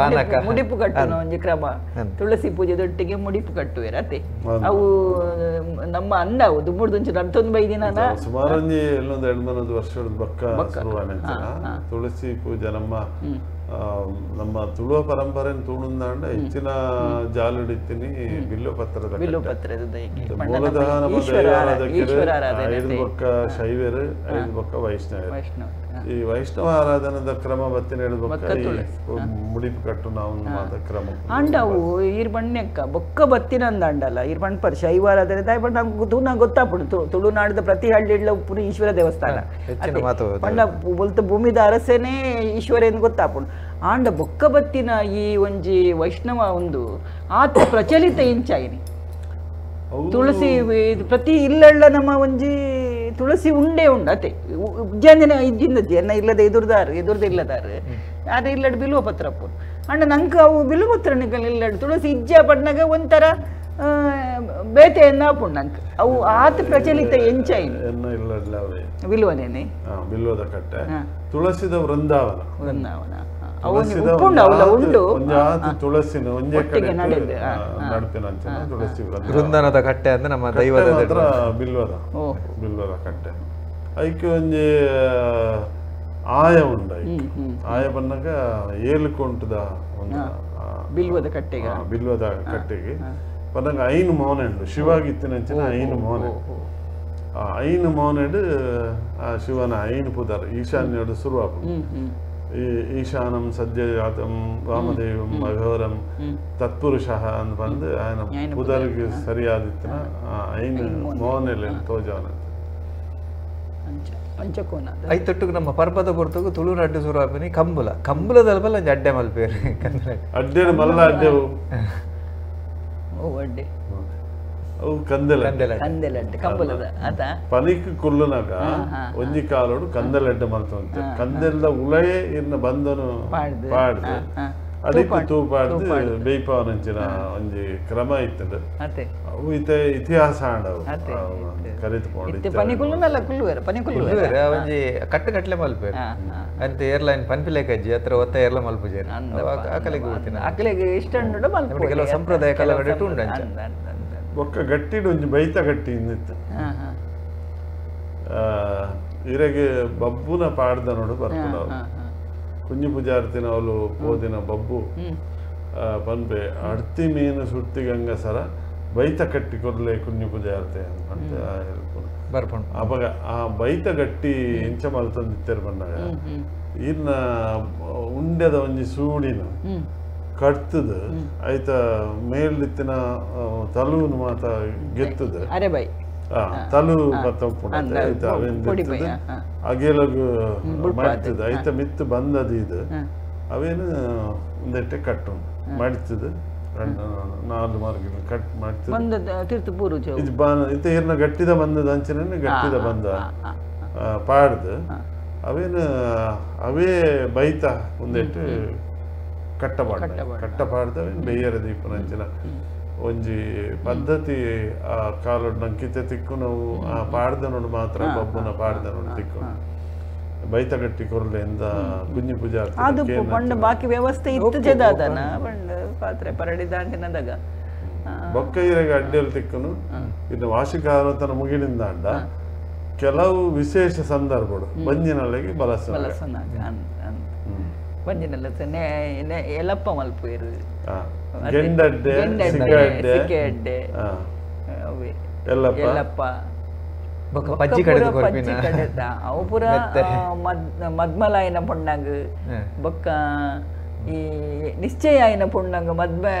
ಮುಡಿಪು ಕಟ್ಟುವ ಒಂಜಿ ಕ್ರಮ. ತುಳಸಿ ಪೂಜೆದೊಟ್ಟಿಗೆ ಮುಡಿಪು ಕಟ್ಟುವೆರ್ ಅತೆ ಅವು ನಮ್ಮ ಅಂದ ಅವು ದುಂಬುಡ್ದುಂಚು ನಡ್ತೊಂದು ಬೈದಿನ ಸುಮಾರು ಒಂಜಿ ಎಲ್ಲೊಂದು 2-3 ವರ್ಷದ ಬಕ್ಕ ಶುರುವಾನ ತುಳಸಿ ಪೂಜೆ ನಮ್ಮ ನಮ್ಮ ತುಳುವ ಪರಂಪರೆ ತೂಣುಂದಾಂಡ ಹೆಚ್ಚಿನ ಜಾಲುಡಿತ್ತೀನಿ ಬಿಲ್ಲುಪತ್ರದ ಬಿಲ್ಲುಪತ್ರದ ಮೂಲತಃ ನಮ್ಮ ದೈವಾರಾಧಕರು 5 ಪಕ್ಕ ಶೈವರು 5 ಪಕ್ಕ ವೈಷ್ಣವರು. ಈ ವೈಷ್ಣವ ಆರಾಧನದ ಕ್ರಮ ಬತ್ತಿನ ಹೇಳ್ಬೇಕ ಮುಡಿಪು ಕಟ್ಟು ನಾವು ಮಾತ ಕ್ರಮ ಅಂಡ ಅವು ಈರ್ ಬಣ್ಣಕ್ಕ ಬೊಕ್ಕ ಬತ್ತಿನಂದಾಂಡಲ್ಲ ಈರ್ ಬಣ್ಪರ್ ಶೈವ ಆರಾಧನೆ ತಾಯಿ ಬಣ್ಣ ತೂನ ಗೊತ್ತಾಪುಡು ತುಳುನಾಡದ ಪ್ರತಿ ಹಳ್ಳಿಡ್ಲ ಉಪ್ಪುನು ಈಶ್ವರ ದೇವಸ್ಥಾನ ಬಣ್ಣ ಬೊಲ್ತ ಭೂಮಿದ ಅರಸೇನೆ ಈಶ್ವರ ಎಂದು ಗೊತ್ತಾಪುಡು. ಆಂಡ ಬೊಕ್ಕ ಬತ್ತಿನ ಈ ಒಂಜಿ ವೈಷ್ಣವ ಒಂದು ಆತ ಪ್ರಚಲಿತ ಇಂಚಾಯಿನಿ ತುಳಸಿ ಪ್ರತಿ ಇಲ್ಲಳ್ಳ ನಮ್ಮ ಒಂಜಿ ತುಳಸಿ ಉಂಡೆ ಉಂಡು ಅತೆ ಉಜ್ಜಾಂದಿನ ಇಜ್ಜಿಂದ ಎನ್ನ ಇಲ್ಲದ ಎದುರ್ದಾರು ಎದುರ್ದ ಇಲ್ಲದಾರು ಅದೇ ಇಲ್ಲಡ್ ಬಿಲುವ ಪತ್ರಪ್ಪು ಅಂಡ ನಂಗೆ ಅವು ಬಿಲುವ ಪತ್ರ ಇಲ್ಲಡ್ ತುಳಸಿ ಇಜ್ಜ ಪಡ್ನಾಗ ಒಂಥರ ಬೇತೆ ಎನ್ನ ನಂಗೆ ಅವು ಆತ ಪ್ರಚಲಿತ ಎಂಚಾಯಿನಿ ಬಿಲುವನೇನೆ ಬಿಲ್ವದ ಕಟ್ಟೆ ತುಳಸಿದ ವೃಂದಾವನ ವೃಂದಾವನ ಉಂಡು ತುಳಸಿನ ಒಂಜೇ ಕಡೆ ನಡ್ಪಿನಂಚಿನ ತುಳಸಿ ವೃಂದಾವನದ ಕಟ್ಟೆ ಅಂದ್ರೆ ನಮ್ಮ ದೈವದ ಬಿಲ್ವದ ಬಿಲ್ವದ ಕಟ್ಟೆ ಐಕೆ ಒಂಜಿ ಆಯ ಉಂಡು ಆಯ ಬನ್ನಾಗ ಏಳುಕೊಂಟದ ಒಂದು ಬಿಲ್ವದ ಕಟ್ಟೆಗೆ ಬಿಲ್ವದ ಕಟ್ಟೆಗೆ ಬನ್ನಾಗ 5 ಮೋನೆ ಉಂಡು ಶಿವಾಗಿತ್ತಿನಂಚಿನ 5 ಮೋನೆ ಆ 5 ಮೋನೆಡು ಆ ಶಿವನ 5 ಪುದರ್ ಈಶಾನ್ಯಡು ಶುರುವಾಪುಂಡು. ಈ ಈಶಾನಂ ಸದ್ಯಜಾತಂ ವಾಮದೇವಂ ಅಘೋರಂ ತತ್ಪುರುಷ ಅಂತ ಬಂದು ಆಯನ ಪುದರ್ಗೆ ಸರಿಯಾದಿತ್ತಿನ 5 ಮೋನೆಲೆ ತೋಜವನ ಪಂಚಕೋನ ಐತೊಟ್ಟಿಗೆ ನಮ್ಮ ಪರ್ಬದ ಪೊರ್ತುಗು ತುಳುನಾಡು ಶುರುವಾಪಿನಿ ಕಂಬುಲ ಕಂಬುಲದಲ್ಬಲ್ಲ ಒಂಜಿ ಅಡ್ಡೆ ಮಲ್ಪೇರು ಅಡ್ಡೆ ಮಲ್ಲ ಅಡ್ಡೆ ಓ ಅಡ್ಡೆ ಅವು ಕಂದೆಲ ಕಂದೆಲಡ್ಡೆ ಕಂಬುಲದ ಆತ ಪನಿಕ್ ಕುಲ್ಲುನಾಗ ಒಂಜಿ ಕಾಲೋಡು ಕಂದೆಲಡ್ಡೆ ಮಲ್ತಂತೆ ಕಂದೆಲ್ದ ಉಲಯೇ ಇನ್ನ ಬಂದನು ಪಾಡ್ದು ಅದಕ್ಕೆ ತೂಪಾಡ್ದು ಬೇಯ್ಪವನಂಚಿನ ಒಂಜಿ ಕ್ರಮ ಇತ್ತದ ಅವು ಇತ್ತೆ ಇತಿಹಾಸ ಆಂಡವು ಕಲಿತುಕೊಂಡು ಪನಿಕುಲ್ಲುನಲ್ಲ ಕುಲ್ಲುವೆರ್ ಪನಿಕುಲ್ಲುವೆರ್ ಒಂಜಿ ಕಟ್ಟು ಕಟ್ಲೆ ಮಲ್ಪೇರು ಅಂತ ಏರ್ಲೈನ್ ಪನ್ಪಿಲೇಕಜ್ಜಿ ಹತ್ರ ಒತ್ತ ಏರ್ಲ ಮಲ್ಪುಜೇರು ಆಕಲಿಗೆ ಬರ್ತೀನಿ ಆಕಲಿಗೆ ಇಷ್ಟ ಉಂಡು ಮಲ್ಪು ಕೆಲವು ಸಂಪ್ರದಾಯ ಕಲಗಡೆ ಉಂಡು ಅಂಚ ಬೊಕ್ಕ ಗಟ್ಟಿಡು ಒಂಜಿ ಬೈತ ಗಟ್ಟಿ ಇಂದಿತ್ತು ಇರೆಗೆ ಬಬ್ಬುನ ಪಾಡ್ದ ನೋಡು ಬರ್ಪುನ ಕುಂಜಿ ಪೂಜಾರ್ತಿನ ಅವಳು ಪೋದಿನ ಬಬ್ಬು ಪನ್ಪೆ ಅಡ್ತಿ ಮೀನು ಸುರ್ತಿ ಗಂಗಸರ ಬೈತ ಕಟ್ಟಿ ಕೊರ್ಲೆ ಕುಂಜಿ ಪೂಜಾರ್ತೆ ಅಂತ ಹೇಳ್ಪುನ ಬರ್ಪುಂಡು. ಅವಾಗ ಆ ಬೈತ ಗಟ್ಟಿ ಎಂಚ ಮಲ್ತೊಂದಿತ್ತೆರ್ ಪನ್ನಗ ಇನ್ನ ಉಂಡೆದ ಒಂಜಿ ಸೂಡಿನ ಕಟ್ತದ ಐತ ಮೇಲಿತ್ತಿನ ತಲುನು ಮಾತ ಗೆತ್ತದ ಅರೆ ಬೈ ತಲು ಬತ್ತೊಪ್ಪುಂಡು ಐತ ಅವೆನ್ ದೆತ್ತದ ಅಗೆಲಗ್ ಮಾಡ್ತದ ಐತ ಮಿತ್ತು ಬಂದದ ಇದು ಅವೇನು ಒಂದೆಟ್ಟೆ ಕಟ್ಟು ಮಾಡ್ತದ 4 ಮಾರ್ಗ ಕಟ್ ಮಾಡ್ತದ ಬಂದ ತೀರ್ಥ ಪೂರು ಇದು ಇತ್ತ ಏರ್ನ ಗಟ್ಟಿದ ಬಂದದ ಅಂಚನೆ ಗಟ್ಟಿದ ಬಂದ ಪಾಡ್ದು ಅವೇನು ಅವೇ ಬೈತ ಒಂದೆಟ್ಟು ಕಟ್ಟಪಾಡ್ದ ಕಟ್ಟಪಾಡ್ದವೆ ಬೇಯರ ದೀಪನಂಚಿನ ಒಂಜಿ ಪದ್ಧತಿ ಆ ಕಾಲೊಡ್ ನಂಕಿತೆ ತಿಕ್ಕು ನಾವು ಆ ಪಾಡ್ದ ನೋಡು ಮಾತ್ರ ಬಬ್ಬುನ ಪಾಡ್ದ ನೋಡು ತಿಕ್ಕು ಬೈತ ಗಟ್ಟಿ ಕೊರ್ಲೆಂದ ಕುಂಜಿ ಪೂಜಾ ಅದು ಪಂಡ ಬಾಕಿ ವ್ಯವಸ್ಥೆ ಇತ್ತು ಜದಾದನ ಪಂಡ ಪಾತ್ರೆ ಪರಡಿ ದಾಂಟಿನದಾಗ ಬೊಕ್ಕ ಇರೆಗೆ ಅಡ್ಡಿಯಲ್ಲಿ ತಿಕ್ಕನು ಇನ್ನು ವಾರ್ಷಿಕ ಮುಗಿಲಿಂದ ಕೆಲವು ವಿಶೇಷ ಸಂದರ್ಭಗಳು ಬಂಜಿನಲ್ಲಿಗೆ ಬಲಸ ಬಂಜಿನಲ್ಲ ಎಲ್ಲಪ್ಪ ಮಲ್ಪೇರು ಗೆಂಡಡ್ಡೆ ಸಿಕ್ಕಡ್ಡೆ ಸಿಕ್ಕಡ್ಡೆ ಅವೇ Yellappa Yellappa ಬೊಕ್ಕ ಪಜ್ಜಿ ಕಡೆದ ಕೊರ್ಪಿನ ಅವು ಪೂರ ಮದ್ಮಲಾಯನ ಪೊಣ್ಣಗ್ ಬೊಕ್ಕ ಈ ನಿಶ್ಚಯ ಆಯಿನ ಪೊಣ್ಣಂಗ ಮದ್ಮೆ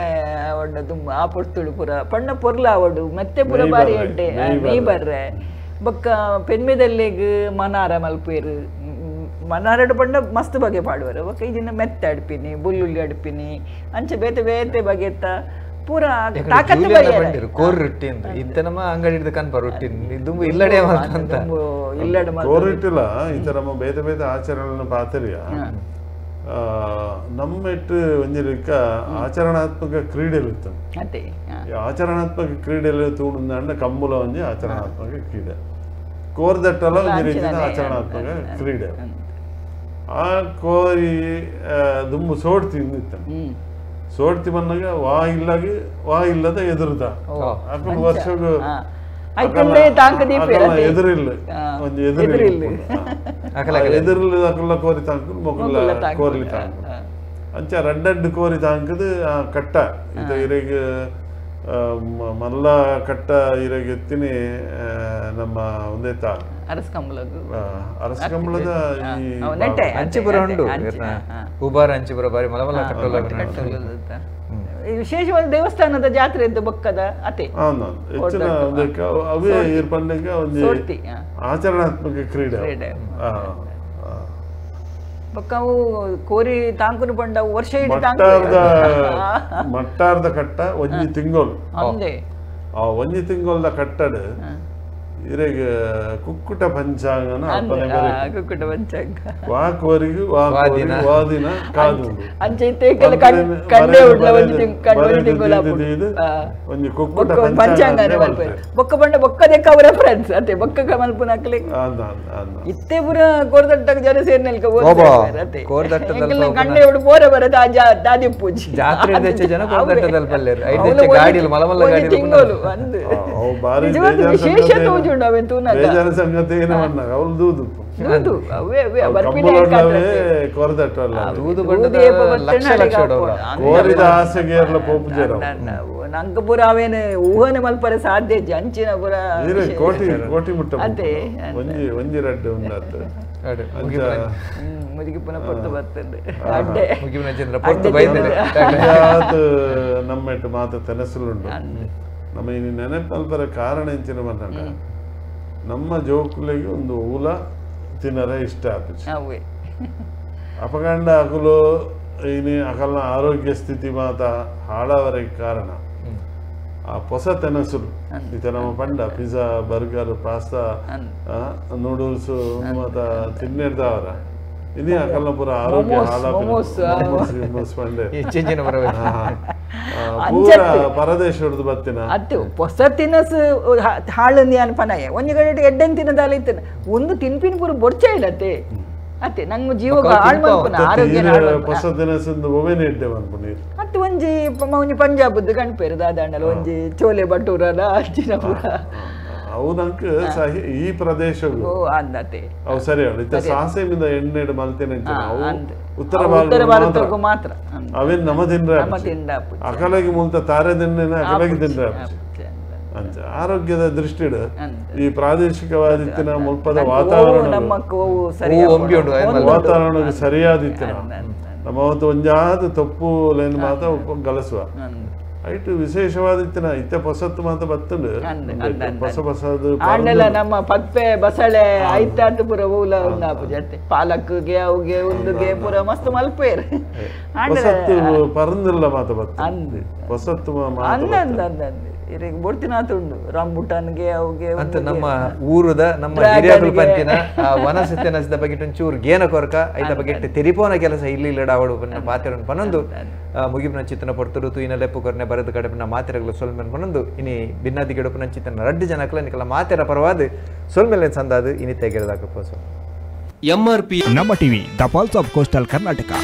ಅವಡ ತುಂಬ ಆ ಪೊರ್ತುಳು ಪೂರ ಪಣ್ಣ ಪೊರ್ಲ ಅವಡು ಮತ್ತೆ ಪೂರ ಬಾರಿ ಎಡ್ಡೆ ಮೇ ಬರ್ರೆ ಬೊಕ್ಕ ಪೆನ್ಮೆದಲ್ಲೆಗ್ ಮನಾರ ಮಲ್ಪೇರು ಮನಾರಡು ಪಂಡ ಮಸ್ತ್ ಬಗೆ ಪಾಡುವರು ಬೊಕ್ಕ ಇದನ್ನ ಮೆತ್ತ ಅಡ್ಪಿನಿ ಬುಲ್ಲುಳ್ಳಿ ಅಡ್ಪಿನಿ ಅಂಚೆ ಬೇತೆ ಬೇತೆ ಬಗೆತ್ತ ಪೂರ ತಾಕತ್ತು ಬರಿಯರೆ ಕೋರ್ ರೊಟ್ಟಿ ಅಂತ ಇತ್ತ ನಮ್ಮ ಅಂಗಡಿ ಹಿಡಿದು ಕನ್ಪ ರೊಟ್ಟಿ ದುಂಬು ಇಲ್ಲಡೆ ಅಂತ ಇಲ್ಲಡೆ ಕೋರಿಟ್ಟಿಲ್ಲ ಈ ತರ ನಮ್ಮ ಬೇತೆ ಬೇತೆ ಆಚರಣೆಗಳನ್ನು ಪಾತರಿಯ ನಮ್ಮೆಟ್ಟು ಒಂಜಿಲಿಕ್ಕ ಆಚರಣಾತ್ಮಕ ಕ್ರೀಡೆలు ಇತ್ತು. ಆಚರಣಾತ್ಮಕ ಕ್ರೀಡೆలు ತೂಡುಂದ ಕಂಬುಲ ಒಂಜಿ ಆಚರಣಾತ್ಮಕ ಕ್ರೀಡೆ, ಕೋರ್ದಟ್ಟಲ ಒಂಜಿ ರೀತಿಯ ಆಚರಣಾತ್ಮಕ ಕ್ರೀಡೆ. ಆ ಕೋರಿ ದುಂಬು ಸೋಡ್ತಿ ಇತ್ತು, ಸೋಡ್ತಿ ಬಂದಾಗ ವಾ ಇಲ್ಲಾಗಿ ವಾ ಇಲ್ಲದ ಎದುರುದ ಅಕುಲು ವರ್ಷಗೂ ಎದುರಿಲ್ಲ ಒಂಜಿ ಎದುರಿಲ್ಲ ಎದುರಿಲ್ಲ ಅಕುಲ ಕೋರಿ ತಾಂಕು ಮೊಕುಲ ಕೋರ್ಲಿ ತಾಂಕು ಅಂಚ ರಡ್ಡಡ್ಡು ಕೋರಿ ತಾಂಕದು ಆ ಕಟ್ಟ ಇದು ಇರೆಗ್ ಮಲ್ಲ ಕಟ್ಟ ಇರೆಗ್ ಎತ್ತಿನಿ ನಮ್ಮ ಒಂದೇ ತಾ ಅರಸಕಂಬಳದ ಈ ಅಂಚಿಪುರ ಉಂಡು ಉಬಾರ ಅಂಚಿಪುರ ಬಾರಿ ಮಲಮಲ ಕಟ್ಟೋಲ್ಲ. ವಿಶೇಷವಾದ ದೇವಸ್ಥಾನದ ಜಾತ್ರೆ ಇದ್ದು ಬೊಕ್ಕದ ಅತೆ ಹೆಚ್ಚಿನ ಅವೇ ಏರ್ಪಂಡಗ ಒಂದು ಆಚರಣಾತ್ಮಕ ಕ್ರೀಡೆ. ಬೊಕ್ಕ ಅವು ಕೋರಿ ತಾಂಕುನು ಪಂಡ ವರ್ಷ ಇಡೀ ಮಟ್ಟಾರ್ದ ಕಟ್ಟ ಒಂಜಿ ತಿಂಗಳು, ಆ ಒಂಜಿ ತಿಂಗೊಲ್ದ ಕಟ್ಟಡ ಇರೆಗ್ ಕುಕ್ಕುಟ ಪಂಚಾಂಗನ ಕುಕ್ಕುಟ ಪಂಚಾಂಗ ವಾ ಕೋರಿಗು ವಾ ವಾ ದಿನ ಕಾದು ಅಂಚೆ ಇತ್ತೆ ಕಂಡೆ ಉಡ್ಲ ಒಂಜಿ ಕಂಡೆ ತಿಂಗೊಲ ಒಂಜಿ ಕುಕ್ಕುಟ ಪಂಚಾಂಗನೆ ಮಲ್ಪೆರ್ ಬೊಕ್ಕ ಪಂಡ ಬೊಕ್ಕದೆಕ್ಕ ಅವು ರೆಫರೆನ್ಸ್ ಅತೆ ಬೊಕ್ಕ ಮಲ್ಪುನ ಅಕ್ಲೆ ಇತ್ತೆ ಪೂರ ಕೋರ್ದಟ್ಟಗ ಜನ ಸೇರ್ನೆಲ್ಕ ಅತೆ ಕೋರ್ದಟ್ಟದಲ್ಪ ಕಂಡೆ ಉಡು ಪೋರ ಬರದ ದಾದಿ ಪೂಜಿ ಜಾತ್ರೆ ದೆಚ್ಚ ಜನ ಕೋರ್ದಟ್ಟದಲ್ಪ ಅಲ್ಲೇರು ಐದೆಚ್ಚ ಗಾಡಿಲು ಮಲಮಲ್ಲ ಗಾಡಿಲು ತಿಂಗೊಲು ಅಂದ್ ಅವು ಬಾರಿ ವಿಶೇಷ ಬೇಜಾರ ಸಂಗತಿ ಏನೋ ಅವಳು ದೂದು ದೂದು ಅವೇ ಅವೇ ಕೋರ್ದಟ್ಟಲ್ಲ ದೂದು ಬಣ್ಣದ ಲಕ್ಷ ಲಕ್ಷ ಕೋರಿದ ಆಸೆಗೆ ಎಲ್ಲ ಪೋಪುಜರ ನಂಗೆ ಪೂರ ಅವೇನು ಊಹನೆ ಮಲ್ಪರೆ ಸಾಧ್ಯ ಇಜ್ಜಿ ಅಂಚಿನ ಪೂರ ಕೋಟಿ ಕೋಟಿ ಮುಟ್ಟ ಅದೇ ಒಂಜಿ ಒಂಜಿ ರಡ್ಡು ಒಂದಾತು ಮುಗಿಪುನ ಪೊರ್ತು ಬರ್ತದೆ ಅಡ್ಡೆ ಮುಗಿಪುನ ಚಂದ್ರ ಪೊರ್ತು ಬೈದರೆ ನಮ್ಮೆಟ್ಟು ಮಾತ ತೆನಸುಲುಂಡು ನಮ್ಮ ಈ ನೆನಪಲ್ಪರ ಕಾರಣ ಎಂಚಿನ ಬಂದಾಗ ನಮ್ಮ ಜೋಕುಲಿಗೆ ಒಂದು ಊಲ ತಿನ್ನರ ಇಷ್ಟ ಆಪುಜಿ. ಅಪಗಂಡ ಅಕುಲು ಇನಿ ಅಕಲ್ನ ಆರೋಗ್ಯ ಸ್ಥಿತಿ ಮಾತ ಹಾಳಾವರೆಗೆ ಕಾರಣ ಆ ಹೊಸ ತೆನಸುಲು. ಇತ ನಮ್ಮ ಪಂಡ pizza burger pasta noodles ಮಾತ ತಿನ್ನಿರ್ದವರ ಇನಿ ಅಕಲ್ನ ಪೂರ ಆರೋಗ್ಯ ಹಾಳಾಪಂಡೆ ಪೂರ ಪರದೇಶದ ಬತ್ತಿನ ಅತ್ತು ಹೊಸ ತಿನಸು ಹಾಳಂದಿ ಅನ್ಪನಾಯ ಒಂಜಿ ಕಡೆ ಎಡ್ಡೆನ್ ತಿನ್ನದಾಲ ಇತ್ತನ ಒಂದು ತಿನ್ಪಿನ ಪೂರ ಬೊಡ್ಚ ಇಲ್ಲತ್ತೆ ಅತ್ತೆ ನಂಗೆ ಜೀವ ಹಾಳು ಮನ್ಪುನ ಆರೋಗ್ಯ ಹೊಸ ತಿನಸು ಒವೇನೆ ಎಡ್ಡೆ ಮನ್ಪುನ ಅತ್ತು ಒಂಜಿ ಒಂಜಿ ಪಂಜಾಬದ್ದು ಕಣ್ಪೇರು ದಾದಾಂಡಲ ಒಂಜಿ ಚೋಲೆ ಬಟೂರಲ ಅಂಚಿನ ಪೂರ ಅವು ನಂಗೆ ಸಹಿ ಈ ಪ್ರದೇಶಗಳು ಅಂದತೆ ಅವು ಸರಿ ಇತ್ತ ಸಾಸೆಮಿಂದ ಎಣ್ಣೆಡು ಮಲ್ತೇನೆ ಅವು ಉತ್ತರ ಭಾರತಕ್ಕೂ ಮಾತ್ರ ಅವೇನ್ ನಮ್ಮ ತಿಂದ್ರೆ ಅಕಲಗಿ ಮೂಲತ ತಾರೆ ತಿನ್ನೇನೆ ಅಕಲಗಿ ತಿಂದ್ರೆ ಅಂಚ ಆರೋಗ್ಯದ ದೃಷ್ಟಿಡ್ ಈ ಪ್ರಾದೇಶಿಕವಾದಿತ್ತಿನ ಮುಲ್ಪದ ವಾತಾವರಣ ವಾತಾವರಣ ಸರಿಯಾದಿತ್ತಿನ ನಮ್ಮ ಅವತ್ತು ಒಂಜಾದ ತಪ್ಪು ಲೇನ್ ಮಾತ ಗಲಸುವ ಐಟು ವಿಶೇಷವಾದಿತ್ತಿನ ಇತ್ತೆ ಹೊಸತ್ತು ಮಾತ ಬತ್ತುಂಡು ಹೊಸ ಹೊಸದು ಆಂಡಲ ನಮ್ಮ ಪಪ್ಪೆ ಬಸಳೆ ಐತಾತು ಪೂರ ಊಲ ಉಂದಾಪು ಜತೆ ಪಾಲಕ್ಗೆ ಅವುಗೆ ಉಂದುಗೆ ಪೂರ ಮಸ್ತ್ ಮಲ್ಪೇರ್ ಹೊಸತ್ತು ಪರಂದಿಲ್ಲ ಮಾತ ಬತ್ತು ಅಂದು ಹೊಸತ್ತು ಅಂದ ಅಂದ ಅಂದ ಅಂದ ಇರೆಗ್ ಬೊಡ್ತಿನಾತುಂಡು ರಂಬುಟಾನ್ಗೆ ಅವುಗೆ ಅಂತ ನಮ್ಮ ಊರುದ ನಮ್ಮ ಹಿರಿಯಕುಲು ಪಂತಿನ ಆ ವನಸತ್ಯನಸದ ಬಗ್ಗೆ ಒಂಚೂರು ಗೇನ ಕೊರಕ ಐತ ಬಗ್ಗೆ ತೆರಿಪೋನ ಕೆಲಸ ಇಲ್ಲಿ ಇಲ್ಲಡ ಅವಳು ಪಾತಿರನ್ನು ಪನೊಂದು ಮುಗಿಪಿನ ಚಿತ್ತನ ಪೊರ್ತರು ತೂಯಿನ ಲೆಪ್ಪು ಕೊರನೆ ಬರೆದು ಕಡಪಿನ ಮಾತೆರಗಳು ಸೊಲ್ಮೆನ್ ಪನೊಂದು ಇನಿ ಭಿನ್ನಾದಿ ಗಿಡಪಿನ ಚಿತ್ತನ ರಡ್ಡು ಜನಕಲ ನಿಕಲ ಮಾತೆರ ಪರವಾದ ಸೊಲ್ಮೆಲೆ ಸಂದಾದು ಇನಿ ತೆಗೆದಾಕ ಪೋಸು ಎಂಆರ್ಪಿ ನಮ್ಮ TV the pulse of coastal Karnataka.